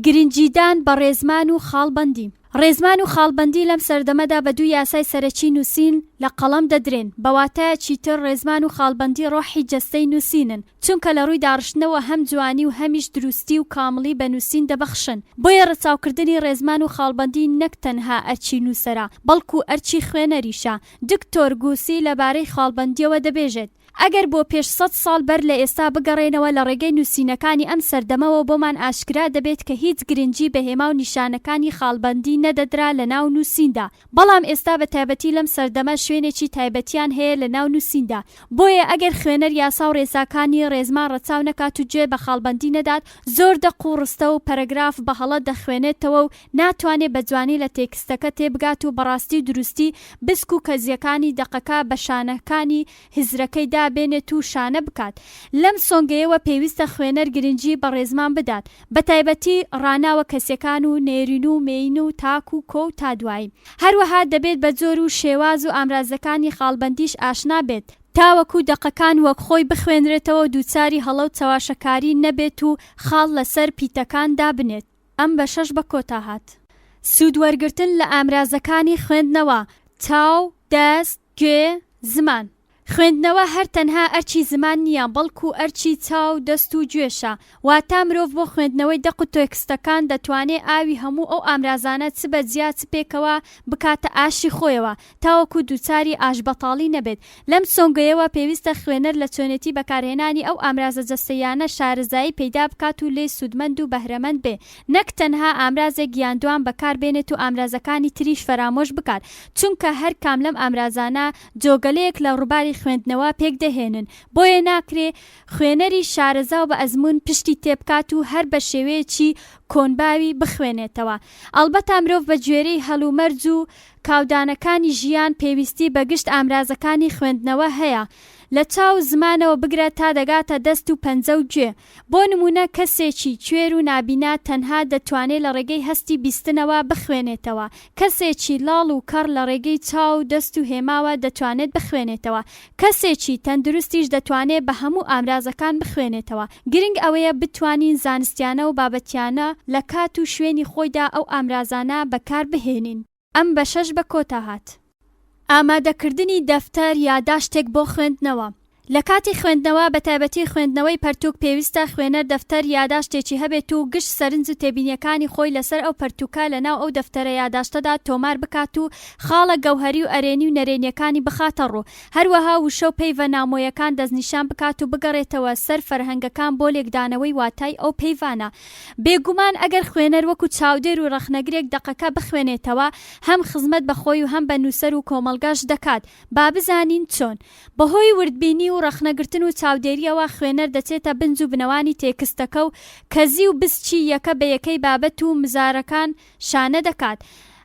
گرنگیدان بە ڕێزمان و خاڵبەندی. ڕێزمان و خاڵبەندی لەم سەردەمەدا بە دوو یاسای سەرەکی نووسین لە قەڵەم دەدرێن، بە واتایەکی تر ڕێزمان و خاڵبەندی ڕۆحی جەستەی نووسینن، چونکە لە ڕووی داڕشتنەوە هەم جوانی و هەمیش دروستی و کامڵی بە نووسین دەبەخشن. بۆیە ڕەچاوکردنی ڕێزمان و خاڵبەندی نەک تەنها ئەرکی نووسەرە، بەڵکو ئەرکی خوێنەریشە. دکتۆر گوسی لە بارەی خاڵبەندییەوە دەبێژێت. ئەگەر بۆ پێش سەت ساڵ بەر لە ئێستا بگەڕێنەوە لە ڕێگەی نووسینەکانی ئەم سەردەمەوە بۆمان ئاشکرا دەبێت کە هیچ گرنگی بە هێما و نیشانەکانی خاڵبەندی نەدەدرا لە ناو نووسیندا بەڵام ئێستا بە تایبەتی لەم سەردەمە شوێنێکی تایبەتیان هەیە لە ناو نووسیندا بۆیە ئەگەر خوێنەر یاسا و ڕێساکانی ڕێزمان ڕەچاو نەکات و گوێ بە خاڵبەندی نەدات زۆر دەق و ڕستە و پەرەگراف بە هەڵە دەخوێنێتەوە و ناتوانێ بە جوانی لە تێکستەکە تێبگات و بە ڕاستی و دروستی بسک و کەزییەکانی دەقەکە بە شانەکانی هزرەکەی دابێنێت و شانە بکات. لەم سۆنگەیەوە پێویستە خوێنەر گرنگی بە ڕێزمان بدات، بە تایبەتی ڕاناوە کەسیەکان و نێرین و مێین و تاک و کۆ و تا دوایی. هەروەها دەبێت بە جۆر و شێواز و ئامرازەکانی خاڵبەندیش ئاشنا بێت، تاوەکو دەقەکان وەک خۆی بخوێنرێتەوە و دووچاری هەڵە و چەواشەکاری نەبێت و خاڵ لەسەر پیتەکان دابنێت. ئەم بەشەش بە کۆتا هات. سوود وەرگرتن لە ئامرازەکانی خوێندنەوە، چاو، دەست، گوێ، زمان. خوێندنەوە هەر تەنها ئەرکی زمان نییە، بەڵکو ئەرکی چاو، دەست و گوێشە. واتا مرۆڤ بۆ خوێندنەوەی دەق و تێکستەکان دەتوانێ ئاوی هەموو ئەو ئامرازانە چ بە جیا چ پێکەوە بکاتە ئاشی خۆیەوە، تاوەکو دووچاری ئاشبەتاڵی نەبێت. لەم سۆنگەیەوە پێویستە خوێنەر لە چۆنێتی بەکارهێنانی ئەو ئامرازە جەستەییانە شارەزایی پەیدا بکات و لێی سوودمەند و بەهرەمەند بێ، نەک تەنها ئامرازێک یان دوان بەکار بێنێت و ئامرازەکانی تریش فەرامۆش بکات، چونکە هەر کام لەم ئامرازانە جۆگەلەیەک لە ڕووباری خوێندنەوە پێک دەهێنن، بۆیە ناکرێ خوێنەری شارەزا و بە ئەزموون پشتی تێبکات و هەر بە شێوەیەکی کۆنباوی بخوێنێتەوە. ئەڵبەتە مرۆڤ بە گوێرەی هەلومەرج و کاودانەکانی ژیان پێویستی بە گشت ئامرازەکانی خوێندنەوە هەیە، لە چاو و زمانەوە بگرە تا دەگاتە دەست و پەنجە و گوێ. بۆ نموونە کەسێکی کوێر و نابینا تەنها دەتوانێ لە ڕێگەی هەستی بیستنەوە بخوێنێتەوە، کەسێکی لاڵ و کەڕ لە ڕێگەی چاو و دەست و هێماوە دەتوانێت بخوێنێتەوە، کەسێکی تەندروستیش دەتوانێ بە هەموو ئامرازەکان بخوێنێتەوە. گرنگ ئەوەیە بتوانین زانستیانە و بابەتیانە لە کات و شوێنی خۆیدا ئەو ئامرازانە بەکار بهێنین. ئەم بەشەش بە کۆتا هات. ئامادەکردنی دەفتەر یاداشتێک بۆ خوێندنەوە. لە کاتی خوێندنەوە بە تایبەتی خوێندنەوەی پەرتوک پێویستە خوێنەر دەفتەر یاداشتێکی هەبێت و گشت سەرنج و تێبینیەکانی خۆی لەسەر ئەو پەرتوکە لە ناو ئەو دەفتەرە یاداشتەدا تۆمار بکات و خاڵە گەوهەری و ئەرێنی و نەرێنیەکانی بخاتە ڕوو هەروەها وشە و پەیڤە نامۆیەکان دەستنیشان بکات و بگەڕێتەوە سەر فەرهەنگەکان بۆ لێکدانەوەی واتای ئەو پەیڤانە. بێگومان ئەگەر خوێنەر وەکو چاودێر و ڕەخنەگرێک دەقەکە بخوێنێتەوە هەم خزمەت بە خۆی و هەم بە نووسەر و کۆمەڵگەش دەکات. با بزانین چۆن؟ بەهۆی وردبینی و ڕەخنەگرتن و چاودێرییەوە خوێنەر دەچێتە بنج و بنەوانی تێکستەکە و کەزی و بسکی یەکە بە یەکەی بابەت و مزارەکان شانە دەکات.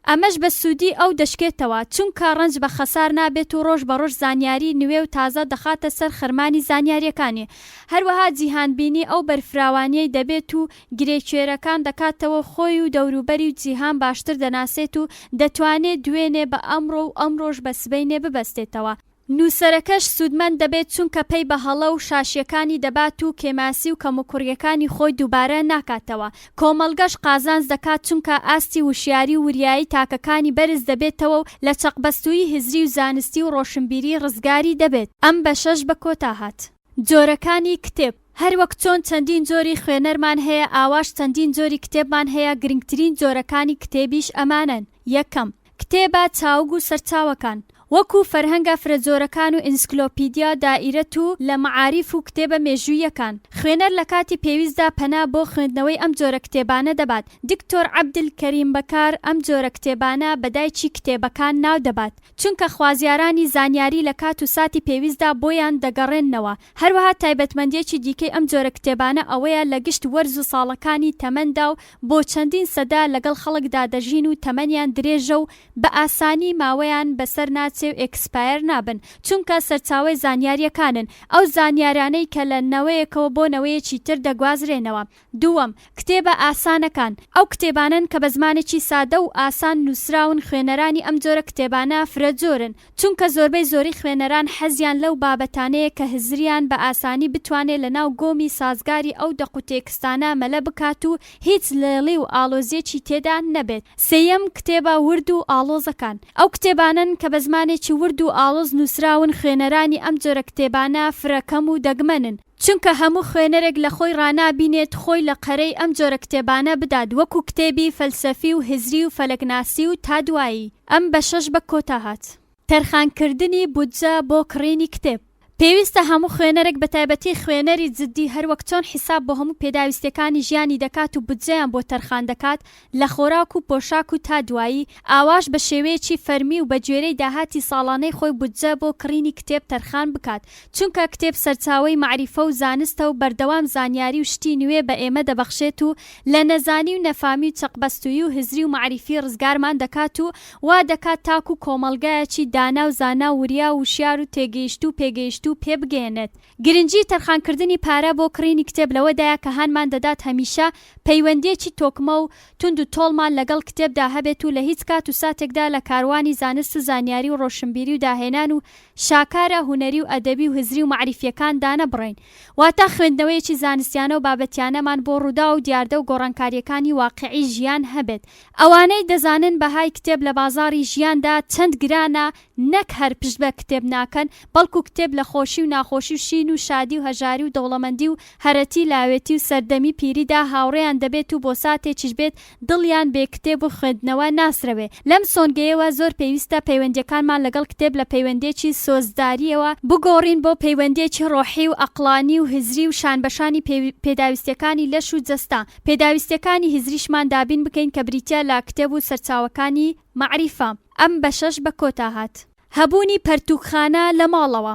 ئەمەش بە سوودی ئەو دەشکێتەوە، چونکە ڕەنج بە خەسار نابێت و ڕۆژ بە ڕۆژ زانیاری نوێ و تازە دەخاتە سەر خەرمانی زانیارییەکانی. هەروەها جیهانبینی ئەو بەرفراوانییەی دەبێت و گرێ کوێرەکان دەکاتەوە و خۆی و دەوروبەری و جیهان باشتر دەناسێت و دەتوانێ دوێنێ بە ئەمڕۆ و ئەمڕۆش بە سبەینێ ببەستێتەوە. نووسەرەکەش سوودمەند دەبێت چونکە پەی بە هەڵە و شاشییەکانی دەبات و کێماسی و کەموکوڕییەکانی خۆی دووبارە ناکاتەوە. کۆمەڵگەش قازانج دەکات چونکە ئاستی وشیاری و وریایی تاکەکانی بەرز دەبێتەوە و لە چەقبەستوویی هزری و زانستی و ڕۆشنبیری ڕزگاری دەبێت. ئەم بەشەش بە کۆتا هات. جۆرەکانی کتێب، هەروەک چۆن چەندین جۆری خوێنەرمان هەیە ئاواش چەندین جۆری کتێبمان هەیە گرنگترین جۆرەکانی کتێبیش ئەمانەن، یەکەم، کتێبە چاوگ و سەرچاوەکان، وەکو فەرهەنگە فرەجۆرەکان و ئینسکلۆپیدیا دائیرەت و لە مەعاریف و کتێبە مێژووییەکان. خوێنەر لە کاتی پێویستدا پەنا بۆ خوێندنەوەی ئەم جۆرە کتێبانە دەبات. دکتۆر عەبدلکەریم بەکار ئەم جۆرە کتێبانە بە دایکی کتێبەکان ناو دەبات. چونکە خوازیارانی زانیاری لە کات و ساتی پێویستدا بۆیان دەگەڕێننەوە. هەروەها تایبەتمەندییەکی دیکەی ئەم جۆرە کتێبانە ئەوەیە لە گشت وەرز و ساڵەکانی تەمەندا و بۆ چەندین سەدە لەگەڵ خەڵکدا دەژین و تەمەنیان درێژە و بە ئاسانی ماوەیان بەسەر ناچێ و expire نابن چونکە سەرچاوەی زانیارییەکانن ئەو زانیارانەی کە لە نەوەیەکەوە بۆ نەوەیەکی تر دەگوازرێنەوە. دووەم، کتێبە ئاسانەکان، ئەو کتێبانەن کە بە زمانێکی سادە و ئاسان نووسراون خوێنەرانی ئەم جۆرە کتێبانە فرە جۆرن چونکە زۆربەی زۆری خوێنەران حەزیان لەو بابەتانەیە کە هزریان بە ئاسانی بتوانێ لە ناو گۆمی سازگاری ئەو دەق و تێکستانە مەلە بکات و هیچ لێڵی و ئاڵۆزیەکی تێدا نەبێت. سێیەم، کتێبە ورد و ئاڵۆزەکان، ئەو کتێبانەن کە بە زمانێکی ورد و ئاڵۆز نووسراون خوێنەرانی ئەم جۆرە کتێبانە فرە کەم و دەگمەنن، چونکە هەموو خوێنەرێک لە خۆی ڕانابینێت خۆی لە قەرەی ئەم جۆرە کتێبانە بدات وەکو کتێبی فەلسەفی و هزری و فەلەکناسی و تا دوایی. ئەم بەشەش بە کۆتا هات. تەرخانکردنی بودجە بۆ کڕینی کتێب. پێویستە هەموو خوێنەرێک بەتایبەتی خوێنەری جدی هەروەک چۆن حیساب بۆ هەموو پێداویستیەکانی ژیانی دەکات و بودجەیان بۆ تەرخان دەکات لە خۆراک و پۆشاک و تا دوایی ئاواش بە شێوەیەکی فەرمی و بە گوێرەی داهاتی ساڵانەی خۆی بودجە بۆ کڕینی کتێب تەرخان بکات چونکە کتێب سەرچاوەی مەعریفە و زانستە و بەردەوام زانیاری و شتی نوێ بە ئێمە دەبەخشێت و لە نەزانی و نەفامی و چەقبەستوویی و هزری و مەعریفی ڕزگارمان دەکات و وا دەکات تاکو کۆمەڵگایەکی دانا و زانا و وریا و وشیار و تێگەیشتوو و پێگەیشتوو پێ بگەیەنێت. گرنگی تەرخانکردنی پارە بۆ کڕینی کتێب لەوەدایە کە هانمان دەدات هەمیشە پەیوەندییەکی تۆکمە و توند و تۆڵمان لەگەڵ کتێبدا هەبێت و لە هیچ کات و ساتێکدا لە کاروانی زانست و زانیاری و ڕۆشنبیری و داهێنان و شاکارە هونەری و ئەدەبی و هزری و مەعریفییەکان دانەبڕێین. واتە خوێندنەوەیەکی زانستیانە و بابەتیانەمان بۆ ڕووداو و دیاردە و گۆڕانکارییەکانی واقیعی ژیان هەبێت. ئەوانەی دەزانن بەهای کتێب لە بازاڕی ژیاندا چەند گرانە، نەک هەر پشت بە کتێب ناکەن، بەڵکو کتێب لە خۆشی و ناخۆشی و شین و شادی و هەژاری و دەوڵەمەندی و هەرەتی لاوێتی و سەردەمی پیریدا هاوڕێیان دەبێت و بۆ ساتێکیش بێت دڵیان بێ کتێب و خوێندنەوە ناسرەوێ. لەم سۆنگەیەوە زۆر پێویستە پەیوەندیەکانمان لەگەڵ کتێب لە پەیوەندیەکی سۆزداریەوە بگۆڕین بۆ پەیوەندیەکی ڕۆحی و ئەقڵانی و هزری و شانبەشانی پێداویستیەکانی لەش و جەستە پێداویستیەکانی هزریشمان دابین بکەین کە بریتیە لە کتێب و سەرچاوەکانی مەعریفە. ئەم بەشەش بە کۆتا هات. هەبوونی پەرتووکخانە لە ماڵەوە.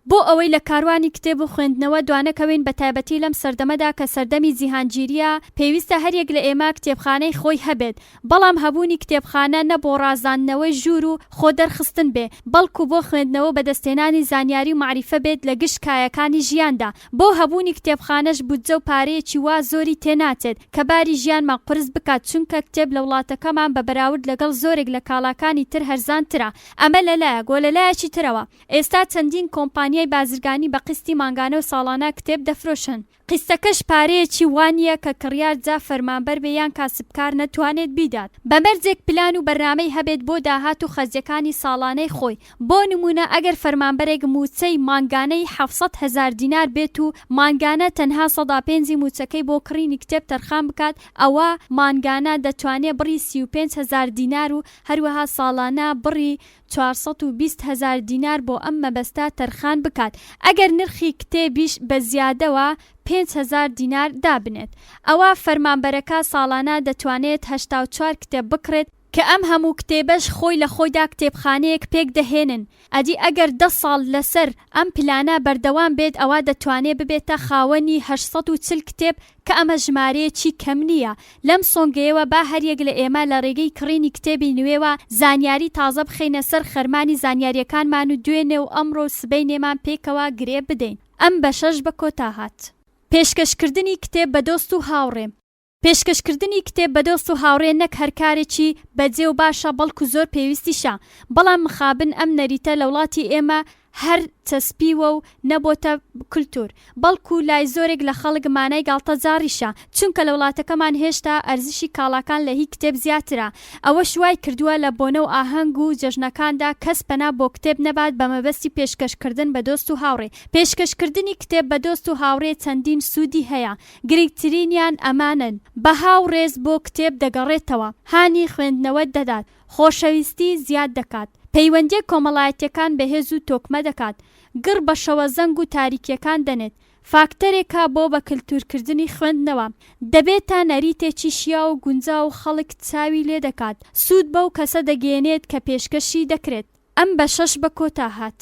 بۆ ئەوەی لە کاروانی کتێب و خوێندنەوە دوانەکەوین بەتایبەتی لەم سەردەمەدا کە سەردەمی جیهانگیرییە پێویستە هەریەک لە ئێمە کتێبخانەی خۆی هەبێت بەڵام هەبوونی کتێبخانە نە بۆ ڕازاندنەوەی ژوور و خۆ دەرخستن بێ بەڵکو بۆ خوێندنەوە و بەدەستهێنانی زانیاری و مەعریفە بێت لە گشت کایەکانی ژیاندا بۆ هەبوونی کتێبخانەش بودجە و پارەیەکی وا زۆری تێناچێت کە باری ژیانمان قورس بکات چونکە کتێب لە وڵاتەکەمان بە بەراورد لەگەڵ زۆرێک لە کاڵاکانی تر هەرزانترە ئەمە لەلایەک وە لەلایەکی ترەوە ئێستا چەندین کۆمپانیای بازرگانی بە قیستی مانگانە و ساڵانە کتێب دەفرۆشن. قیستەکەش پارەیەکی وا نییە کە کڕیار جا فەرمانبەر بێ یان کاسبکار نەتوانێت بیدات. بە مەرجێک پلان و بەرنامەی هەبێت بۆ داهات و خەرجیەکانی ساڵانەی خۆی. بۆ نموونە ئەگەر فەرمانبەرێک مووچەی مانگانەی 700,000 دینار بێت و مانگانە تەنها سەدا پێنجی مووچەکەی بۆ کڕینی کتێب تەرخان بکات ئەوا مانگانە دەتوانێ بڕی 35,000 دینار و هەروەها ساڵانە بڕی 420 هەزار دینار بۆ ئەم مەبەستە تەرخان بکات، ئەگەر نرخی کتێبیش بە زیادەوە 5000 دینار دابنێت ئەوا فەرمانبەرەکە ساڵانە دەتوانێت 84 کتێب بکڕێت، کە ئەم هەموو کتێبەش خۆی لە خۆیدا کتێبخانەیەک پێک دەهێنن، ئەدی ئەگەر دە ساڵ لەسەر ئەم پلانە بەردەوام بێت ئەوا دەتوانێ ببێتە خاوەنی 840 کتێب کە ئەمە ژمارەیەکی کەم نییە. لەم سۆنگەیەوە با هەریەک لە ئێمە لە ڕێگەی کڕینی کتێبی نوێوە زانیاری تازە بخەینە سەر خەرمانی زانیارییەکانمان و دوێنێ و ئەمڕۆ و سبەینێمان پێکەوە گرێ بدەین. ئەم بەشەش بە کۆتا هات. پێشکەشکردنی کتێب بە دۆست و هاوڕێ. پێشکەشکردنی کتێب بە دۆست و هاوڕێ نەک هەر کارێکی بەجێ و باشە بەڵکو زۆر پێویستیشە، بەڵام مخابن ئەم نەریتە لە وڵاتی ئێمە. هەر چەسپیوە و نەبۆتە کلتور، بەڵکو لای زۆرێک لە خەڵک مانای گاڵتەجاڕیشە، چونکە لە وڵاتەکەمان هێشتا ئەرزشی کاڵاکان لە هی کتێب زیاترە، ئەوەش وای کردووە لە بۆنە و ئاهەنگ و جەژنەکاندا کەس پەنا بۆ کتێب نەبات بە مەبەستی پێشکەشکردن بە دۆست و هاوڕێ. پێشکەشکردنی کتێب بە دۆست و هاوڕێ چەندین سوودی هەیە، گرنگترینیان ئەمانەن، بەها و ڕێز بۆ کتێب دەگەڕێتەوە، هانی خوێندنەوەت دەدات، خۆشەویستی زیاد دەکات، پەیوەندییە کۆمەڵایەتییەکان بەهێز و تۆکمە دەکات، گڕ بە شەوەزەنگ و تاریکییەکان دەنێت، فاکتەرێکە بۆ بە کلتورکردنی خوێندنەوە، دەبێتە نەریتێکی شیاو و گونجاو و خەڵک چاوی لێدەکات، سوود بەو کەسە دەگەیەنێت کە پێشکەشی دەکرێت. ئەم بەشەش بە کۆتا هات.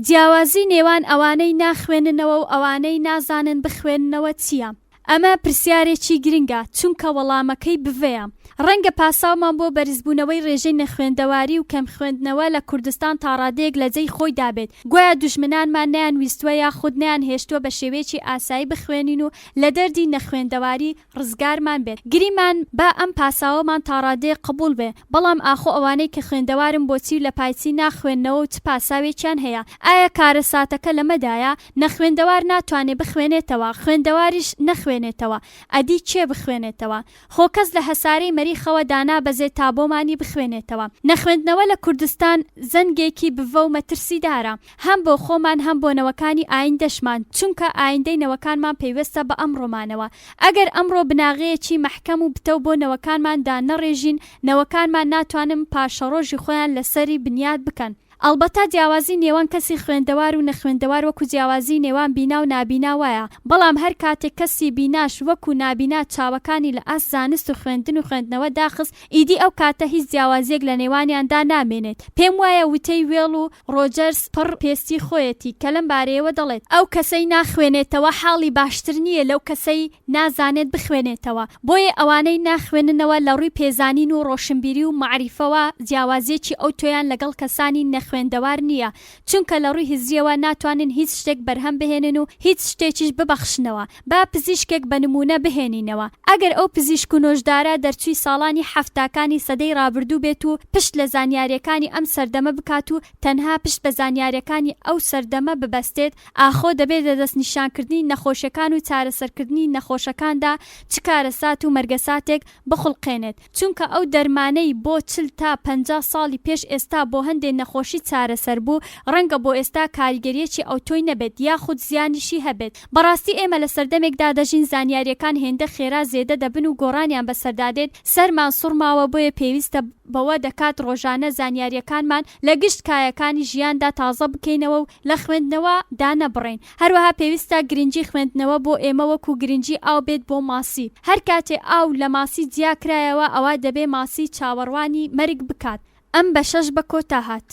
جیاوازی نێوان ئەوانەی ناخوێننەوە و ئەوانەی نازانن بخوێننەوە چییە؟ ئەمە پرسیارێکی گرنگە، چونکە وەڵامەکەی بڤەیە. ڕەنگە پاساومان بۆ بەرزبوونەوەی ڕێژەی نەخوێندەواری و کەمخوێندنەوە لە کوردستان تاڕادەیەک لە جێی خۆیدا بێت، گوایە دوژمنانمان نەیانویستووە یاخود نەیانهێشتووە بە شێوەیەکی ئاسایی بخوێنین و لە دەردی نەخوێندەواری ڕزگارمان بێت. گریمان با ئەم پاساوەمان تاڕادەیەک قبوڵ بێ، بەڵام ئاخۆ ئەوانەی کە خوێندەوارن بۆچی و لە پایچی ناخوێننەوە و چ پاساوێکیان هەیە؟ ئایا کارەساتەکە لەمەدایە؟ نەخوێندەوار ناتوانێ بخوێنێتەوە، خوێندەواریش نەخوێنێتەوە، ئەدی کێ بخوێنێتەوە؟ خۆ کەس لە هەسارەی مەریخەوە دانابەزێ تا بۆمانی بخوێنێتەوە. نەخوێندنەوە لە کوردستان زەنگێکی بڤە و مەترسیدارە، هەم بۆ خۆمان هەم بۆ نەوەکانی ئایندەشمان، چونکە ئایندەی نەوەکانمان پەیوەستە بە ئەمڕۆمانەوە. ئەگەر ئەمڕۆ بناغەیەکی مەحکەم و پتەو بۆ نەوەکانمان دانەڕێژین، نەوەکانمان ناتوانن پاشەڕۆژی خۆیان لەسەری بنیات بکەن. ئەڵبەتە جیاوازی نێوان کەسی خوێندەوار و نەخوێندەوار وەکو جیاوازی نێوان بینا و نابینا وایە، بەڵام هەر کاتێک کەسی بیناش وەکو نابینا چاوەکانی لە ئاست زانست و خوێندن و خوێندنەوە داخست ئیدی ئەو کاتە هیچ جیاوازیەک لە نێوانیاندا نامێنێت. پێم وایە وتەی وێڵ و ڕۆجەرز پڕ پێستی خۆیەتی کە لەم بارەیەوە دەڵێت، ئەو کەسەی ناخوێنێتەوە حاڵی باشتر نییە لەو کەسەی نازانێت بخوێنێتەوە، بۆیە ئەوانەی ناخوێننەوە لە ڕووی پێزانین و ڕۆشنبیری و مەعریفەوە جیاوازیەکی ئەوتۆیان لەگەڵ کەسانی نەخوێندەوار نییە، چونکە لە ڕووی هزریەوە ناتوانن هیچ شتێک بەرهەم بهێنن و هیچ شتێکیش ببەخشنەوە. با پزیشکێک بە نموونە بهێنینەوە، ئەگەر ئەو پزیشک و نۆژدارە دەرچووی ساڵانی حەفتاکانی سەدەی ڕابردوو بێت و پشت لە زانیاریەکانی ئەم سەردەمە بکات و تەنها پشت بە زانیاریەکانی ئەو سەردەمە ببەستێت، ئاخۆ دەبێت لە دەستنیشانکردنی نەخۆشیەکان و چارەسەرکردنی نەخۆشەکاندا چ کارەسات و مەرگەساتێک بخوڵقێنێت، چونکە ئەو دەرمانەی بۆ 40 تا 50 ساڵی پێش ئێستا بۆ هەندێ نەخۆشی چارەسەر بوو ڕەنگە بۆ ئێستا کاریگەریەکی ئەوتۆی نەبێت یاخود زیانیشی هەبێت. بەڕاستی ئێمە لە سەردەمێکدا دەژین زانیاریەکان هێندە خێرا زێدە دەبن و گۆڕانیان بەسەردا دێت سەرمان سوڕماوە بۆیە پێویستە بەوە دەکات ڕۆژانە زانیاریەکانمان لە گشت کایەکانی ژیاندا تازە بکەینەوە و لە خوێندنەوە دانەبڕێین. هەروەها پێویستە گرنگی خوێندنەوە بۆ ئێمە وەکو گرنگی ئاو بێت بۆ ماسی. هەر کاتێ ئاو لە ماسی جیا کرایەوە ئەوا دەبێ ماسی چاوەڕوانی مەرگ بکات. ئەم بەشەش بە کۆتا هات.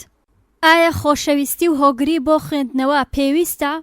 ئایا خۆشەویستی و هۆگری بۆ خوێندنەوە پێویستە؟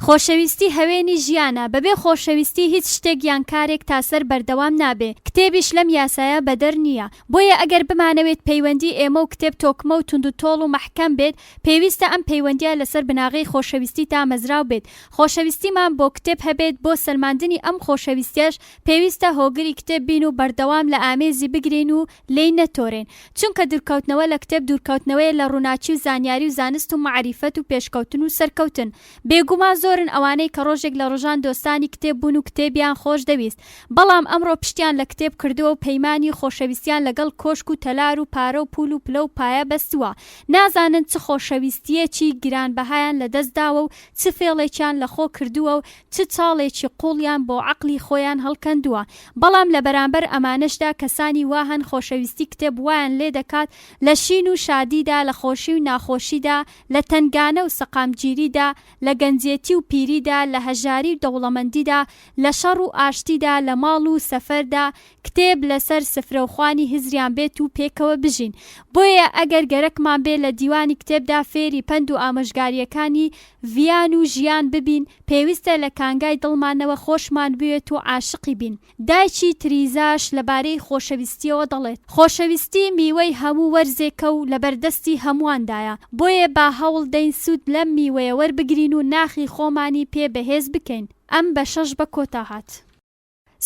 خۆشەویستی هەوێنی ژیانە، بەبێ خۆشەویستی هیچ شتێک یان کارێک تاسەر بەردەوام نابێ، کتێبیش لەم یاسایە بەدەر نییە. بۆیە ئەگەر بمانەوێت پەیوەندی ئێمە و کتێب تۆکمە و توندوتۆڵ و مەحکەم بێت، پێویستە ئەم پەیوەندییە لەسەر بناغەی خۆشەویستی دامەزراو بێت، خۆشەویستیمان بۆ کتێب هەبێت، بۆ سەلماندنی ئەم خۆشەویستیەش پێویستە هۆگری کتێب بین و بەردەوام لە ئامێزی بگرین و لێی نەتۆرێین، چونکە دوورکەوتنەوە لە کتێب دوورکەوتنەوەیە لە ڕووناکی و زانیاری و زانست و مەعریفەت و پێشکەوتن و سەرکەوتن. بێگومان زۆرن ئەوانەی کە ڕۆژێک لە ڕۆژان دۆستانی کتێب بوون و کتێبیان خۆش دەویست، بەڵام ئەمڕۆ پشتیان لە کتێب کردووە و پەیمانی خۆشەویستیان لەگەڵ کۆشک و تەلار و پارە و پوول و پلە و پایە بەستووە. نازانن چ خۆشەویستییەکی گرانبەهایان لە دەست داوە و چ فێڵێکیان لە خۆ کردووە و چ چاڵێکی قووڵیان بۆ عەقڵی خۆیان هەڵکەندووە. بەڵام لە بەرامبەر ئەمانەشدا کەسانی وا هەن خۆشەویستی کتێب وایان لێ دەکات لە شین و شادیدا، لە خۆشی و ناخۆشیدا، لە تەنگانە و سەقامگیریدا، لە گەنجێتی و پیریدا، لە هەژاری و دەوڵەمەندیدا، لە شەڕ و ئاشتیدا، لە ماڵ و سەفەردا، کتێب لەسەر سفرەوخوانی هزریان بێت و پێکەوە بژین. بۆیە ئەگەر گەرەکمان بێ لە دیوانی کتێبدا فێری پەند و ئامۆژگارییەکانی ڤیان و ژیان ببین، پێویستە لە کانگای دڵمانەوە خۆشمان بوێت و عاشقی بین. دایکی تریزاش لەبارەی خۆشەویستییەوە دەڵێت، خۆشەویستی میوەی هەموو وەرزێکە و لەبەردەستی هەموواندایە، بۆیە با هەوڵ دەین سوود لەم میوەیە وەربگرین و ناخی خۆمانی پێ بەهێز بکەین. ئەم بەشەش بە کۆتا هات.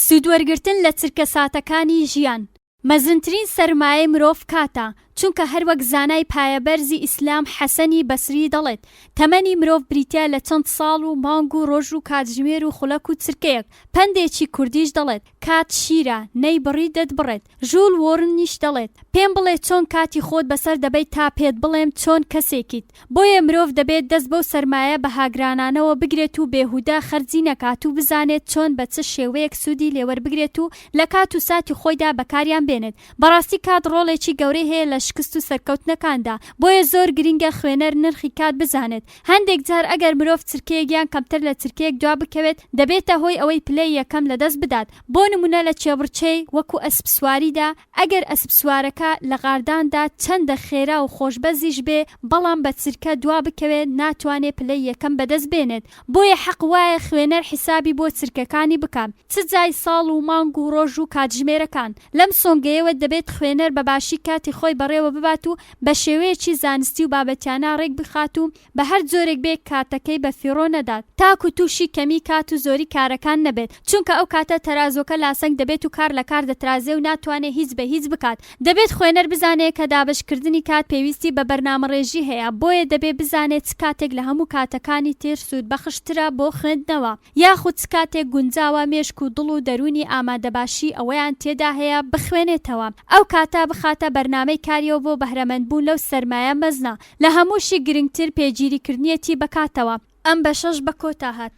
سوودوەرگرتن لە چرکەساتەکانی ژیان، مەزنترین سەرمایەی مرۆڤ کاتە. چونکە هەروەک زانای پایەبەرزی ئیسلام حەسەنی بەسری دەڵێت، تەمەنی مرۆڤ بریتیە لە چەند ساڵ و مانگ و ڕۆژ و کاتژمێر و خولەک و چرکەیەک، پەندێکی کوردیش دەڵێت، کات شیرە، نەیبڕی دەتبڕێت. ژول ڤێرنیش دەڵێت، پێم بڵێ چۆن کاتی خۆت بەسەر دەبەیت تا پێت بڵێم چۆن کەسێکیت. بۆیە مرۆڤ دەبێت دەست بەو سەرمایە بەهاگرانانەوە بگرێت و بێهودە خەرجی نەکات و بزانێت چۆن بە چ شێوەیەک سوودی لێوەربگرێت و لە کات و ساتی خۆیدا بەکاریان بێنێت. بەڕاستی کات ڕۆڵێکی گەورەی هەیە لە شکست و سەرکەوتنەکاندا، بۆیە زۆر گرینگە خوێنەر نرخی کات بزانێت. هەندێک جار ئەگەر مرۆڤ چرکەیەک یان کەمتر لە چرکەیەک دوا بکەوێت، دەبێتە هۆی ئەوەی پلەی یەکەم لەدەست بدات. بۆ نموونە لە کێبڕکێی وەکو ئەسپسواریدا، ئەگەر ئەسپسوارەکە لە غارداندا چەندە خێرا و خۆشبەزیش بێ، بەڵام بە چرکە دوا بکەوێت ناتوانێ پلەی یەکەم بەدەست بێنێت. بۆیە حەق وایە خوێنەر حیسابی بۆ چرکەکانی بکا، چ جای ساڵ و مانگ و ڕۆژ و کاتژمێرەکان. لەم سۆنگەیەوە دەبێت خوێنەر بە باشی کاتی خۆی بەڕێوە ببات و بە شێوەیەکی زانستی و بابەتیانە ڕێک بخات و بە هەر جۆرێک بێ کاتەکەی بە فیڕۆ نەدات تاکو توشی کەمی کات و زۆری کارەکان نەبێت چونکە ئەو کاتە تەرازوەکە لاسەنگ دەبێت و کار لە کار دەترازێ و ناتوانێ هیچ بە هیچ بکات دەبێت خوێنەر بزانێ کە دابەش کردنی کات پێویستی بە بەرنامەڕێژی هەیە بۆیە دەبێ بزانێ چ کاتێک لە هەموو کاتەکانی تر سوودبەخشترە بۆ خوێندنەوە. یاخود چ کاتێک گونجاوە مێشک و دڵ و دەروونی ئامادەباشی ئەوەیان تێدا هەیە بخوێنێتەوە ئەو کاتە بخاتە بەرنامەی کاریەوە بۆ بەهرەمەندبوون لەو سەرمایە مەزنە لە هەمووشی گرنگتر پێگیریکردنیەتی بە کاتەوە. ئەم بەشەش بە کۆتا هات.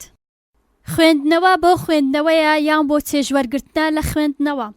خوێندنەوە بۆ خوێندنەوەیە یان بۆ چێژوەرگرتنە لە خوێندنەوە؟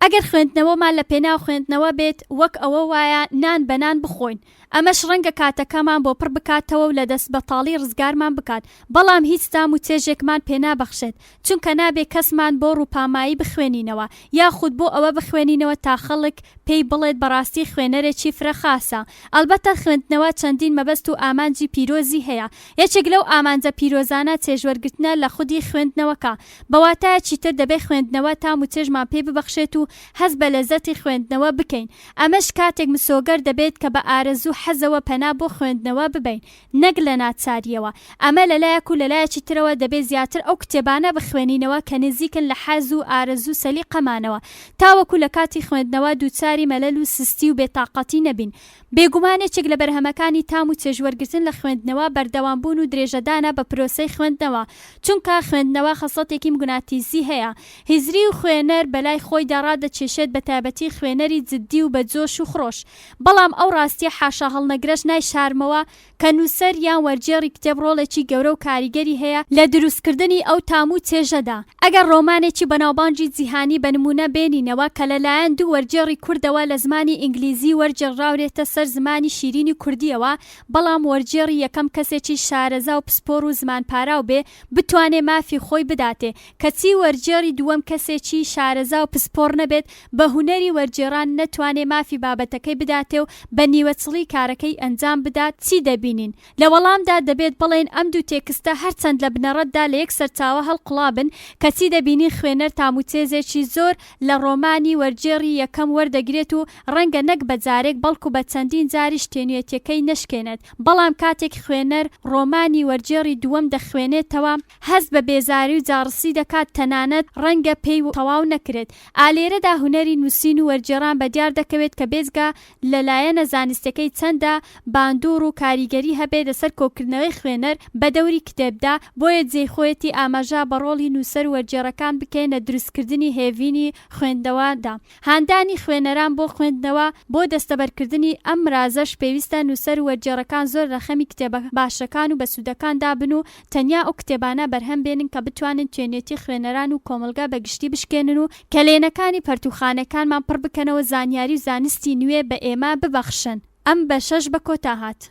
ئەگەر خوێندنەوەمان لە پێناو خوێندنەوە بێت وەک ئەوە وایە نان بە نان بخۆین، ئەمەش ڕەنگە کاتەکەمان بۆ پڕ بکاتەوە و لە دەستبەتاڵی ڕزگارمان بکات، بەڵام هیچ تام و چێژێکمان پێنابەخشێت، چونکە نابێ کەسمان بۆ ڕووپامایی بخوێنینەوە، یاخود بۆ ئەوە بخوێنینەوە تا خەڵک پێی بڵێت بەڕاستی خوێنەرێکی فرە خاسە. ئەڵبەتە خوێندنەوە چەندین مەبەست و ئامانجی پیرۆزی هەیە، یەکێک لەو ئامانجە پیرۆزانە چێژوەرگرتنە لە خودی خوێندنەوەکە، بە واتایەکی تر دەبێ خوێندنەوە تام و چێژمان پێ ببەخشێت و هەست بە لەزەتی خوێندنەوە بکەین، ئەمەش کاتێک مسۆگەر دەبێت کە بە ئارەزوو و حەزەوە پەنا بۆ خوێندنەوە ببەین نەک لە ناچارییەوە، ئەمە لەلایەک و لەلایەکی ترەوە دەبێ زیاتر ئەو کتێبانە بخوێنینەوە کە نزیکن لە حەز و ئارەزوو و سەلیقەمانەوە تاوەکو لە کاتی خوێندنەوە دووچاری مەلەل و سستی و بێتاقەتی نەبین. بێگومان یەکێک لە بەرهەمەکانی تام و چێژوەرگرتن لە خوێندنەوە بەردەوامبوون و درێژەدانە بە پرۆسەی خوێندنەوە، چونکە خوێندنەوە خەسڵەتێکی موگناتیسی هەیە هزری و خوێنەر بەلای خۆیدا ڕادەکێشێت بەتایبەتی خوێنەری جدی و بە جۆش و خڕۆش بەڵام ئەو ڕاستیە حاشاهەڵنەگرەش نایشارمەوە کە نووسەر یان وەرگێڕی کتێب ڕۆڵێکی گەورە و کاریگەری هەیە لە دروستکردنی ئەو تام و چێژەدا. ئەگەر ڕۆمانێکی بەناوبانگی جیهانی بە نموونە بێنینەوە کە لە لایەن دوو وەرگێڕی کوردەوە لە زمانی ئینگلیزی وەرگێڕراورێتە سەر زمانی شیرینی کوردییەوە بەڵام وەرگێڕی یەکەم کەسێکی شارەزا و پسپۆڕ و زمانپاراو بێ بتوانێ مافی خۆی بداتێ کەچی وەرگێڕی دووەم کەسێکی شارەزا و پسپۆڕ نەبێت بە هونەری وەرگێڕان نەتوانێ مافی بابەتەکەی بداتێ و بە نیوەچڵی کارەکەی ئەنجام بدات چی دەبینین؟ لە وەڵامدا دەبێت بڵێین ئەم دوو تێکستە هەرچەند لە بنەڕەتدا لە یەک سەرچاوە هەڵقوڵابن کەچی دەبینین خوێنەر تاموچێزێکی زۆر لە ڕۆمانی وەرگێڕی یەکەم وەردەگرێت و ڕەنگە نەک بە جارێک بەڵکو بە چەندین جاریش تێنوێتیەکەی نەشکێنێت بەڵام کاتێک خوێنەر ڕۆمانی وەرگێڕی دووەم دەخوێنێتەوە هەست بە بێزاری و جاڕسی دەکات تەنانەت ڕەنگە پێی تەواو نەکرێت. ئا لێرەدا هونەری نووسین و وەرگێڕان بە دیار دەکەوێت کە بێجگە لە لایەنە زانستیەکەی چەندە باندوڕ و کاریگەری هەبێت لەسەر کۆکردنەوەی خوێنەر بە دەوری کتێبدا، بۆیە جێی خۆیەتی ئاماژە بە ڕۆڵی نووسەر و وەرگێڕەکان بکەین لە دروستکردنی هێڤینی خوێندنەوەدا. هاندانی خوێنەران بۆ خوێندنەوە، بۆ دەستەبەرکردنی ئەم مرازەش پێویستە نووسەر و وەرگێڕەکان زۆر لە خەمی کتێبە باشەکان و بەسوودەکاندا بن و تەنیا ئەو کتێبانە بەرهەم بێنن کە بتوانن توێنێتی خوێنەران و کۆمەڵگا بە گشتی بشکێنن و کەلێنەکانی پەرتووخانەکانمان پڕ بکەنەوە زانیاری و زانستی نوێ بە ئێمە ببەخشن. ئەم بەشەش بە کۆتا هات.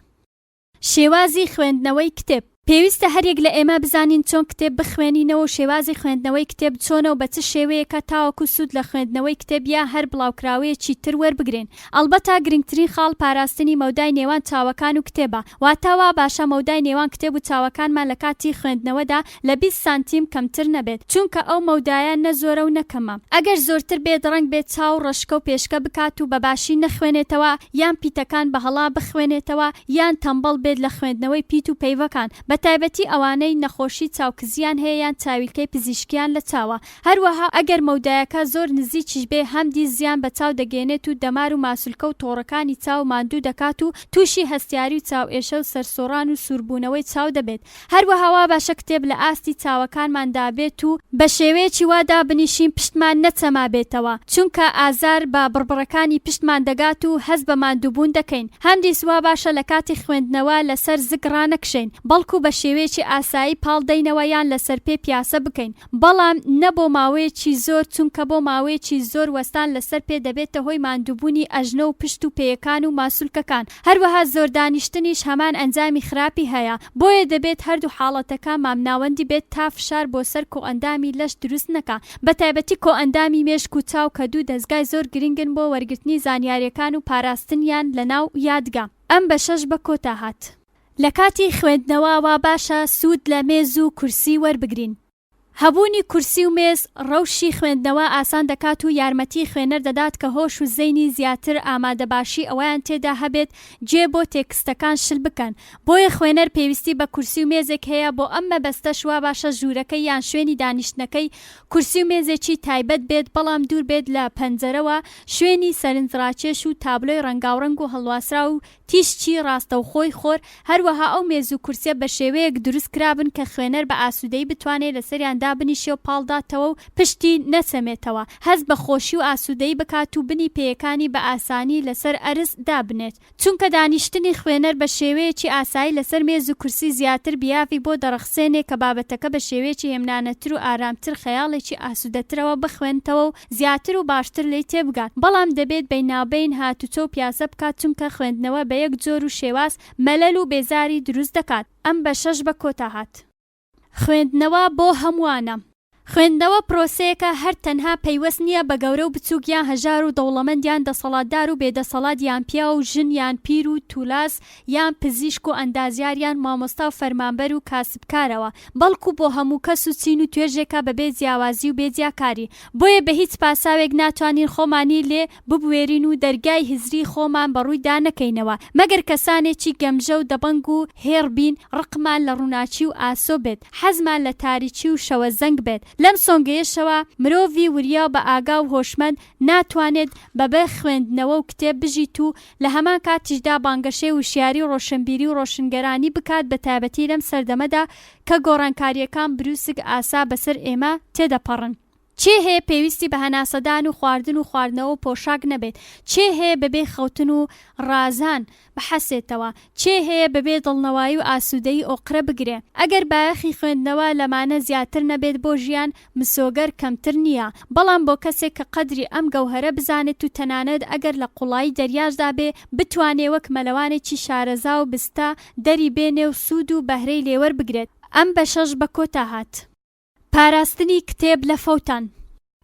شێوازی خوێندنەوەی کتێب. پێویستە هەریەک لە ئێمە بزانین چۆن کتێب بخوێنینەوە و شێوازی خوێندنەوەی کتێب چۆنە و بە چ شێوەیەکە تاوەکو سوود لە خوێندنەوەی کتێب یا هەر بڵاوکراوەیەکی تر وەربگرین. ئەڵبەتە گرنگترین خاڵ پاراستنی مەودای نێوان چاوەکان و کتێبە، واتە وا باشە مەودای نێوان کتێب و چاوەکانمان لە کاتی خوێندنەوەدا لە 20 سانتیم کەمتر نەبێت، چونکە ئەو مەودایە نە زۆرە و نە کەمە. ئەگەر زۆرتر بێت ڕەنگ بێت چاو ڕەشکە و پێشکە بکات و بە باشی نەخوێنێتەوە یان پیتەکان بە هەڵا بخوێنێتەوە یان تەمبەڵ بێت لە خوێندنەوەی پیت و پەیڤەکان، بە. بەتایبەتی ئەوانەی نەخۆشی چاوکزییان هەیە یان چاویلکەی پزیشکیان لە چاوە، هەروەها ئەگەر مەودایەکە زۆر نزیکیش بێ هەمدیس زیان بە چاو دەگەیەنێت و دەمار و ماسولکە و تۆڕەکانی چاو ماندوو دەکات و تووشی هەستیاری و چاوئێشە و سەرسوڕان و سووربوونەوەی چاو دەبێت. هەروەها وا باشە کتێب لە ئاستی چاوەکانماندا بێت و بە شێوەیەکی وا دابنیشین پشتمان نەچەمابێتەوە، چونکە ئازار بە بڕبڕەکانی پشتمان دەگات و هەست بە ماندووبوون دەکەین. هەمدیس وا باشە لە کاتی خوێندنەوە لەسەر زگ ڕانەکشێین، بەڵکو بە شێوەیەکی ئاسایی پاڵ دەینەوە یان لەسەر پێ پیاسە بکەین، بەڵام نە بۆ ماوەیەکی زۆر، چونکە بۆ ماوەیەکی زۆر وەستان لەسەر پێ دەبێتە هۆی ماندووبوونی ئەژنۆ و پشت و پێیەکان و ماسولکەکان، هەروەها زۆر دانیشتنیش هەمان ئەنجامی خراپی هەیە، بۆیە دەبێت هەردوو حاڵەتەکە مامناوەندی بێت تا فشار بۆ سەر کۆئەندامی لەش دروست نەکا، بەتایبەتی کۆئەندامی مێشک و چاو کە دوو دەزگای زۆر گرنگن بۆ وەرگرتنی زانیاریەکان و پاراستنیان لەناو یادگە. ئەم بەشەش بە کۆتا هات. لە کاتی خوێندنەوە وا باشە سوود لە مێز و کورسی وەربگرین. هەبوونی کورسی و مێز ڕەوشی خوێندنەوە ئاسان دەکات و یارمەتی خوێنەر دەدات کە هۆش و زەینی زیاتر ئامادەباشی ئەوەیان تێدا هەبێت گوێ بۆ تێکستەکان شل بکەن. بۆیە خوێنەر پێویستی بە کورسی و مێزێک هەیە بۆ ئەم مەبەستەش وا باشە ژوورەکەی یان شوێنی دانیشتنەکەی کورسی و مێزێکی تایبەت بێت بەڵام دوور بێت لە پەنجەرەوە شوێنی سەرنجڕاکێش و تابلۆی ڕەنگاوڕەنگ و هەڵواسراو و تیشکی ڕاستەوخۆی خۆر، هەروەها ئەو مێز و کورسیە بە شێوەیەک دروست کرابن کە خوێنەر بە ئاسوودەیی بتوانێ لەسەریان دابنیشێ و پاڵداتەوە و پشتی نەچەمێتەوە، هەست بە خۆشی و ئاسوودەیی بکات و بنی پێیەکانی بە ئاسانی لەسەر ئەرز دابنێت. چونکە دانیشتنی خوێنەر بە شێوەیەکی ئاسایی لەسەر مێز و کورسی زیاتر بیاڤی بۆ دەڕەخسێنێ کە بابەتەکە بە شێوەیەکی هێمنانەتر و ئارامتر خەیاڵێکی ئاسوودەترەوە بخوێنتەوە و زیاتر و باشتر لێی تێبگات، بەڵام دەبێت بەیناوبەین هاتوچۆ و پیاسە بکات چونکە خوێندنەوە بە یەک جۆر و شێواز مەلەل و بێزاری دروست دەکات. ئەم بەشەش بە کۆتا هات. خوێندنەوە بۆ هەمووانە. خوێندنەوە پرۆسەیەکە هەر تەنها پەیوەست نییە بە گەورە و بچووک یان هەژار و دەوڵەمەند یان دەسەڵاتدار و بێدەسەڵات یان پیاو و ژن یان پیر و تولاس یان پزیشک و ئەندازیار یان مامۆستا و فەرمانبەر و کاسبکارەوە بەڵکو بۆ هەموو کەس و چین و توێژێکە بەبێ جیاوازی و بێ جیاکاری بۆیە بە هیچ پاساوێک ناتوانین خۆمانی لێ ببوێرین و دەرگای هزری خۆمان بە ڕوویدا نەکەینەوە مەگەر کەسانێکی گەمژە و دەبەنگ و هێڕ بین ڕقمان لە ڕووناکی و ئاسۆ بێت حەزمان لە تاریکی و شەوەزەنگ بێت لەم سۆنگەیەشەوە مرۆڤی وریا و بە ئاگا و هۆشمەند ناتوانێت بەبێ خوێندنەوە و کتێب بژیت و لە هەمان کاتیشدا بانگەشەی وشیاری و ڕۆشنبیری و ڕۆشنگەرانی بکات بەتایبەتی لەم سەردەمەدا کە گۆڕانکارییەکان بروسک ئاسا بەسەر ئێمە تێدەپەڕن. کێ هەیە پێویستی بە هەناسەدان و خواردن و خواردنەوە و پۆشاک نەبێت؟ کێ هەیە بەبێ خەوتن و ڕازان بحەسێتەوە؟ کێ هەیە بەبێ دڵنەوایی و ئاسوودەیی ئۆقرە بگرێ؟ ئەگەر بایەخی خوێندنەوە لەمانە زیاتر نەبێت بۆ ژیان مسۆگەر کەمتر نییە، بەڵام بۆ کەسێک کە قەدری ئەم گەوهەرە بزانێت و تەنانەت ئەگەر لە قوڵایی دەریاشدا بێ بتوانێ وەک مەلەوانێکی شارەزا و بستە دەری بێنێ و سوود و بەهرەی لێوەربگرێت. ئەم بەشەش بە کۆتا هات. پاراستنی کتێب لە فەوتان.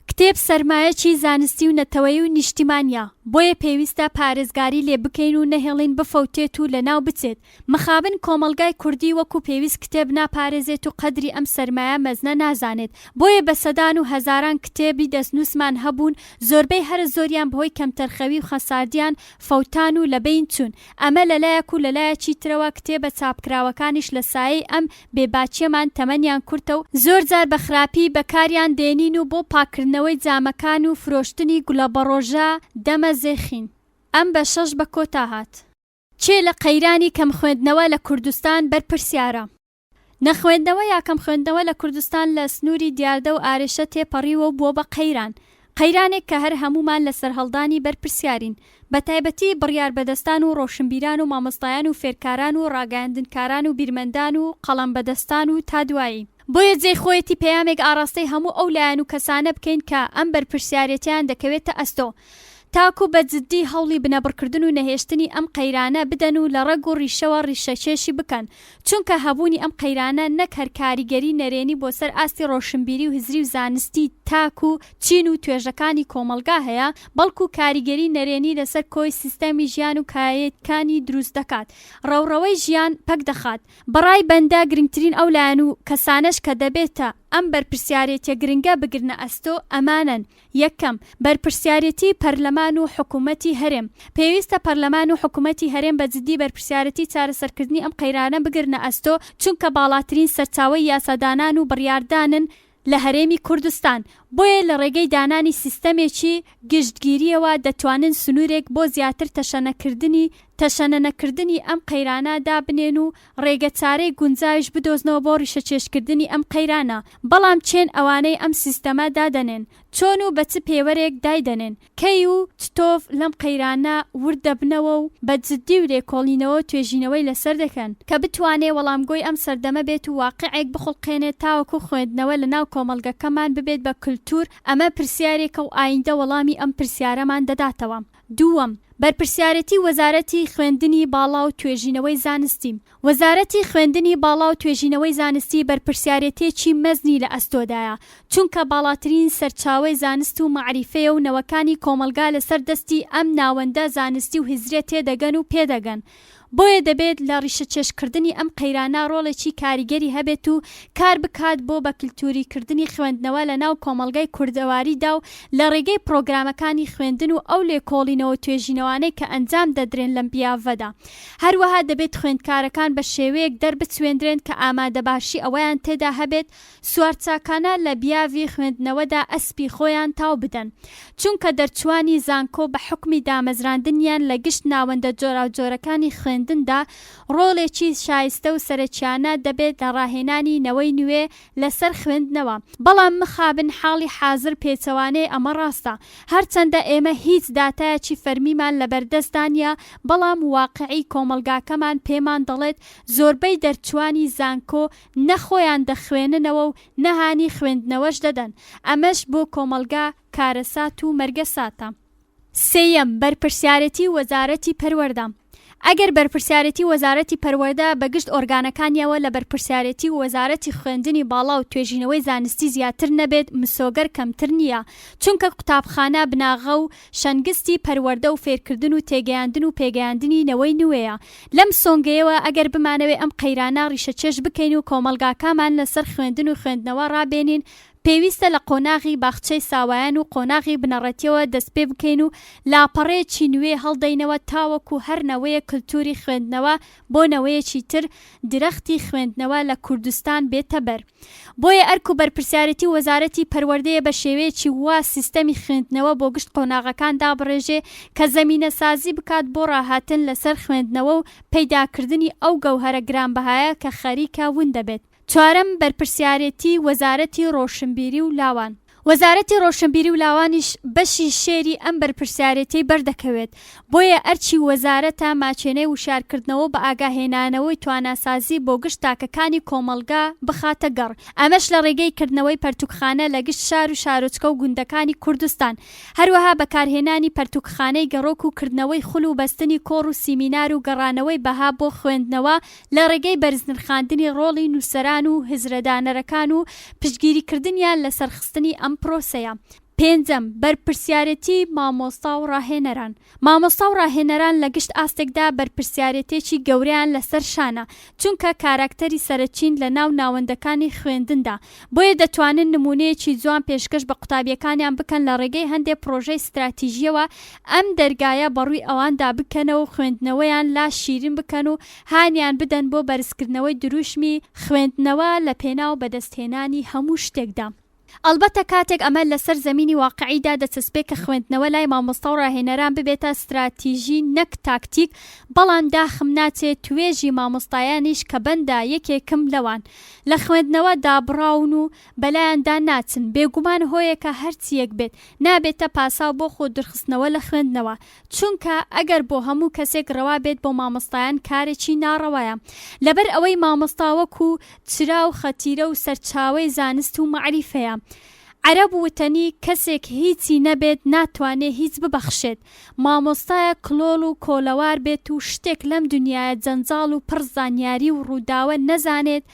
کتێب سەرمایەکی زانستی و نەتەوەیی و نیشتیمانیە، بۆیە پێویستە پارێزگاری لێ بکەین و نەهێڵین بفەوتێت و لەناو بچێت، مخابن کۆمەڵگای کوردی وەکو پێویست کتێب ناپارێزێت و قەدری ئەم سەرمایە مەزنە نازانێت، بۆیە بە سەدان و هەزاران کتێبی دەستنووسمان هەبوون زۆربەی هەرە زۆریان بەهۆی کەمتەرخەوی و خەساردیان فەوتان و لەبەین چوون، ئەمە لەلایەک و لەلایەکی ترەوە کتێبە چاپکراوەکانیش لە سایەی ئەم بێ باکیەمان تەمەنیان کورتە و زۆر جار بە خراپی بەکاریان دێنین و بۆ پاککردنەوەی جامەکان و فرۆشتنی گولەبەڕۆژە دەمە زێخین. ئەم بەشەش بە کۆتا هات. کێ لە قەیرانی کەم خوێندنەوە لە کوردستان بەرپرسیارە؟ نەخوێندنەوە یا کەم خوێندنەوە لە کوردستان لە سنووری دیاردە و ئارێشە تێپەڕیوە و بووە بە قەیران. قەیرانێک کە هەر هەموومان لە سەرهەڵدانی بەرپرسیارین. بەتایبەتی بڕیاربەدەستان و ڕۆشنبیران و مامۆستایان و فێرکاران و ڕاگەیاندنکاران و بیرمەندان و قەڵەمبەدەستان و تا دوایی. بۆیە جێی خۆیەتی پەیامێک ئاڕاستەی هەموو ئەو لایەن و کەسانە بکەین کە ئەم بەرپرسیارێتیان دەکەوێتە ئەستۆ تاکو بە جددی هەوڵی بنەبڕکردن و نەهێشتنی ئەم قەیرانە بدەن و لە ڕەگ و ڕیشەوە ڕیشەکێشی بکەن چونکە هەبوونی ئەم قەیرانە نەک هەر کاریگەری نەرێنی بۆ سەر ئاستی ڕۆشنبیری و هزری و زانستی تاک و چین و توێژەکانی کۆمەڵگا هەیە، بەڵکو کاریگەری نەرێنی لەسەر کۆی سیستەمی ژیان و کایەکانی دروست دەکات، ڕەوڕەوەی ژیان پەک دەخات. بەڕای بەندە گرنگترین ئەو لایەن و کەسانەش کە دەبێتە. ئەم بەرپرسیارێتیە گرنگە بگرنە ئەستۆ ئەمانەن، یەکەم، بەرپرسیارێتی پەرلەمان و حکومەتی هەرێم. پێویستە پەرلەمان و حکومەتی هەرێم بە جدی بەرپرسیارێتی چارەسەرکردنی ئەم قەیرانە بگرنە ئەستۆ، چونکە باڵاترین سەرچاوەی یاسادانان و بڕیاردانن لە هەرێمی کوردستان، بۆیە لە ڕێگەی دانانی سیستەمێکی گشتگیرییەوە دەتوانن سنوورێک بۆ زیاتر تەشەنەکردنی تەشەنە نەکردنی ئەم قەیرانە دابنێن و ڕێگە چارەی گونجاویش بدۆزنەوە بۆ ڕیشەکێشکردنی ئەم قەیرانە، بەڵام کێن ئەوانەی ئەم سیستەمە دادەنێن؟ چۆن و بە چ پێوەرێک دایدەنێن؟ کەی و چتۆف لەم قەیرانە ورد دەبنەوە و بە جدی و لێکۆڵینەوە و توێژینەوەی لەسەر دەکەن؟ کە بتوانێ وەڵامگۆی ئەم سەردەمە بێت و واقیعێک بخوڵقێنێت تاوەکو خوێندنەوە لەناو کۆمەڵگەکەمان ببێت بە کلتور، ئەمە پرسیارێکە و ئایندە وەڵامی ئەم پرسیارەمان دەداتەوە. دووەم، بەرپرسیارێتی وەزارەتی خوێندنی باڵا و توێژینەوەی زانستی. وەزارەتی خوێندنی باڵا و توێژینەوەی زانستی بەرپرسیارێتیەکی مەزنی لە ئەستۆدایە، چونکە باڵاترین سەرچاوەی زانست و مەعریفەیە و نەوەکانی کۆمەڵگا لەسەر دەستی ئەم ناوەندە زانستی و هزریە تێدەگەن و پێدەگەن. بۆیە دەبێت لە ڕیشەکێشکردنی ئەم قەیرانە ڕۆڵێکی کاریگەری هەبێت و کار بکات بۆ بە کلتوریکردنی خوێندنەوە لە ناو کۆمەڵگای کوردەواریدا و لە ڕێگەی پڕۆگرامەکانی خوێندن و ئەو لێکۆڵینەوە و توێژینەوانەی کە ئەنجام دەدرێن لەم بیاڤەدا. هەروەها دەبێت خوێندکارەکان بە شێوەیەک دەربچوێندرێن کە ئامادەباشی ئەوەیان تێدا هەبێت سوارچاکانە لە بیاڤی خوێندنەوەدا ئەسپی خۆیان تاو بدەن، چونکە دەرچووانی زانکۆ بە حوکمی دامەزراندنیان لە گشت ناوەندە جۆراوجۆرەکانی خوێندندا ڕۆڵێکی شایستە و سەرەکیانە دەبێت لە ڕاهێنانی نەوەی نوێ لەسەر خوێندنەوە، بەڵام مخابن حاڵی حازر پێچەوانەی ئەمە ڕاستە، هەرچەندە ئێمە هیچ داتایەکی فەرمیمان لەبەردەستدا نییە، بەڵام واقعی کۆمەڵگاکەمان پێمان دەڵێت زۆربەی دەرچووانی زانکۆ نە خۆیان دەخوێننەوە و نە هانی خوێندنەوەش دەدەن، ئەمەش بۆ کۆمەڵگا کارەسات و مەرگەساتە. سێیەم، بەرپرسیارێتی وەزارەتی پەروەردە. ئەگەر بەرپرسیارێتی وەزارەتی پەروەردە بە گشت ئۆرگانەکانیەوە لە بەرپرسیارێتی وەزارەتی خوێندنی باڵا و توێژینەوەی زانستی زیاتر نەبێت مسۆگەر کەمتر نییە، چونکە قوتابخانە بناغە و شەنگستی پەروەردە و فێرکردن و تێگەیاندن و پێگەیاندنی نەوەی نوێیە. لەم سۆنگەیەوە ئەگەر بمانەوێ ئەم قەیرانە ڕیشەکێش بکەین و کۆمەڵگاکامان لەسەر خوێندن و خوێندنەوە ڕابێنین پێویستە لە قۆناغی باخچەی ساوایان و قۆناغی بنەڕەتیەوە دەستپێبکەین و لاپەڕەیەکی نوێ هەڵدەینەوە تاوەکو هەر نەوەیەک کلتوری خوێندنەوە بۆ نەوەیەکی تر درەختی خوێندنەوە لە کوردستان بێتە بەر. بۆیە ئەرک و بەرپرسیارێتی وەزارەتی پەروەردەیە بە شێوەیەکی وا سیستەمی خوێندنەوە بۆ گشت قۆناغەکان دابڕێژێ کە زەمینەسازی بکات بۆ ڕاهاتن لەسەر خوێندنەوە و پەیداکردنی ئەو گەوهەرە گرانبەهایە کە خەریکە ون دەبێت. چوارەم، بەرپرسیارێتی وەزارەتی ڕۆشنبیری و لاوان. وەزارەتی ڕۆشنبیری و لاوانیش بەشی شێری ئەم بەرپرسیارێتیەی بەردەکەوێت، بۆیە ئەرکی وەزارەتە ماچێنەی وشیارکردنەوە و بەئاگاهێنانەوەی تواناسازی بۆ گشت تاکەکانی کۆمەڵگا بخاتە گەڕ، ئەمەش لە ڕێگەی کردنەوەی پەرتوکخانە لە گشت شار و شارۆچکە و گوندەکانی کوردستان، هەروەها بەکارهێنانی پەرتوکخانەی گەڕۆک و کردنەوەی خول و بەستنی کۆڕ و سیمینار و گەڕانەوەی بەها بۆ خوێندنەوە لە ڕێگەی بەرزنرخاندنی ڕۆڵی نووسەران و هزرەدانەرەکان و پشتگیریکردنیان لە سەرخستنی ئەم پرۆسەیە. پێنجەم، بەرپرسیارێتی مامۆستا و ڕاهێنەران. مامۆستا و ڕاهێنەران لە گشت ئاستێکدا بەرپرسیارێتێکی گەورەیان لەسەر شانە، چونکە کاراکتەری سەرەکین لە ناو ناوەندەکانی خوێندندا، بۆیە دەتوانن نموونەیەکی جوان پێشکەش بە قوتابییەکانیان بکەن لە ڕێگەی هەندێ پڕۆژەی ستراتیژییەوە ئەم دەرگایە بەڕووی ئەواندا بکەنەوە و خوێندنەوەیان لا شیرین بکەن و هانیان بدەن بۆ بەرزکردنەوەی دروشمی خوێندنەوە لە پێناو بەدەستهێنانی هەموو شتێکدا. ئەڵبەتە کاتێک ئەمە لەسەر زەمینی واقعیدا دەچەسپێ کە خوێندنەوە لای مامۆستا و ڕاهێنەران ببێتە ستراتیژی نەک تاکتیک، بەڵام داخم ناچێ توێژی مامۆستایانیش کە بەندە یەکێکم لەوان، لە خوێندنەوە دابڕاون و بەلایاندا ناچن، بێگومان هۆیەکە هەرچییەک بێت، نابێتە پاساو بۆ خۆ دورخستنەوە لە خوێندنەوە، چونکە ئەگەر بۆ هەموو کەسێک ڕەوا بێت بۆ مامۆستایان کارێکی ناڕەوایە لەبەر ئەوەی مامۆستا وەکو چرا و خەتیرە و سەرچاوەی زانست و مەعریفەیە. عەرەب وتەنی کەسێک هیچی نەبێت ناتوانێ هیچ ببەخشێت. مامۆستایە کڵۆڵ و کۆلەوار بێت و شتێک لەم دونیایە جەنجاڵ و پڕ زانیاری و ڕووداوە نەزانێت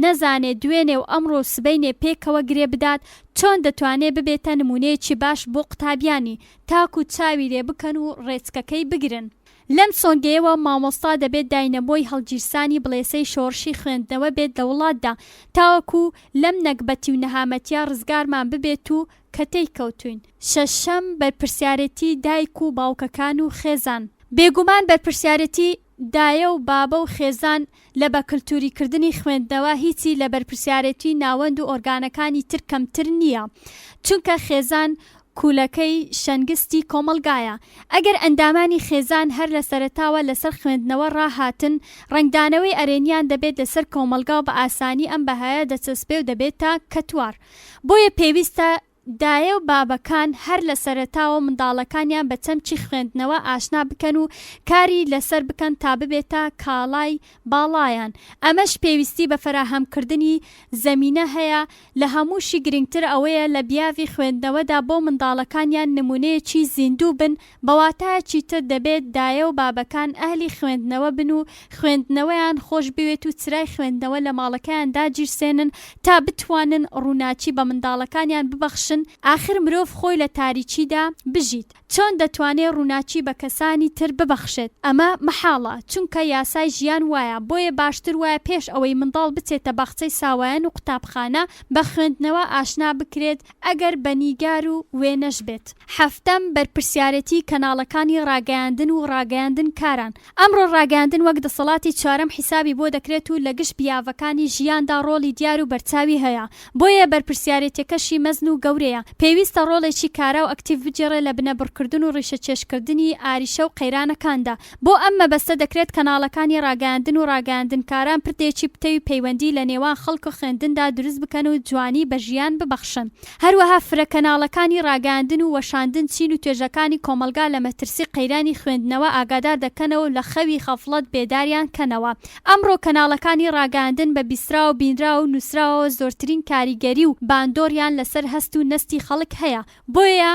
نەزانێ دوێنێ و ئەمڕۆ و سبەینێ پێکەوە گرێ بدات، چۆن دەتوانێ ببێتە نموونەیەکی باش بۆ قوتابیانی، تاکو چاوی لێ بکەن و ڕێچکەکەی بگرن؟ لەم سۆنگەیەوە مامۆستا دەبێت داینەمۆی هەڵگیرسانی بڵێسەی شۆڕشی خوێندنەوە بێت لە وڵاتدا تاوەکو لەم نەگبەتی و نەهامەتیە ڕزگارمان ببێت و کە تێی کەوتوین. شەشەم، بەرپرسیارێتی دایک و باوکەکان و خێزان. بێگومان بەرپرسیارێتی دایە و بابە و خێزان لە بە کلتوری کردنی خوێندنەوە هیچی لە بەرپرسیارێتی ناوەند و ئۆرگانەکانی تر کەمتر نییە چونکە خێزان کولەکەی شەنگستی کۆمەڵگایە ئەگەر ئەندامانی خێزان هەر لە سەرەتاوە لەسەر خوێندنەوە ڕاهاتن ڕەنگدانەوەی ئەرێنیان دەبێت لەسەر کۆمەڵگا و بە ئاسانی ئەم بەهایە دەچەسپێ و دەبێتە کەتوار بۆیە پێویستە دایە و بابەکان هەر لە سەرەتاوە منداڵەکانیان بە چەمکی خوێندنەوە ئاشنا بکەن و کاری لەسەر بکەن تا ببێتە کاڵای باڵایان، ئەمەش پێویستی بە فەراهەمکردنی زەمینە هەیە، لە هەمووشی گرنگتر ئەوەیە لە بیاڤی خوێندنەوەدا بۆ منداڵەکانیان نمونەیەکی زیندوو بن بە واتایەکی تر دەبێت دایە و بابەکان ئەهلی خوێندنەوە بن و خوێندنەوەیان خۆش بوێت و چرای خوێندنەوە لە ماڵەکەیان داگیرسێنن تا بتوانن ڕووناکی بە منداڵەکانیان ببەخشن، ئاخر مرۆڤ خۆی لە تاریکیدا بژیت چۆن دەتوانێ ڕووناکی بە کەسانی تر ببەخشێت؟ ئەمە مەحاڵە، چونکە یاسای ژیان وایە، بۆیە باشتر وایە پێش ئەوەی منداڵ بچێتە باخچەی ساوایان و قوتابخانە بە خوێندنەوە ئاشنا بکرێت ئەگەر بە نیگار و وێنەش بێت. حەفتەم، بەرپرسیارێتی کەناڵەکانی ڕاگەیاندن و ڕاگەیاندنکاران. ئەمڕۆ ڕاگەیاندن وەک دەسەڵاتی چوارەم حیسابی بۆ دەکرێت و لە گشت بیاڤەکانی ژیاندا ڕۆڵی دیار و بەرچاوی هەیە. بۆیە بەرپرسیارێتیەکەشی مەزن و گەورەیە. پێویستە ڕۆڵێکی کارا و ئەکتیڤ بگێڕێ لە بنەبڕکردن و ڕیشەکێشکردنی ئاریشە و قەیرانەکاندا. بۆ ئەم مەبەستە دەکرێت کەناڵەکانی ڕاگەیاندن و ڕاگەیاندنکاران پردێکی پتەوی پەیوەندی لە نێوان خەڵک و خوێندندا دروست بکەن و جوانی بە ژیان ببەخشن. هەروەها فرە کەناڵەکانی ڕاگەیاندن و وەشاندن چین و توێژەکانی کۆمەڵگا لە مەترسی قەیرانی خوێندنەوە ئاگادار دەکەنەوە و لە خەوی خەفڵەت بێداریان کەنەوە. ئەمڕۆ کەناڵەکانی ڕاگەیاندن بە بیستراو و بینراو و نووسراوەوە زۆرترین کاریگەری و باندۆریان لەسەر هەست و نەستی خەڵک هەیە بۆیە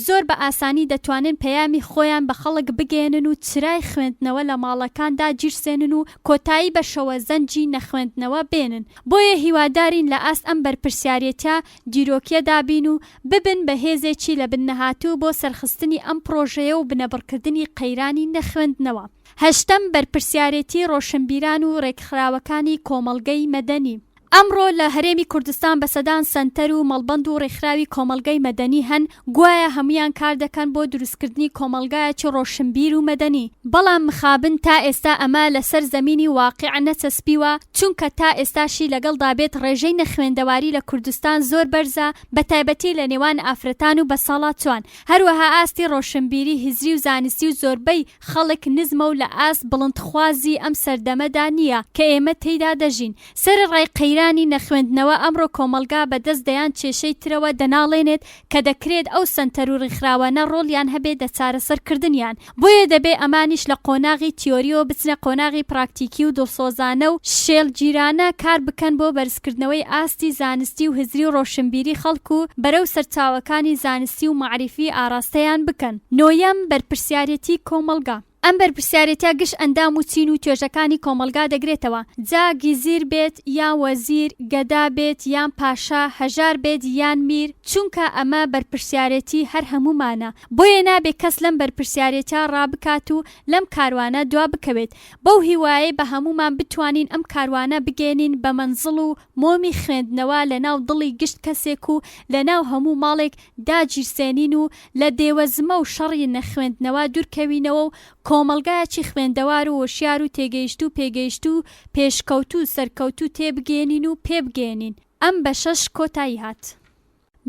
زۆر بە ئاسانی دەتوانن پەیامی خۆیان بە خەڵک بگەیەنن و چرای خوێندنەوە لە ماڵەکاندا گیرسێنن و کۆتایی بە شەوەزەنگی نەخوێندنەوە بێنن. بۆیە هیوادارین لە ئاست ئەم بەرپرسیارێتیە دیرۆکیەدا بین و ببن بە هێزێکی لەبن نەهاتوو بۆ سەرخستنی ئەم پڕۆژەیە و بنەبڕکردنی قەیرانی نەخوێندنەوە. هەشتەم، بەرپرسیارێتی ڕۆشنبیران و ڕێکخراوەکانی کۆمەڵگەی مەدەنی. ئەمڕۆ لە هەرێمی کوردستان بە سەدان سەنتەر و مەڵبەند و ڕێکخراوی کۆمەڵگەی مەدەنی هەن، گوایە هەموویان کار دەکەن بۆ دروستکردنی کۆمەڵگایەکی ڕۆشنبیر و مەدەنی، بەڵام مخابن تا ئێستا ئەمە لەسەر زەمینی واقیع نەچەسپیوە، چونکە تا ئێستاشی لەگەڵدا بێت ڕێژەی نەخوێندەواری لە کوردستان زۆر بەرزە بەتایبەتی لە نێوان ئافرەتان و بەساڵاچوان، هەروەها ئاستی ڕۆشنبیری هزری و زانستی و زۆربەی خەڵک نزمە و لە ئاست بڵندخوازی ئەم سەردەمەدا نییە کە ئێمە تێیدا دەژین. سەرەڕای قەیرانی نەخوێندنەوە ئەمڕۆ کۆمەڵگا بە دەست دەیان کێشەی ترەوە دەناڵێنێت کە دەکرێت ئەو سەنتەر و ڕیکخراوانە ڕۆڵیان هەبێت لە چارەسەرکردنیان. بۆیە دەبێ ئەمانیش لە قۆناغی تیۆریەوە بچنە قۆناغی پراکتیکی و دڵسۆزانە و شێلگیرانە کار بکەن بۆ بەرزکردنەوەی ئاستی زانستی و هزری و ڕۆشنبیری خەڵک و بەرەو سەرچاوەکانی زانستی و مەعریفی ئاڕاستەیان بکەن. نۆیەم، بەرپرسیارێتی کۆمەڵگا. ئەم بەرپرسیارێتیە گشت ئەندام و چین و توێژەکانی کۆمەڵگا دەگرێتەوە، جا گیزیر بێت یان وەزیر، گەدا بێت یان پاشا، هەژار بێت یان میر، چونکە ئەمە بەرپرسیارێتی هەر هەموومانە، بۆیە نابێ کەس لەم بەرپرسیارێتیە ڕابکات و لەم کاروانە دوا بکەوێت، بەو هیوایەی بە هەموومان بتوانین ئەم کاروانە بگەیەنین بە مەنزڵ و مۆمی خوێندنەوە لە ناو دڵی گشت کەسێک و لە ناو هەموو ماڵێک داگیرسێنین و لە دێوەزمە و شەڕی نەخوێندنەوە دوورکەوینەوە و کۆمەڵگایەکی خوێندەوار و هۆشیار و تێگەیشتوو و پێگەیشتوو و پێشکەوتوو و سەرکەوتوو تێبگەیەنین و پێبگەیەنین. ئەم بەشەش کۆتایی هات.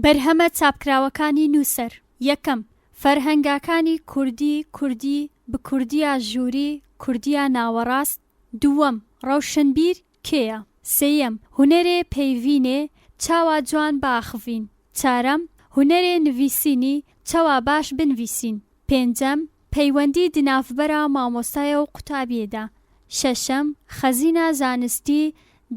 بەرهەمە چاپکراوەکانی نووسەر، یەکەم، فەرهەنگاکانی کوردی، کوردی، بکوردییا ژووری، کوردییا ناوەڕاست، دووەم، ڕەوشنبیر کێیە؟ سێیەم، هونەرێ پەیڤینێ چاوا جوان بئاخڤین. چارەم، هونەرێ نڤیسینی چەوا باش بنڤیسین. پێنجەم، پەیوەندی دناڤبەرا مامۆستایە و قوتابیێدا. شەشەم، خەزینا زانستی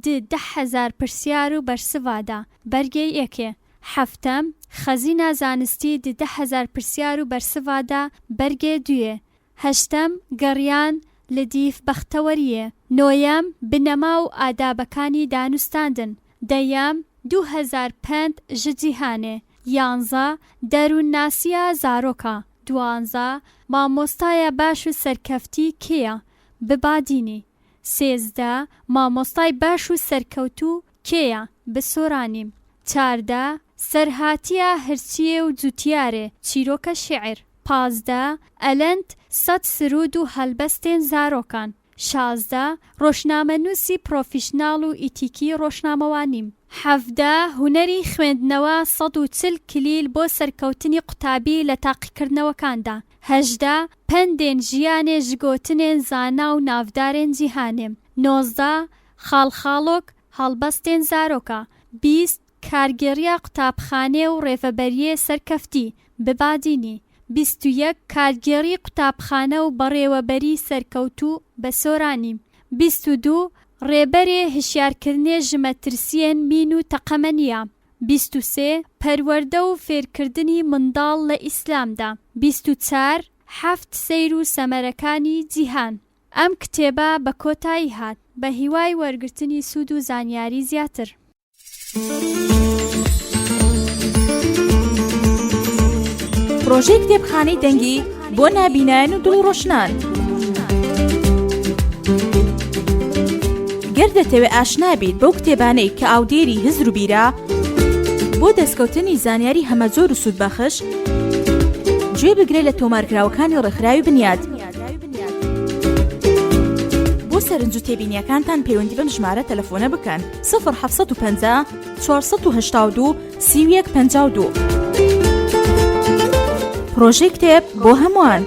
د 10,000 پرسیار و بەرسڤادا، بەرگێ یەکێ. حەفتەم، خەزینا زانستی د 10,000 پرسیار و بەرسڤادا، بەرگێ دویێ. هەشتەم، گەڕیان لە دیف بەختەوەریێ. نۆیەم، بنەما و ئادابەکانی دانوستاندن. دەیەم، 2000 پەند ژ جیهانێ. یانزە، دەروونناسییا زارۆکا. دوانزە، مامۆستایە باش و سەرکەفتی کێیە؟ ببادینی. 13، مامۆستای باش و سەرکەوتوو کێیە؟ بسۆرانی. 14، سەرهاتیە هرچیێ و جوتیارێ، چیرۆکە شیعر. 15، ئەلەند سەد سروود و هەلبەستێن زارۆکان. 16، ڕۆژنامەنووسی پرۆفیشناڵ و ئیتیکی ڕۆژنامەوانیم. 17، هونەری خوێندنەوە 140 کلیل بۆ سەرکەوتنی قوتابی لە تاقیکردنەوەکاندا. 18، پەندێن ژیانێ ژگۆتنێن زانا و ناڤدارێن جیهانێ. 19، خاڵخاڵۆک، هەڵبەستێن زارۆکا. 20، کارگێڕییا قوتابخانێ و ڕێڤەبەریێ سەرکەفتی، ببادینی. 21، کارگێڕی قوتابخانە و بەڕێوەبەری سەرکەوتوو، بە سۆرانی. 22، ڕێبەرێ هشیارکردنێ ژ مەترسیێن مین و تەقەمەنییا. 23، پەروەردە و فێرکردنی منداڵ لە ئیسلامدا. 24، حەفت سەیر و سەمەرەکانی جیهان. ئەم کتێبە بە کۆتایی هات. بە هیوای وەرگرتنی سوود و زانیاری زیاتر. پرۆژەی کتێبخانەی دەنگی بۆ نابینایان و دڵڕۆشنان. گەر دەتەوێ ئاشنا بیت بەو کتێبانەی کە ئاودێری هزر و بیرە، بۆ دەستکەوتنی زانیاری هەمەجۆر و سوودبەخش، گوێ بگرە لە تۆمارکراوەکانی ڕێکخراوی بنیاد. بۆ سەرنج و تێبینیەکانتان پەیوەندی بەم ژمارە تەلەفۆنە بکەن 0750 482 31 52. پرۆژەی کتێب بۆ هەمووان.